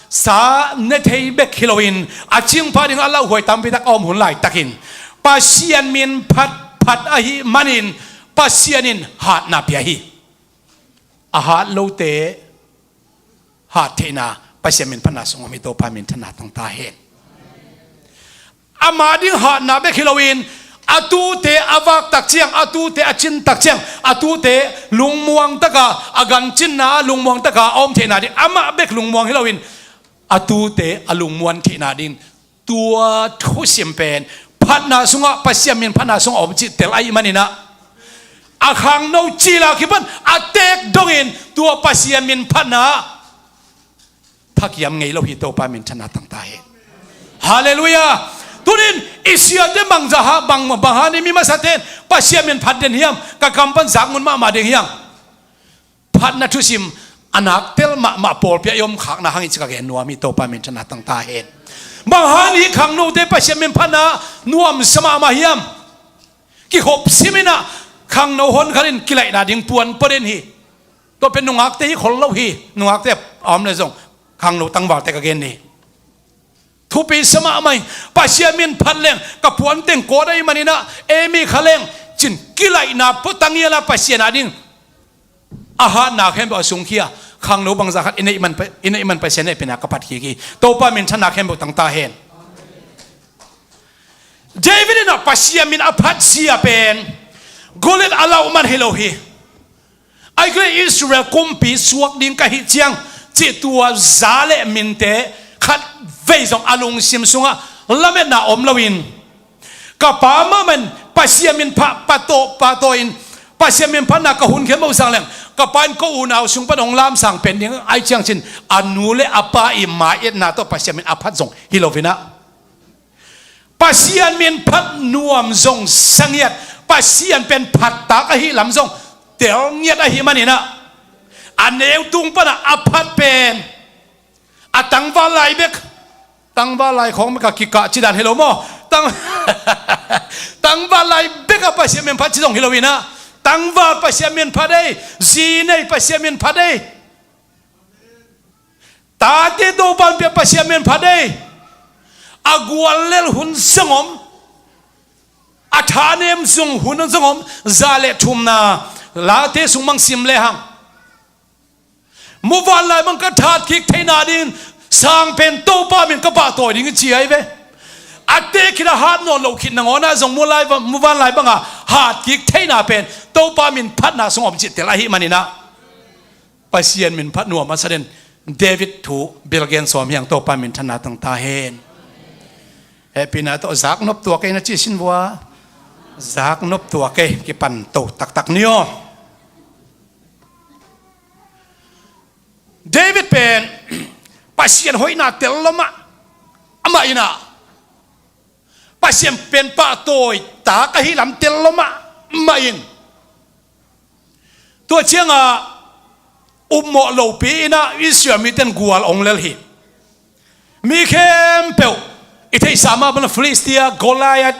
sa ne thei bek hi loin a cingpha ding a lauhuai tampi tak a om hun laitakin Pasian min phat phat ahih manin Pasian in hatna pia hi. A hat lote hat theihna Pasian min phatna sung om hi. Topa min thanna tang ta hen. Ama ding hatna bek hi loin a tute a vak tak ciang, a tute a cin tak ciang, a tute lungmuang taka, a gancinna a lungmuang taka a om theihna ding, amah bek lungmuang hi loin a tute a lungmuan theihna ding tua thusim pen phatna sungah, Pasian min phatna sungah om cih tel ahih manin ah a khangno cila kipan a teek dongin tua Pasian min phatna thakiam ngei lo hi. Topa min thanna tang ta hen. Halleluiah. Tunin i siate bangzah ha, bang, bang hangin mi masate in Pasian min phat den hiam, ka kam pan zak ngun mahmah ding hiam? Phatna thusim a nak tel mahmah pawlpi ah i om khakna hangin ci ka gen nuam hi. Topa min thanna tang ta hen. Bang hangin hih khangnote Pasian min phatna nuamsa mahmah hiam? Kikhop sim in ah khangno hon khat in kilaihna ding puan pua den hi. Tua pen nungakte hi khol lo hi. Nungakte a om le zong khangno tangvalte ka gen ni. Thupi sa mahmah hi. Pasian min phat leng ka puan teng kawt ahih manin ah ei mi kha leng cin kilaihna pua tang hial a Pasian a ding a hatna khempeuh a sungkhia khangno bangzah khat i neih man, i neih man Pasian hehpihna ka phat kik hi. Topa min thanna khempeuh tang ta hen. David in ah Pasian min a phat zia pen Goliath a lauh man hi lo hi. Ahih kei leh Israel kumpi suak ding ka hih ciang cih tua za le minte khat vei zong a lungsim sungah lametna om loin, ka pa mahmah in Pasian min pha, pahtawi, pahtawi in Pasian min phatna ka hun khempeuh zang leng ka pa in ka unau sung pan hong lamsang pen ding ahih ciang cin a nu le a pa i mai-etna tawh Pasian min a phat zong hi lo in ah Pasian min phat nuam zong sa ngiat, Pasian pen phat tak ahih lam zong tel ngiat ahih manin ah a neu tung pan ah a phat pen a tangval lai bek, tangval lai khawng bek a kikah ci dan hi lo maw? Tang, tangval lai bek a Pasian min phat ci zong hi lo in ah tangval Pasian min phat ei, zi nei Pasian min phat ei. Tate Topa in pia Pasian min phat ei. A guallel hun zong om, a thanem zong hun zong om. Za le thumna Late sung bang sim lehang, muvanlai bang ka that kik theihna dingin sang pen Topa min ka pahtawi ding i ci ahi ve. A teek khit a hat nawn loh khit nangawn ah zong muvanlai bang a hat kik theihna pen Topa min phatna sung om cih tel ahih manin ah Pasian min phat nuam a sa den David thu bel gen sawm hi hang. Topa min thanna tang ta hen. Hehpihna tawh zak nop tuak ei na ci sin vua. Zak nop tuak ei, kipan to taktak ni aw. David pen Pasian hoihna tel lo mah, amah in ah Pasian pen pahtawi tak ahih lam tel lo mahmah in, tua ciangah upmawh lopi in ah Israel mite in gual hong lel hi. Mi khempeuh i theihsa mah bang Filistia Goliath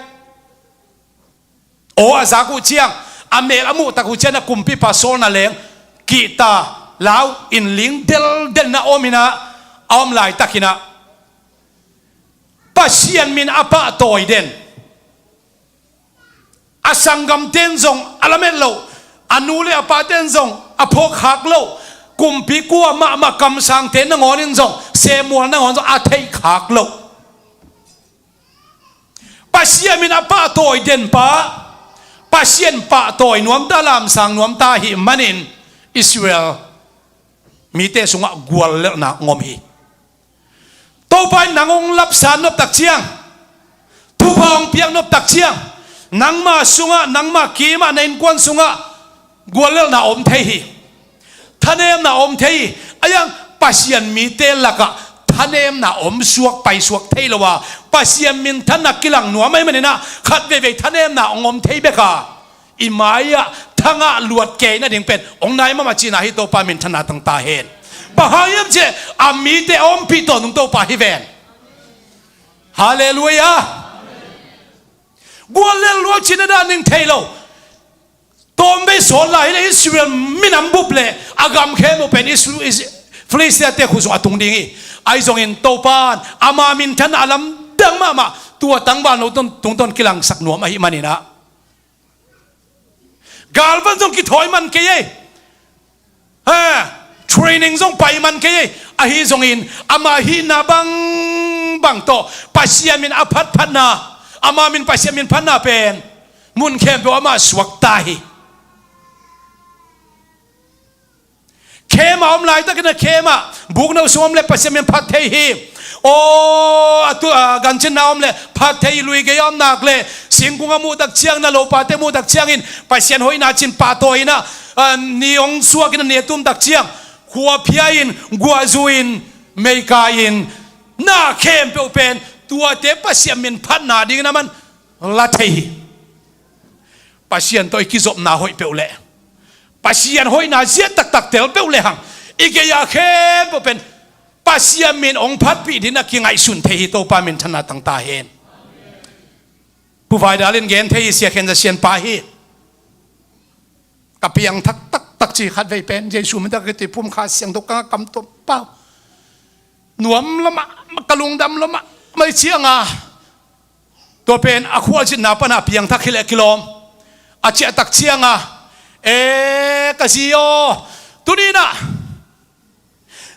aw a zak uh ciang, a mel a muh tak uh ciang a kumpipa Saul na leng kihta lau in ling deldelin a om in ah, a om laitakin ah Pasian min a pahtawi den, a sanggamte in zong a lamet loh, a nu le a pate in zong a phawkkhak loh, kumpi kua mahmah kamsangte nangawn in zong, Samuel nangawn zong a theihkhak loh, Pasian min a pahtawi den pa, Pasian pahtawi nuamta, lamsang nuamta ahih manin Israel mite sungah guallelhna ngom hi. Topa in nang hong lapsan nop tak ciang, thupha hong piak nop tak ciang, nangma sungah, nangma kimah, na innkuan sungah guallelhna om thei hi. Thanemna om thei hi. A iang Pasian mite lakah thanemna om suak, pai suak thei lo a, Pasian minthanna kilang nuam ahih manin ah khat veivei thanemna hong om thei bek a, i mai-ah thangah luat kei nading pen hong nai mahmah cihna hi. Topa minthanna tang ta hen. Bang hang hiam cih leh a mite a ompih tawntung Topa hi ven. Halleluiah. Guallel luat cihna dan ding thei lo. Tawmvei sawt lai hi leh Israel minam bup leh a gam khempeuh pen Is-, Is-, Filistia-te khut sungah a tung ding hi. Ahi zongin Topa in ama minthanna a lamdang mahmah, tua tangval no tungtawn kilangsak nuam ahih manin ah, galvan zong kithawi man kei ei. Ha, training zong pai man kei ei. Ahi zongin ama hihna bangbang tawh Pasian min a phatphatna, ama min Pasian min phatna pen mun khempeuh amah suakta hi. Khem a om laitakin ah khem ah bukna uh sung om leh Pasian min phat thei hi. Aw, a tu, a, gancinna om leh phat thei hi. Lui gei a om nak leh singkung a muh tak ciangin, a lopate muh tak ciangin Pasian hoihna cih pahtawi in ah, a, ni hong suakin a ni a tum tak ciang khuaphia in, guahzu in, meika in, na khempeuh pen tuate Pasian min phatna dingin a man la thei hi. Pasian tawh i kizopna hoih peuh leh, Pasian hoihna zia taktak tel peuh lehang, i gei-a khempeuh pen Pasian min hong phatpih dingin a kingaihsun thei hi. Topa minthanna tang ta hen. Pu Vai Dal in gen thei hi, Sia Khen Za Sian pa hi. Ka piangthak taktak ci khat vei pen Jesu min tawh ka kituih pumkhat siangtho ka ngah kam tuam pau. Nuam lua mah, ka lungdam lua mah, mai ciang a, tua pen a khualzinna pan a piangthak hi leh kilawm. A ciah tak ciang a, e, ka zi aw, tuni in ah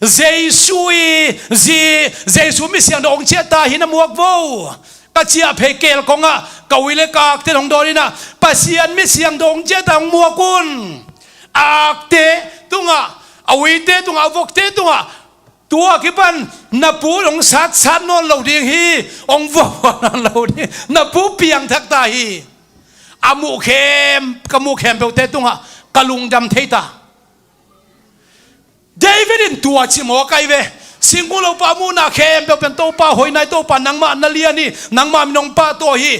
Jesu i zi, Jesu mi siangtho hong ciah ta hi na muak vo. Ka ciah phei keel kong ah ka ui leh ka akte hong dawn in ah, Pasian mi siangtho hong ciah ta hong muak un. A akte tungah, a uite tungah, a vokte tungah, tua kipan na pu hong satsat nawn lo ding hi, hong vuahvuah nawn lo ding. Na pu piangthak ta hi. A muh khem, ka muh khempeuhte tungah ka lungdam thei ta. David in tua ci mawk ahi ve. Singkung lopa muhna khempeuh pen Topa hoihna hi, Topa nangmah na lian hi, nangmah min hong pahtawi hi.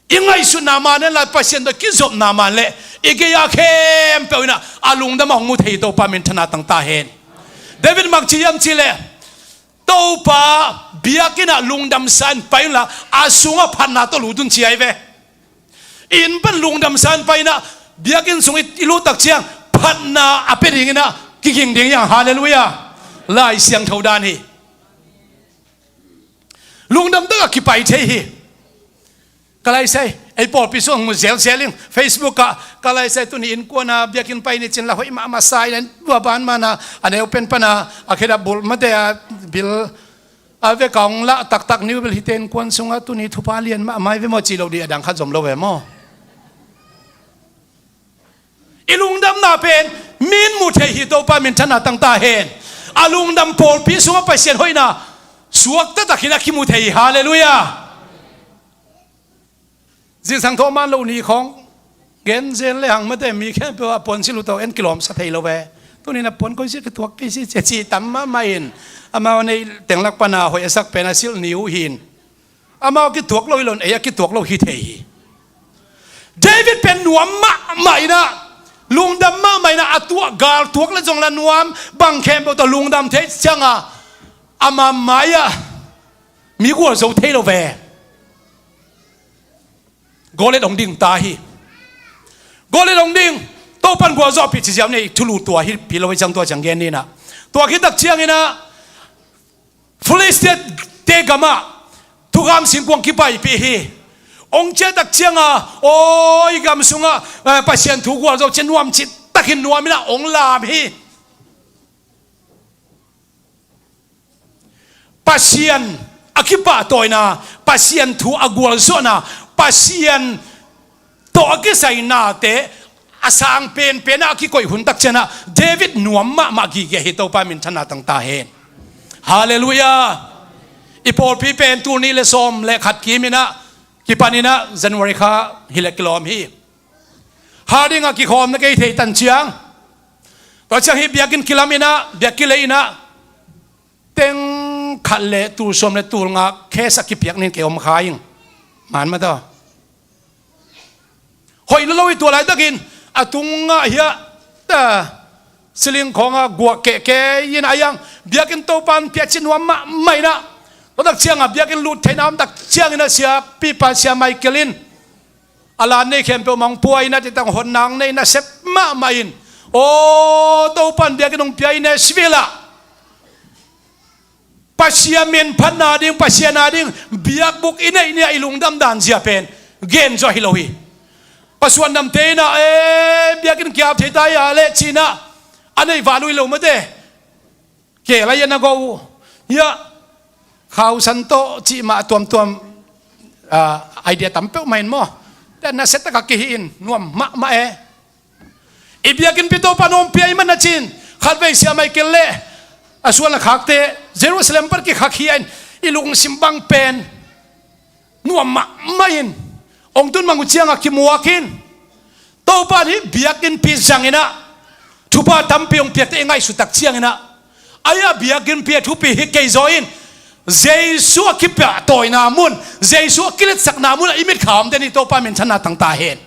I ngaihsutna man leh, Pasian tawh kizopna man leh, i gei-a khempeuh in ah a lungdam a hong mu thei hi. Topa minthanna tang ta hen. David bang ci hiam cih leh, Topa biakinn ah lungdamsa in pai unla, a sungah phatna tawh lut un ci ahi ve. Inn pan lungdamsa in pai in ah, biakinn sung i, i lut tak ciang phatna a pia dingin ah kiging ding hi hang. Halleluiah. Lai Siangtho dan hi. Lungdam takah kipai thei hi. Ka laisai, ei pawlpi sung mu zelzel ing, Facebook ah, ka laisai tuni innkuan a biakinn pai ni cin la hoih mahmah sa in, tua ban man a, a neu pen pan a, a khedap bulh mate a bil a vek a hong lah taktak, new bil hite innkuan sungah tuni thupha lian mahmah hi ve maw, ci lo ding a dang khat zom lo ve maw? I lungdamna pen min mu thei hi. Topa minthanna tang ta hen. A lungdam pawlpi sungah Pasian hoihna suakta takin a kimu thei hi. Halleluiah. Zingsang thaman lo ni khawng gen zen lehang mate, mi khempeuh a puan silh uh tawh en kilawmsa thei lo ve. Tuni in a puan koi sia kituak kei si cia ci tam mahmah in, amau a neih teng lak pan a hoih a sak pen a silh ni uh hi in, amau a kituak lo hi lo in ei a kituak lo hi thei hi. David pen nuam mahmah in ah, lungdam mahmah in ah, a tuah gal tuak leh zong la nuam, bang khempeuh tawh lungdam thei ciang a, ama mai-ah mi gualzo thei lo ve. Goliat hong ding ta hi. Goliat hong ding. Topan gualzawhpih ci ziau nei, thulu tua hi pih lo hi ciang, tua ciang gen ni in ah. Tua khit tak ciangin ah Filistia-te gamah thukham singkuang kipaipih hi. Hong ciah tak ciang a, aw, i gam sungah, eh, Pasian thu gualzo ci nuam cih takin nuam in ah hong lam hi. Pasian a kipahtawina, Pasian thu a gualzawhna, Pasian tawh a kisai nate a sang penpen ah a kikoih hun tak ciang ah David nuam mahmah gige hi. Topa minthanna tang ta hen. Halleluiah. I pawlpi pen tul nih leh sawm leh khat kim in ah, kipan in ah January kha hi leh kilawm hi. Kha dingah kikhawm na kei thei tan ciang, tua ciang hih biakinn kilam inah, biakinn lei inah teng khat le tul sawm le tul nga khesa kipiak nin kei om kha ing. Man mah tawh hoih lo lo i tua laitakin a tungah hiah ta siling khawngah guak kehkeh in a iang biakinn Topan piakcin nuam mahmah inah. Tua tak ciangah biakinn lut theihna om tak ciangin a siapipa Sia Michael in a lan nei khempeuh mangpua inah titang hon nang nei nasep mahmah in, aw Topan biakinn hong pia i Nashville ah Pasian min phatna ding, Pasian a ding biakbuk i neih nia i lungdam dan zia pen gen zaw hi lo hi. Pasuan damte inah e biakinn kiap thei ta ia leh cinah a nei val uh hi lo mate. Kei lai a na go uh hiah khausan tawh cih mah tuamtuam, ah, idea tam peuhmah in maw. Tua na set taka kihi in nuam mahmah e. I biakinnpi Topa nawm pia i man a cin khatvei Sia Michael le a suan a khakte Jerusalem pan kikhak hi a in i lungsim bang pen nuam mahmah in hong tun mang uh ciangah kimuak in Topa nih biakinnpi zang inah thupha tampi hong piakte i ngaihsut tak ciang inah a ia biakinnpi a thupi hi kei zaw in Jesu a kipahtawina mun, Jesu a kiletsakna mun ah i mitkha om den hi. Topa minthanna tangta hen.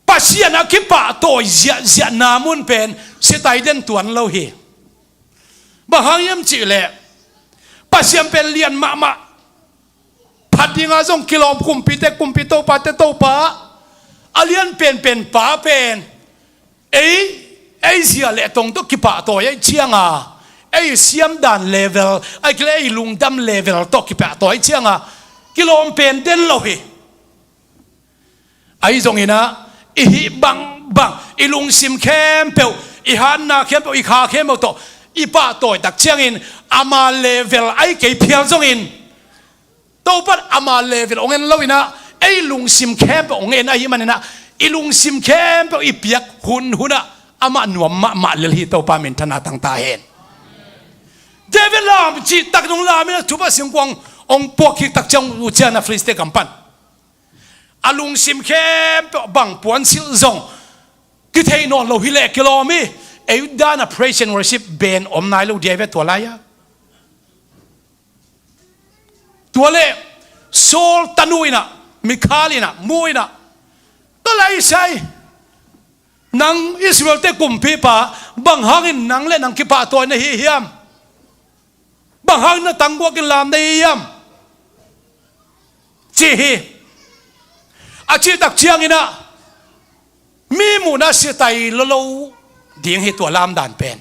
Pasian a kipahtawi ziahziahna mun pen sitai den tuan lo hi. Bang hang hiam cihleh Pasian pen lian mahmah. Phat dinga zong kilawm kumpite kumpi, topate topa, a lian penpen pa pen ei, ei zia le tong tawh kipahtawi ahi cianga ei siamdan level ahi kile ei lungdam level tawh kipahtawi ahi cianga kilawm pen den lo hi. Ahi zonginah i hih bangbang i lungsim khempeuh, i hatna khempeuh, i kha khempeuh tawh i pahtawi tak ciangin ama level ahi kei phial zongin Topan ama level hong en lo inah ei lungsim khempeuh hong en ahi maninah i lungsim khempeuh i piak hunhunah amah nuam mahmah lel hi. Topa minthanna tangta hen. David lam cihtak nung lam inah thupha singkuang hong puak khiktak ciang uh ciangna Filistia gam pan a lungsim khempeuh bang puansilh zong kithei nawn lo hileh kilawm hi. Ei dana praise and worship band om nai lo dia i ve tua lai-a. Tua le Saul tanu inah Mikhal inah mu inah ka laisai nang Israel-te kumpipa bang hangin nang le nang kipahtawi na hi hiam? Bang hang na tangguakin lam na hi hiam? Ci hi. A cihtak cianginah mi muhna sitai lolo ding hi tua lamdan pen.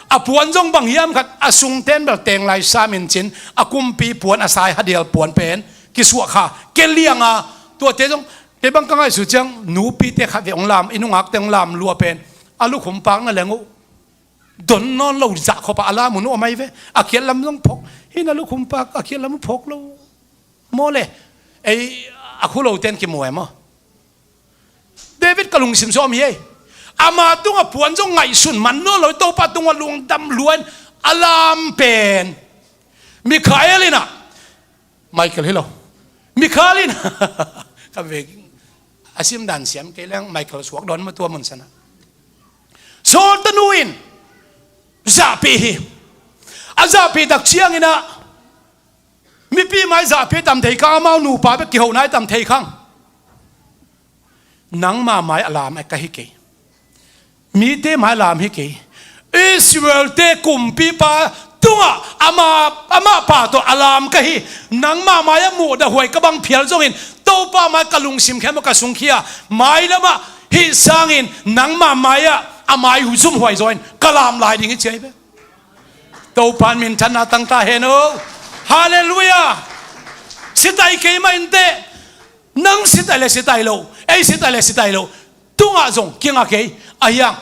A puan zong bang hiam khat a sungten bel teng lai samin cin a kumpi puan a sai hadial puan pen kisuah kha ke lianga tuate zong kei bang ka ngaihsut ciang nupite khat ve hong lam i nungakte hong lam lua pen a lukhum pak na leng uh don nawn lo zah khawpa a lam uh nuam ahi ve. A khiat lam zong phok hi na lukhum pak a khiat lam uh phok lo maw le ei a khu loten kimu e maw? David ka lungsim sawm hi ei. Ama tungah puan zong ngaihsun man nawn lo Topa tungah lungdam luan a lam pen Mikhael inah Michael hi lo. Mikhal in ka vek a simdan siam kei leng Michael suak dawn maw tua mun sanah Saul tanu in zahpih hi. A zahpih tak cianginah mipi mai zahpih tam thei khang amau nupa bek kiho nai tam thei khang. Nangma mai a lam a ka hi kei. Mite mai lam hi kei. Israel-te kumpipa tungah ama, amah pa tawh a lam ka hi. Nangma mai-ah muhdah huai ka bang phial zongin Topa mai ka lungsim khempeuh ka sungkhia mai lamah hih sangin nangma mai-ah a mai zum huai zaw in ka lam lai ding hi ci ahi ve. Topan minthanna tangta hen o. Halleluiah. Sitai kei mah inteh. Nang sitai le sitai lo ei sitai le sitai lo tungah zong kinga kei a hiang.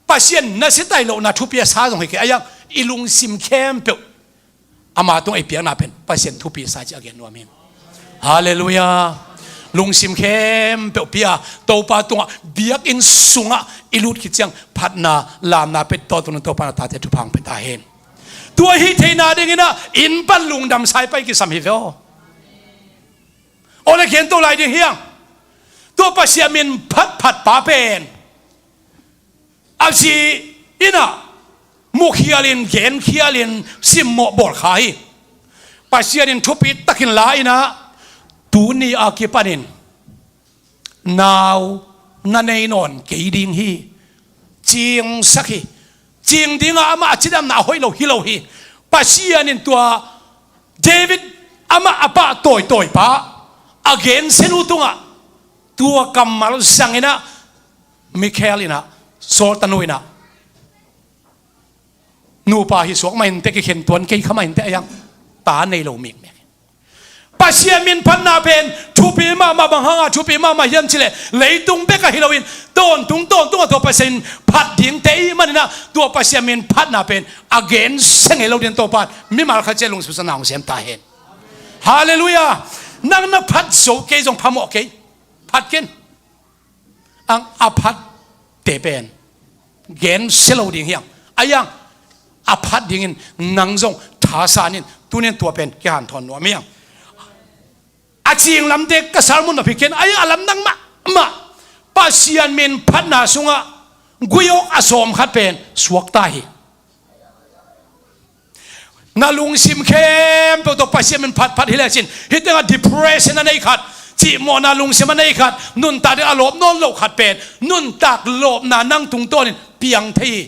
Pasian na sitai lohna thupi a sa zong hi kei a hiang. I lungsim khempeuh ama tungah i piakna pen Pasian thupi a sa ci a gen nuam hi. Halleluiah. Lungsim khempeuh pia Topa tungah biakinn sungah i lut khit ciang phatna lamna pet tawh tungin Topa na tate thupha hong pia ta hen. Tua hi theihna dinginah inn pan lungdam saipai kisam hi ve aw. Aw le, gen to lai ding hiang. Tua Pasian min phatphat pa pen a zi innah mukhialin, genkhialin, simmawh bawl kha hi. Pasian in thupi takin la innah tuni a kipanin nau na nei nawn kei ding hi. Cingsak hi. Cing dinga amah a cidamna a hoih lo hi lo hi. Pasian in tua David amah a pah tawitawi pa a gensia nu tungah tua kammal zanginah Mikhal innah, Saul tanu innah, nupa hi suak mah inteh, kikhen tuan kei kha mah inteh, a iang ta nei lo mikmek. Pasian min phatna pen thupi mahmah. Bang hanga thupi mahmah hiam cileh, leitung bek ahi loin tawntung tawntungah tua Pasian min phat dingte i hih maninah tua Pasian min phatna pen a gensia ngei lo ding Topa in mimal khat ciat lungsim sung na hong sem ta hen. Halleluiah. Nang na phat zo kei zong phamawh kei. Phat ken. Ang a phatte pen gensia lo ding hiang. A iang a phat dingin nang zong thasanin tunin tua pen kihanthawn nuam hiang. A cing lamte ka sermon a phiken a iang a lamdang mahmah. Pasian min phatna sungah gui awk a sawm khat pen suakta hi. Na lungsim khempeuh tawh Pasian min phatphat hi lecin, hih tengah depression a nei khat, cihmawhna lungsim a nei khat, nuntak ding a lawp nawn loh khat pen nuntak lawpna nang tungtawnin piang thei hi.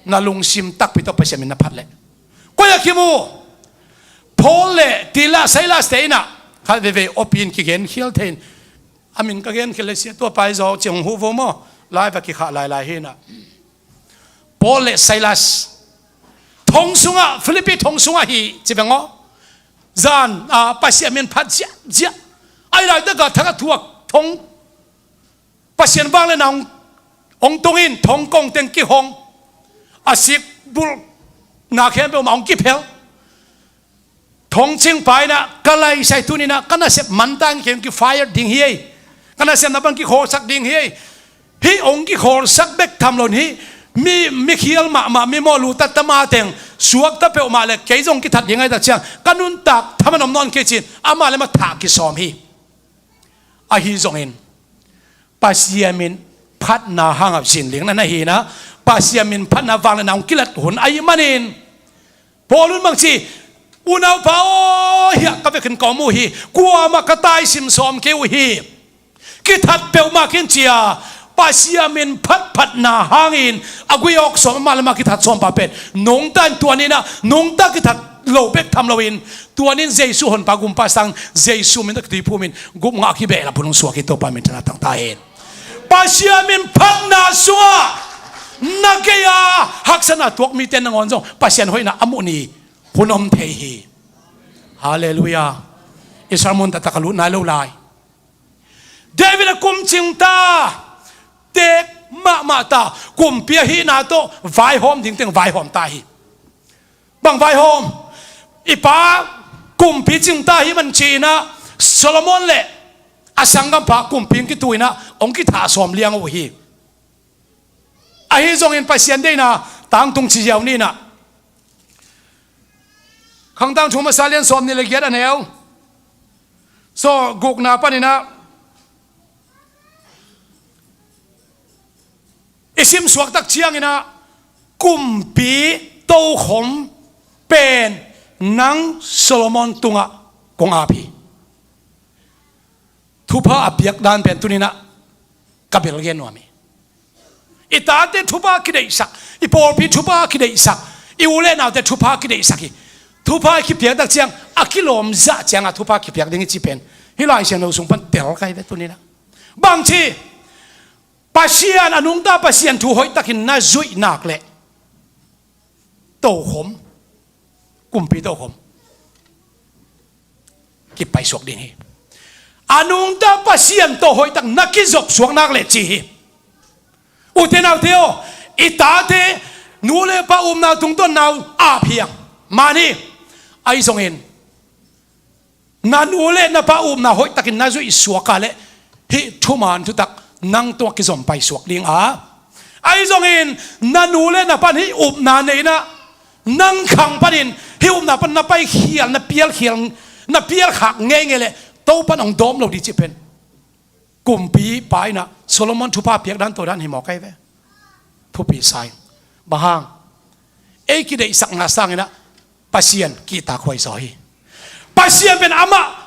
Na lungsim takpi tawh Pasian min na phat leh. Koi a kimu? Paul le Tila, Silas te innah khat veivei awpin kigenkhial thei in, a min ka genkhial le sia tua pai zaw ci hong huh vo maw? Lai va kikhah lailai hi innah. Paul le Silas thong sungah, Philippi thong sungah hi ci veng aw. Zan a Pasian min phat ziahziah. Ai laitakah thak a thuak thong, Pasian vangliatna hong, hong tungin thong kong teng kihong. A sik bulh na khempeuh mah hong kiphel. Thongcing pa innah ka laisai tuninah ka nasep manta in kei hong ki-fire ding hi ei. Ka nasepna pan kikhawlsak ding hi ei. Hih hong kikhawlsak bek tham loin hih mi, mikhial mahmah, mimawh lutat tama teng suakta peuhmah le kei zong kithat ding ahi tak ciang ka nuntak thaman om nawn kei cin amah le amah thah kisawm hi. Ahi zongin Pasian min phatna hangah zinling na na hinah, Pasian min phatna vangliatna hong kilat hun ahih manin Paul un bangci, unaupa aw, hiah ka vekin ka om uh hi, kuamah ka taisim sawm kei uh hi. Kithat peuhmah kin cia, Pasian min phatphatna hangin a gui awk sawm amah le amah kithat sawmpa pen nungta in tuaninah, nungta kithat lo bek tham loin tuanin Jesu honpa gumpa sang Jesu min tawh kituiphumin gupngah kibehlap hun hong suak hi. Topa min thana tangta hen. Pasian min phatna sungah na gei-a haksatna tuak mite nangawn zong Pasian hoihna a muh ni hun om thei hi. Halleluiah. I sermon taktak a lut nai lo lai. David a kumcing ta, teek mahmah ta, kumpi ahihna tawh vaihawm dingteng vaihawm ta hi. Bang vaihawm? I pa kumpi cing ta hi man cinah Solomon le a sanggampa kumpi hong kituinah hong kithah sawm liang uh hi. Ahi zongin Pasian deihna tangtung ci ziau ninah. Khangtang thu masa lian sawm nih le giat a neu, so gukna paninah i simsuak tak cianginah kumpi tokhom pen nang Solomon tungah kong ap hi. Thupha a piak dan pen tuninah ka bel gen nuam hi. I tate thupha kideihsak, i pawlpi thupha kideihsak, i u le naute thupha kideihsak hi. Thupha i kipiak tak ciang a kilawm zah cianga thupha kipiak ding i ci pen hih Lai Siangtho sung pan tel kai ve tuninah. Bangci? Pasian, a nungta Pasian thu hoihtakin na zuih nak leh tokhom, kumpi tokhom kipaisuak ding hi. A nungta Pasian tawh hoihtak na kizopsuak nak leh ci hi. Ute naute aw, i tate nu le pa upna tungtawn nau ap hiang man hi. Ahi zongin na nu le na pa upna hoihtakin na zuih suak a leh hih thuman thutak nang tungah kizom paisuak ding a. Ahi zongin na nu le na pan hih upna neinah nang khang panin hih upna pan na paikhial, na pialkhial, na pialkhak ngeingei leh Topan hong dawm lo ding cih pen kumpipa in ah Solomon thupha piak dan tua dan hi mawk ahi ve. Thupi sa ing. Bang hang? Ei kideihsakna sangin ah Pasian kihtak huai zaw hi. Pasian pen amah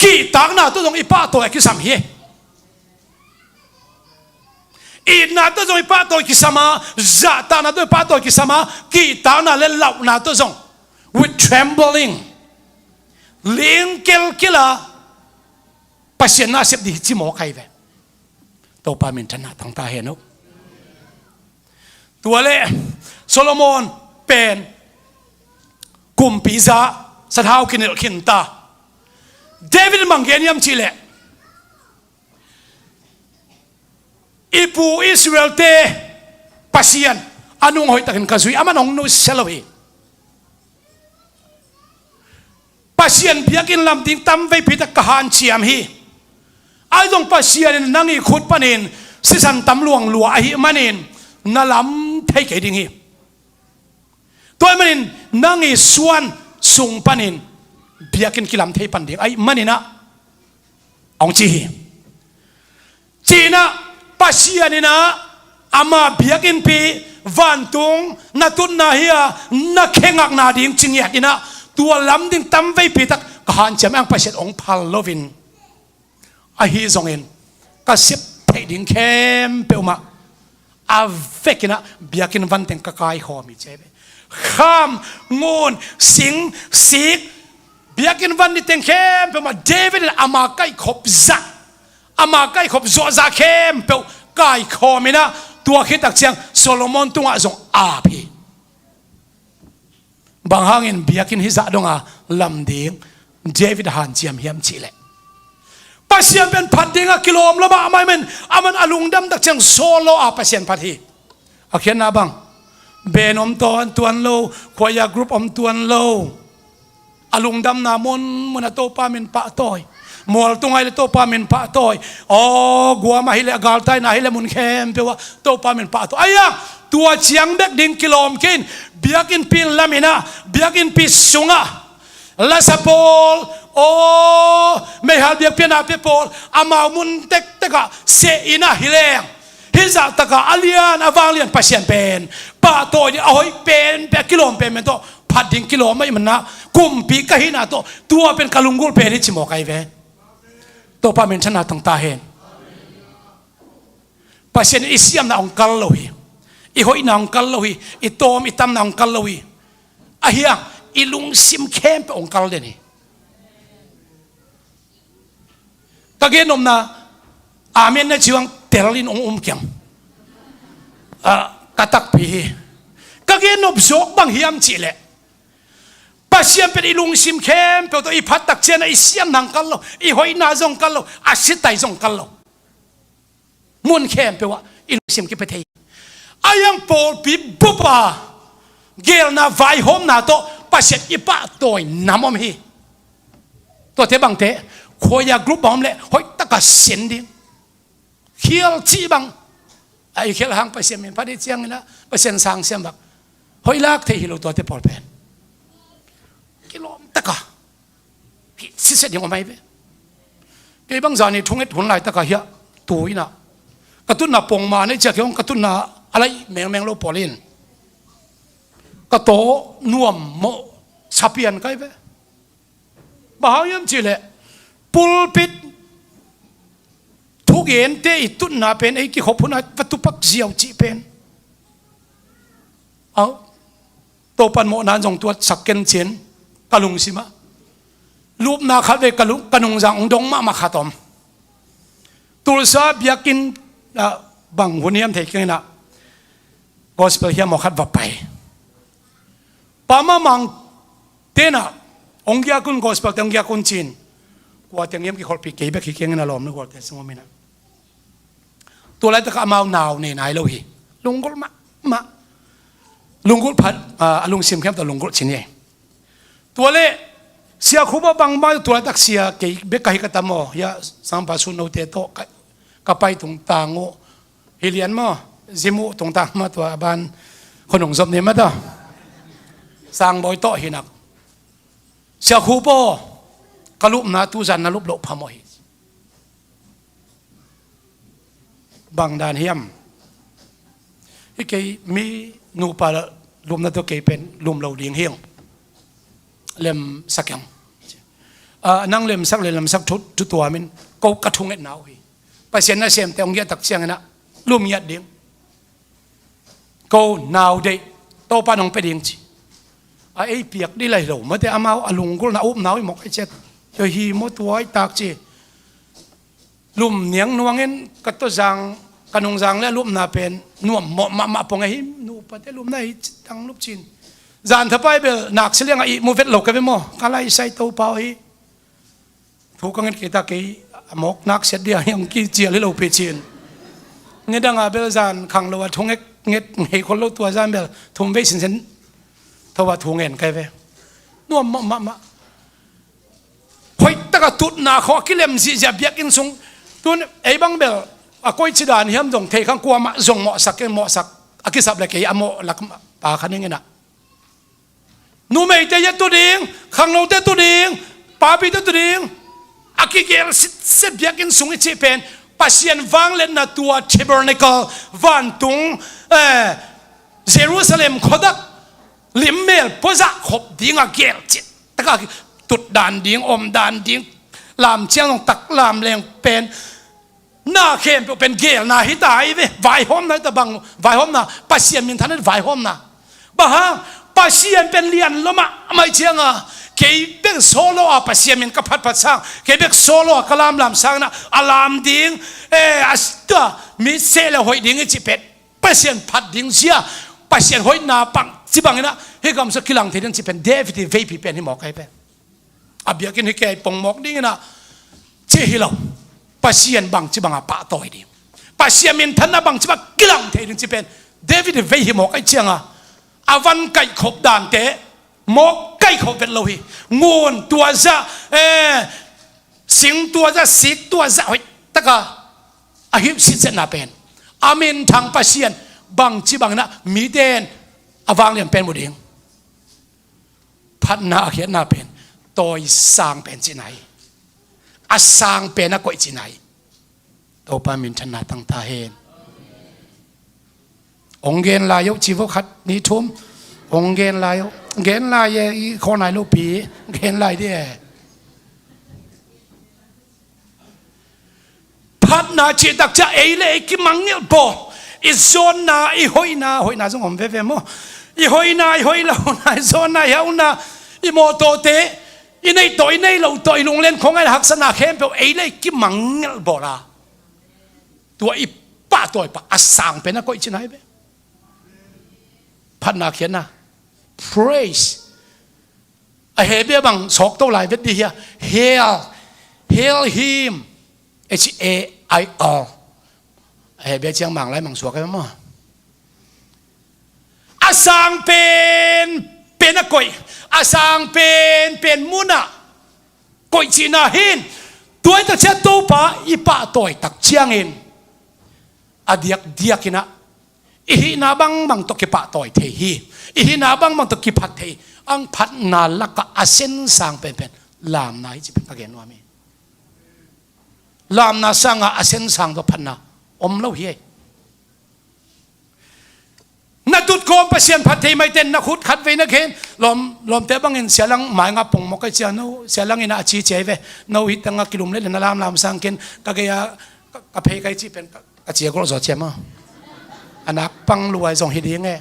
kihtakna tawh zong i pahtawi a kisam hi. Itna tawh zong i pahtawi kisam a, zahtakna tawh i pahtawi kisam a, kihtakna le lauhna tawh zong, with trembling, ling kelkel a Pasian na sep ding hi ci mawk ahi ve. Topa minthanna tang ta hen uh. Tua leh Solomon pen kumpi za, sathau kinilh khin ta. David in bang gen hiam cih leh, i pu Israel-te Pasian a nung hoihtakin ka zui, aman hong nusia lo hi. Pasian biakinn lam ding tamveipi tak ka hanciam hi. Ahi zong Pasian in nang i khut panin sisan tam luang lua ahih manin na lam thei kei ding hi. Tua ahih manin nang i suan sung panin biakinn kilam thei pan ding ahih manin ah, hong ci hi. Ci-in ah Pasian in ah ama biakinnpi vantung na tutna hi a, na khe ngakna ding ci ngiat in ah, tua lam ding tamveipi tak ka hanciam a, Pasian hong phal loin, ahi zongin ka sep theih ding khempeuh mah a vekin ah biakinn van teng ka kaikhawm hi ci hi ve. Kham, ngun, sing, sik, biakinn van ni teng khempeuh mah David in ama kaikhop zah, ama kaikhop zuahzah khempeuh kaikhawm in ah, tua khit tak ciang Solomon tungah zong ap hi. Bang hangin biakinn hih zah dong a lam ding David hanciam hiam cih leh, Pasian pen phat ding a kilawm lo mahmah ahih manin, aman a lungdam tak ciang solo a Pasian phat hi. A khiatna bang, band om tuan, tuan lo, choir group om tuan lo. A lungdamna munmun ah Topa min pahtawi. Mual tung ah hi leh Topa min pahtawi. Aw, guam ah hi leh, a galtaina ah hi leh, mun khempeuh ah Topa min pahtawi. Ahi hang, tua ciang bek ding kilawm kei in, biakinnpi lam in ah, biakinnpi sungah lasa pawl, aw, meihal biakpiakna pia pawl, amau mun tektek ah seh in ah hi leng, hih zah tak a a lian a vanglian Pasian pen pahtawi ding a hoih penpen, a kilawm penpen tawh phat ding kilawm ahih manin ah, kumpi ka hihna tawh tua pen ka lunggulh pen hi ci mawk ahi ve. Topa minthanna tang ta hen. Pasian in i siamna hong kal lo hi. I hoihna hong kal lo hi. I tawm i tamna hong kal lo hi. Ahi hang, i lungsim khempeuh hong kal den hi. Ka gennopna, amen na ci hang, tel in hong um keng. Ah, ka takpi hi. Ka gennop zawk bang hiam cih leh, Pasian pen i lungsim khempeuh tawh i phat tak ciang ah i siamna hong kal lo, i hoihna zong kal lo, a sitai zong kal lo. Mun khempeuh ah i lungsim kipia thei. Ahi hang pawlpi bup a geelna vaihawmna tawh Pasian i pahtawi nam om hi. Tuate bangte choir group bang om leh hoih tak a sin ding. Khial cih bang a i khial hang Pasian min phat hi ciangin ah, Pasian sang siam bang hoih lak thei hi lo tuate pawl pen. Kilawm tak a hi sitset ding om ahi ve. Kei bang zani thunget hun laitak ah hiah tu in ah, ka tutna pongman ei ciah kei hong, ka tutna a laih mengmeng lo pawl in ka taw nuam mawh sa pian ka hi ve. Bang hang hiam cih leh, pulpit thugente i tutna pen ei kikhop hun ah va tupak ziau cih pen, au, Topan mawhna in zong tuatsak ken ci-in ka lungsim ah lupna khat vei ka lung, ka nungzang hong dong mahmah khat om. Tulsa biakinn ah, bang hun hiam thei keng in ah, gospel hiam maw khat va pai. Pa Mamang te in ah hong giak un, gospel te hong giak un ci-in, kua teng hiam kikholhpih kei bek hi keng in ah, lawm le gualte sung om in ah. Tua laitak ah amau nau nei nai lo hi. Lunggulh mahmah. Lunggulh phat, ah, a lungsim khempeuh tawh lunggulh cin hi. Tua leh Sia Khup ah bangmah tua laitak sia kei bek ka hi ka tam aw. Hiah sangpa Sun Note tawh ka, ka pai tungtang uh. Hi lian maw, zim uh tungtang mah, tua a ban khonung zop ni mah ta. Sangbawi tawh hi nak. Sia Khup aw, Ka lupna tuzan na lup loh phamawh hi. Bang dan hiam? Hi kei mi nupa lupna tawh kei pen lum lo ding hi ung. Lemsak ing. Ah, nang lemsak le lemsak thu, thu tuamin ko ka thungetna uh hi. Pasian nasemte hong giahtak ciangin ah lum ngiat ding. Ko nau deih, Topa nong pia ding ci. A ei piak dih lai lo mate, amau a lunggulhna upna uh hi mawk a ciat. Hi maw tua i tak ci. Lum niang nuangin ka tawh zang, ka nungzang le a lupna pen nuam mawh mahmah pong a hi, nupate lupna hi tang lup cin. Zan thapai bel nak siliang a ih mu vet lo ka ve maw, ka lai sai Topa uh hi. Thu ka nget kei ta kei, a mawk nak siat dia hiang ki cial hi lo pi cin. Ni dang a bel zan khang lo a thu nget, nget ngei khol lo tua zan bel thum vei sinsen tho a thu ngen kai ve. Nuam mah, mah, mah. Hoih taka tutna khawh a kilem zihziah biakinn sung. Tun ei bang bel a koi ci dan hiam zong thei khang kuamah zong mawhsak kei mawhsak a kisap le kei a mawh lak pa kha ning inah. Numeite ia tu ding, khanglote tu ding, papite tu ding. A kigel sitset biakinn sung i cih pen Pasian vangliatna tua tabernacle, vantung, eh, Jerusalem khuadak limmel puazah khop ding a gel cit taka tutdan ding, omdan ding, lam ciang zong taklam leng pen na khempeuh pen gelna hi ta hi ve. Vaihawmna hi ta bang, vaihawmna, Pasian minthanna vaihawmna. Bang hang, Pasian pen lian lua mahmah cianga kei bek solo a Pasian min ka phatphat sang, kei bek solo a ka lamlam sang na a lam ding, eh, a tua mi seh le hoih ding i cih pen Pasian phat ding zia, Pasian hoihna pang ci bangin ah hi gamsa kilang thei ding ci pen David i veipi pen hi mawk a hi pen. A biakinn hi kei pong mawk ding inah ci hi lo. Pasian bangci banga pahtawi ding, Pasian minthanna bangci bang kilang thei ding ci pen David i vei hi mawk a hi cianga a van kaihkhop dante mawk kaihkhop vet lo hi. Ngun tuazah, eh, sing tuazah, sik tuazah hoih taka a hih sitsetna pen a minthang Pasian bangci bangin ah mite in a vanglian pen mu ding. Phatna a khiatna pen tawi sang pen cihna hi. A sang pen a koih cihna hi. Topa minthanna tang ta hen. Ong gen lai uh ci vo khat ni thum. Ong gen lai uh. Gen lai e i khawnai lopi. Gen lai di e. Phatna cihtak ciah ei le ei kimangngilh bawl. I zawnna, i hoihna, hoihna zong om veve maw? I hoihna, i hoih lohna, i zawnna, i hauhna, i mawtawte, i neih tawh, i neih loh tawh, i lunglen khuangaihna haksatna khempeuh ei le ei kimangngilh bawl a tua i pahtawi pah a sang pen a koih cihna hi ve. Phatna khiatna. Praise. A Hebrew bang sawkto lai vet dih hia? Hail. Hail him. H A I L. A Hebrew ciang mang lai mang suak ai maw? A sang pen pen a koih, a sang pen pen munah koih cihna hin. Tua hi tak ciah Topa i pahtawi tak ciangin a diakdiak inah i hihna bangbang tawh kipahtawi thei hi. I hihna bangbang tawh kiphat thei. Ang phatna lakah a sensang penpen lamna hi ci pen ka gen nuam hi. Lamna sangah a sensang tawh phatna om lo hi. Na tutkawm Pasian phat thei maiten na khut khat vei na khen lawm, lawmte bangin sialang mai ngah pongmawk ai cia no, sialang inah a ci ciai ve. No hi tangah kilum le na lamlam sang ken ka gei a ka, ka phei kai ci pen ka ka cia golh zaw cia maw? A nak pang luai zong hi ding e.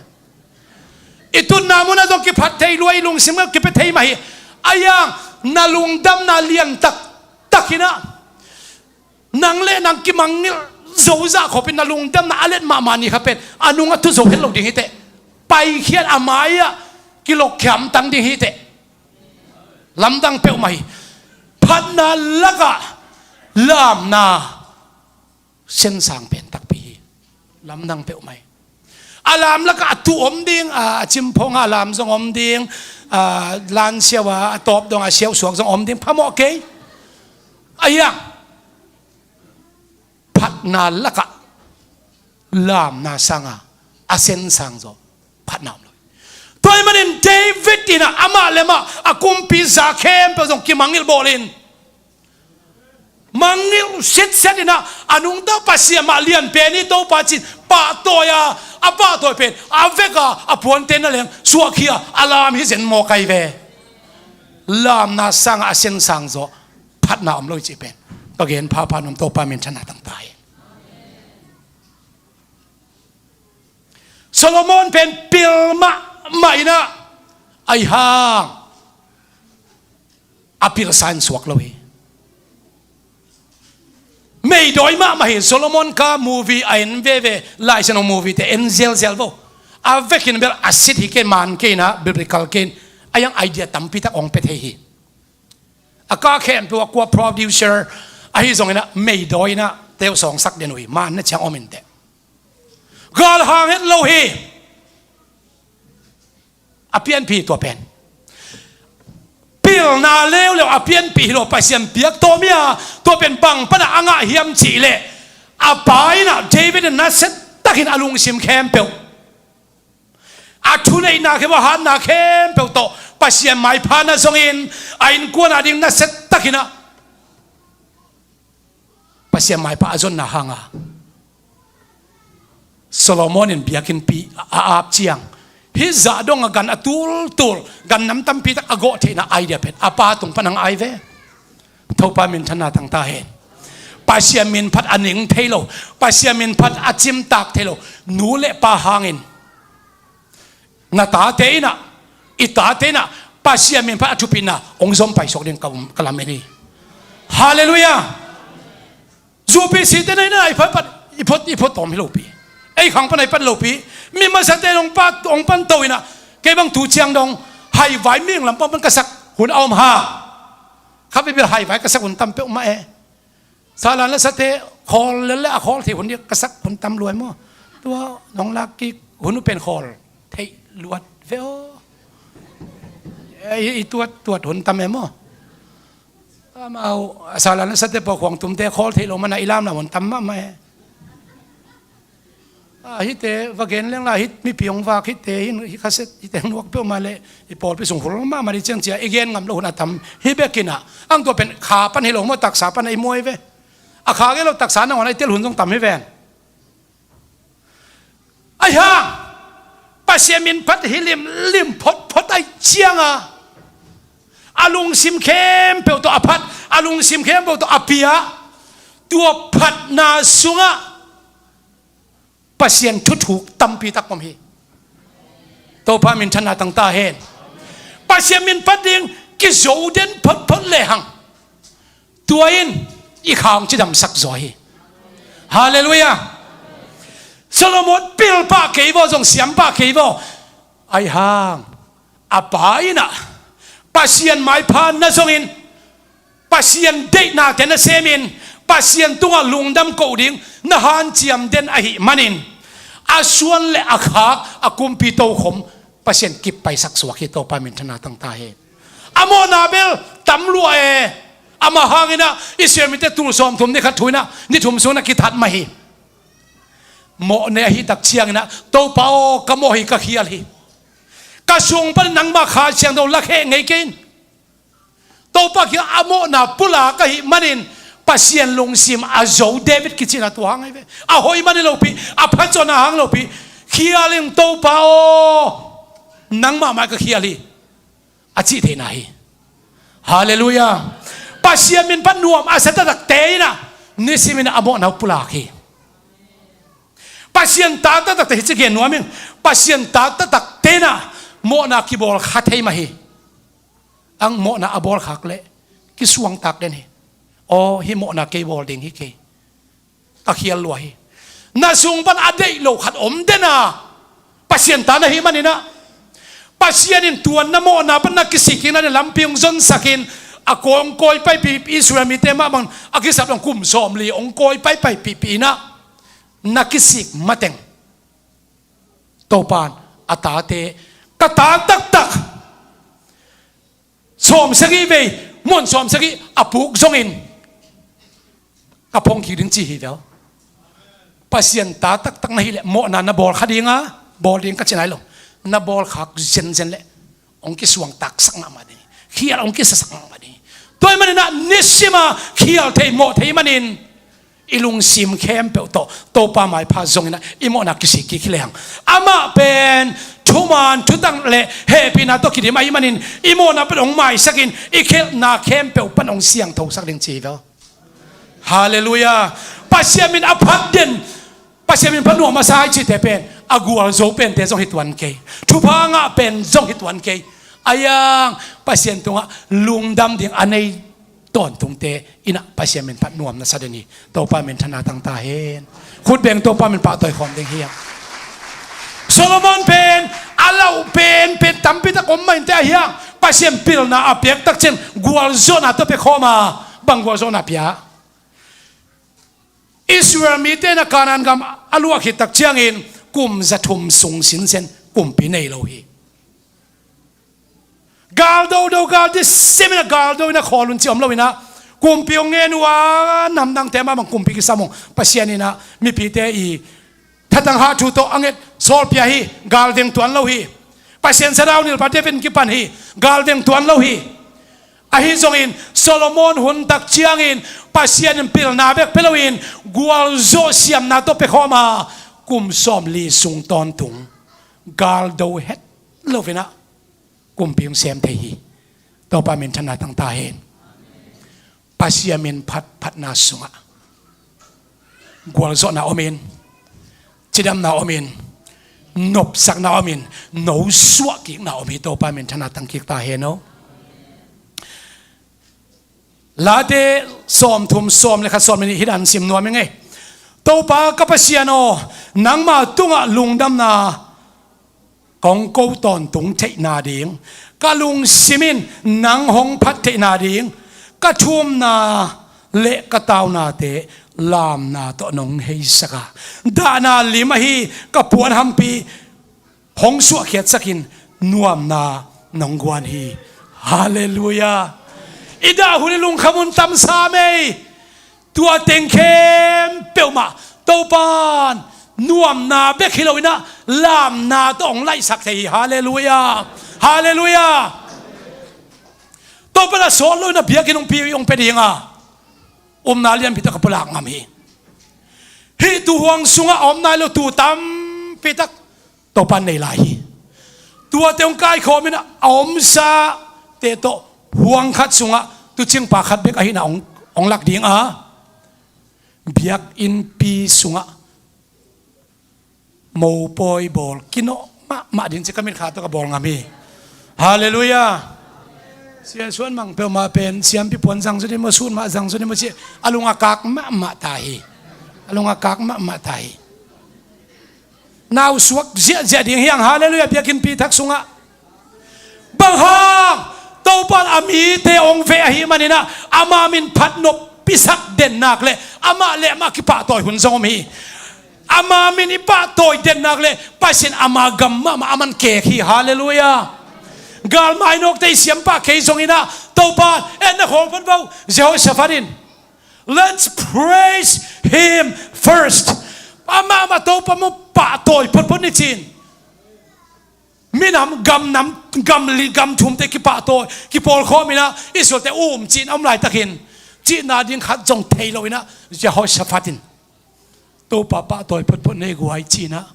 I tutna munah zong kiphat thei luai, i lungsim ah kipia thei mah hi. A yang na lungdamna lian tak tak inah nang le nang kimangngilh zozah khopin na lungdamna a let mahmah ni kha pen a nungah tu zo het lo ding hi teh. Paikhiat a mai-ah kilokkhiam tang ding hi teh. Lamdang peuhmah hi. Phatna lakah lamna sensang pen takpi hi. Lamdang peuhmah hi. A lam lakah a tuh om ding, a, a cimphawng a lam zong om ding, a, lan siau a, a tawp dong a siau suak zong om ding, phamawh kei. A hiang phatna lakah lamna sanga a sensang zaw phatna om lo hi. Tua ahih manin David inah amah le amah a kumpi za khempeuh zong kimangngilh bawlin Mangngilh sitset in ah, a nungta Pasian mah lian pen hi, Topa ci-in pahtawi a, a pahtawi pen a vek a, a puante na leng suahkhia a lam hi zen mawk ahi ve. Lamna sangah a sinsang zaw phatna om lo hi cih pen ka gen phapha nuam, Topa minthanna tangta hi. Solomon pen pil mahmah in ah, ahi hang a pilsa in suak lo hi. Meidawi mahmah hi. Solomon ka movie a en veve, Lai Siangtho movie te en zelzel vo. A vekin bel a sit hi kei, man kei in ah, biblical kei in, a yang idea tampi tak hong pia thei hi. A ka khempeuh a kua producer ahi zongin ah, meidawi in ah teu sawngsak den uh hi, man na ciang om in teh. Galhang het lo hi. A pianpih tua pen pilna leuleu a pianpih hi lo, Pasian piak tawm hi a, tua pen bang panah a ngah hiam cih leh, a pa in ah David in nasia takin a lungsim khempeuh, a thuneihna khempeuh, a hatna khempeuh tawh Pasian maipha na zongin, a innkuan a ding nasia takin ah Pasian maipha a zonna hanga Solomon in biakinnpi a ap ciang, hih zah dong a gan a tultul, gan nam tampi tak a gawh theihna idea pen a pa tung pan hong ap ve. Topa minthanna tangta hen. Pasian min phat a ning thei lo, Pasian min phat a cimtak thei lo nu le pa hangin, na tate in ah, i tate in ah Pasian min phat a thupina hong zom paisuak ding ka, ka lamen hi. Halleluiah. Zupi site na in ah i phat, i phot, i phot tawm hi lopi, ei khang pan a i pat lopi, mi masate hong pan, hong pan to in ah, kei bang tu ciang dong haivai ming lampang pan ka sak hun a om ha. Kha bibil haivai ka sak hun tam peuhmah e. Salan le sate khawl lel le a khawl theih hun ding ka sak hun tam lua e maw. Tua nong lak kik hun uh pen khawl theih luat ve aw. I, i tuat, tuat hun tam e maw. Amau salan le sate pawh khuang tumte khawl theih lo mana i lamlam hun tam mahmah e. A, hihte va gen leng la, hih mipi hong vak hihte hin, hih khaset hihte hong nuak peuhmah leh i pawlpi sung hul mahmah ding ciang cia i gen ngam lo hun a tam hi bekin ah, ang tua pen kha pan hi lo maw, taksa pan a i muai ve. A kha gen lo, taksa nangawn a i tel hun zong tam hi ven. Ahi hang Pasian min phat hi limlim photphot ahih cianga, a lungsim khempeuh tawh a phat, a lungsim khempeuh tawh a pia, tua phatna sungah Pasian thuthuk tampi tak om hi. Topa minthanna tangta hen. Pasian min phat ding kizo den photphot lehang, tua in i kha hong cidamsak zaw hi. Halleluiah. Solomon pil pah kei vaw, zong siam pah kei vaw. Ahi hang a pa in ah Pasian maipha na zongin, Pasian deihnate na semin, Pasian tungah lungdam koh ding na hanciam den ahih manin, a suan le a khak, a kumpi tokhom Pasian kip paisak suak hi. Topa minthanna tangta hi. A mawhna bel tam lua e. Amah hangin ah Israel mite tul sawmthum ni khat thu in ah ni thum sungin a kithat mah hi. Mawhne ahih tak ciangin ah, Topa aw, ka mawh hi, ka khial hi. Ka sung pan nangmah Kha Siangtho lakhia ngei kei in. Topa kiang a mawhna pulak ahih manin Pasian lungsim a zo David kici in ah tua hang ahi ve. A hoih man hi lopi, a phatzawnna hang lopi, khial ing Topa aw, nangmah mah ka khial hi, a cih theihna hi. Halleluiah. Pasian min phat nuam a sa taktakte in ah nisim in ah a mawhna uh pulak hi. Pasian ta taktakte hi ci gen nuam ing. Pasian ta taktakte in ah mawhna kibawl kha thei mah hi. Ang mawhna a bawlkhak leh kisuangtak den hi. Aw, hih mawhna kei bawl ding hi kei, ka khial lua hi. Na sung pan a deih lo khat om den a, Pasian ta na hih manin ah, Pasian in tua na mawhna pan na kisik kikna ding lampi hong zonsak in, a kawi hong kawi paipi, Israel mite mah bang a kisap dong kum sawmli hong kawi paipaipihpih in ah, na kisik mateng Topa in a tate, ka ta taktak sawmsagih vei, muan sawmsagih a puk zongin ka phong kik ding ci hi vel. Pasian ta taktak na hih leh mawhna na bawl kha ding a, bawl ding ka ci nai lo. Na bawlkhak zenzen leh hong kisuangtaksak mahmah ding hi. Khial hong kisasak mahmah ding hi. Tua ahih manin ah nisim a khial thei, mawh thei manin i lungsim khempeuh tawh Topa maipha zongin ah i mawhna kisik kik hi lehang, amah pen thuman thutak le hehpihna tawh kidim ahih manin i mawhna pan hong maisakin i khialhna khempeuh pan hong siangthosak ding ci hi ve. Halleluiah. Pasian min a phat den, Pasian min phat nuam a sa i cihte pen a gualzo pente zong hi tuan kei, thupha ngah pen zong hi tuan kei. Ahi hang Pasian tungah lungdam ding a nei tawntungte in ah Pasian min phat nuam na sa den hi. Topa min thanna tang ta hen. Khut beng, Topa min pahtawi khawm ding hi hang. Solomon pen a lauh pen pen tampi tak om mah inteh, ahi hang Pasian pilna a piak tak ciang gualzawhna tawh pia khawm a, bang gualzawhna pia? Israel mite in ah Kanaan gam a luah khit tak ciangin kum za thum sung sinsen kumpi nei lo hi. Gal dodo, gal di simin a gal do in a khawl un ci om lo in ah, kumpi hong ngen uh a, namdangte mah bang kumpi kisam uh. Pasian in ah mipite i thatang hah thu tawh a nget sawl pia hi. Gal deng tuan lo hi. Pasian sathau nilhpa David in kipan hi. Gal deng tuan lo hi. Ahi zongin Solomon hun tak ciangin Pasian in pilna bek pia loin gualzawh siamna tawh pia khawm a, kum sawmli sung tawntung gal do het lo in ah kumpi hong sem thei hi. Topa min thanna tang ta hen. Pasian min phat phatna sungah gualzawhna om in, cidamna om in, nopsakna om in, nosuah kikna om hi. Topa min thanna tang kik ta hen aw. Late sawmthum, sawm le khat, sawm le nih hi dan sim nuam ing ei. Topa ka Pasian aw, nangma tungah lungdamna kong ko tawntung theihna ding, ka lungsim in nang hong phat theihna ding, ka thumna le ka taunate lamna tawh nong heisak a, dahna lim ahi ka puanhampi hong suahkhiatsakin nuamna nong guan hi. Halleluiah. I dah hun i lungkham hun tam sam ei. Tua teng khempeuh mah Topan nuamna bek hi lo in ah lamna tawh hong laihsak thei hi. Halleluiah. Halleluiah. Topan a sawt lo in ah biakinn hong pi, hong pia ding a, upna lianpi tak a pulak ngam hi. Hih tuhuang sungah a om nai lo tu tampi tak Topan nei lai hi. Tuate hong kaikhawm in ah a omsate tawh huang khat sungah tuucingpa khat bek ahihna hong, hong lak ding a, biakinnpi sungah mopawi bawl kinawh mahmah ding ci ka mitkha tawh ka bawl ngam hi. Halleluiah. Siasuan mang peuhmah pen siampi puan zang zaw ding maw, sut mah zang zaw ding maw ci a lung a kak mahmah ta hi. A lung a kak mahmah ta hi. Nausuak ziahziah ding hi hang. Halleluiah. Biakinnpi thak sungah bang hang, Topan a mite hong veh ahih manin ah ama min phat nopsak den nak le amah le amah kipahtawi hun zong om hi. Ama min i pahtawi den nak le Pasian ama gam mahmah a man kek hi. Halleluiah. Gal mainawkte i siam pah kei zongin ah Topan etna khawl phot vo. Jehoshaphat in, "Let's praise him first." Amah mah Topa mu pahtawi photphot ni ci-in, minam, gamnam, gamli, gam thumte kipahtawi, kipawlkhawm in ah Israelte um ci-in a om laitakin cihna ding khat zong thei lo in ah Jehoshaphat in Topa pahtawi photphot nei guai ci-in ah,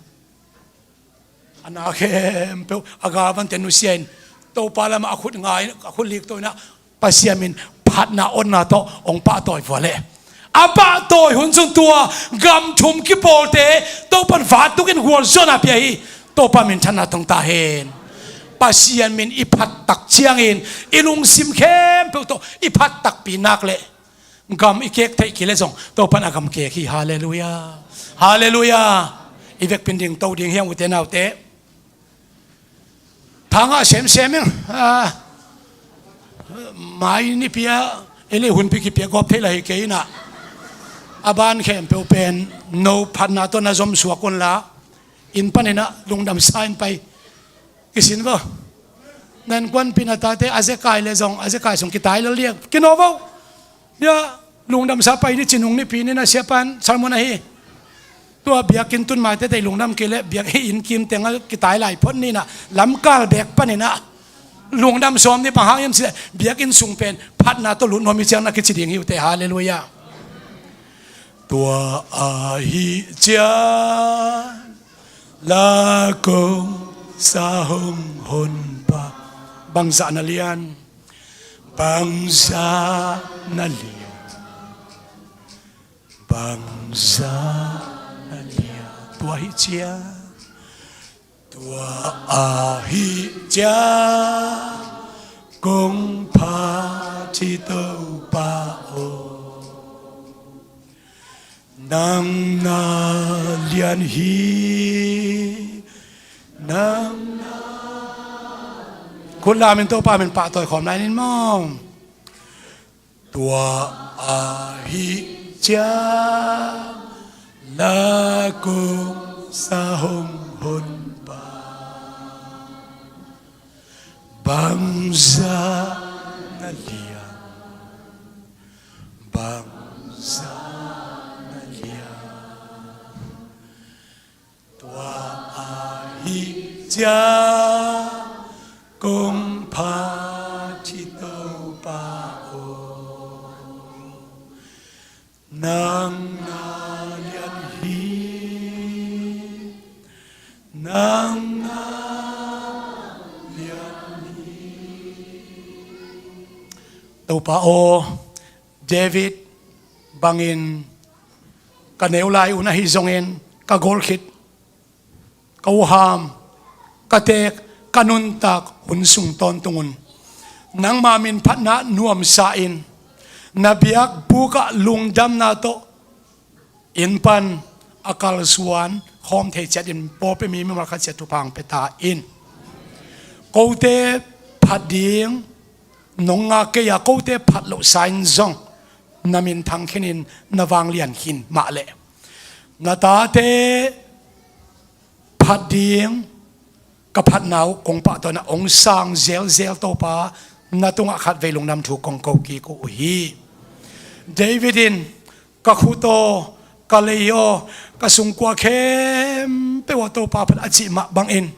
a na khempeuh a galvante nusia in Topa lamah a khut nga in, a khut lik to in ah Pasian min phatna otna tawh hong pahtawi vua leh, a pahtawi hun sung tua gam thum kipawlte Topan vatukin gualzawhna pia hi. Topa min thanna tong ta hen. Pasian min i phat tak ciangin i lungsim khempeuh tawh i phat takpi nak leh gam i kek theih kei leh zong Topan a gam kek hi. Halleluiah. Halleluiah. I vekpin ding to ding hi hang, ute naute. Thangah semsem in, ah, mai nipi ah ei leh hunpi kipia gawp thei lai hi kei in ah, a ban khempeuh pen no phatna tawh na zom suak un la, inn panin ah lungdam sa in pai. Kisin vo. Na innkuanpihna tate a zekai leh zong a zekai sung kitai lel ding, kino vo. Bia lungdamsa pai ni ci nung nipi ni na siapan sermon ahi. Tua biakinn tun maite tei lungdam kei leh biakinn kim tengah kitai lai phot ni na, lamkal bek panin ah Lungdam sawm ni, bang hang hiam cih leh biakinn sung pen phatna tawh lut nuam hi ciang na kici ding hi uh teh. Halleluiah. Tua ahih ciang la kong sa hong honpa. Bangzah na lian. Bangzah na lian. Bangzah na lian. Tua ahih ciang. Tua ahih ciang kong phat hi Topa aw. Nang na lian hi. Nang na. Khut lam in Topa min pahtawi khawm lai ning maw. Tua ahih ciang la kong sa hong honpa. Bangzah na lian. Bangzah na lian. Tua ahih ciang kong phat hi Topa aw. Nang na lian hi. Nang na lian hi. Topa aw, David bangin ka neu lai un ahi zongin ka gol khit, ka uham, ka teek, ka nuntak hun sung tawntung un nangma min phatna nuamsa in na biakbuk ah lungdamna tawh inn pan a kalsuan khawm thei ciat in pawlpi mi mimal khat ciat thupha hong pia ta in. Kote phat ding nong ngak kei a, kote phat lohsa in zong na minthang khin in na vanglian khin mah leh na tate phat ding ka phatna uh kong pahtawina hong sang zelzel Topa, na tungah khatvei lungdam thu kong ko kik uh hi. David in ka khut aw, ka lei aw, ka sungkua khempeuh aw Topa phat a cih mah bangin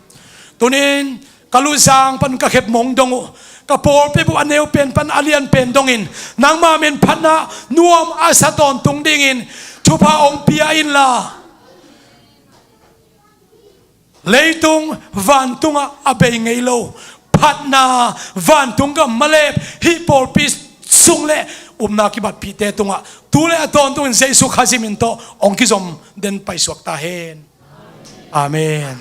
tuni-in ka luzang pan ka khep mong dong uh, ka pawlpi bup a neu pen pan a lian pen dongin nangma min phatna nuam a sa tawntung dingin thupha hong pia inla, leitung vantungah a bei ngei lo phatna vantung gam malep hih pawlpi sung le upna kibatpihte tungah tu le a tawntungin Jesu Khazih min tawh hong kizom den paisuak ta hen. Amen.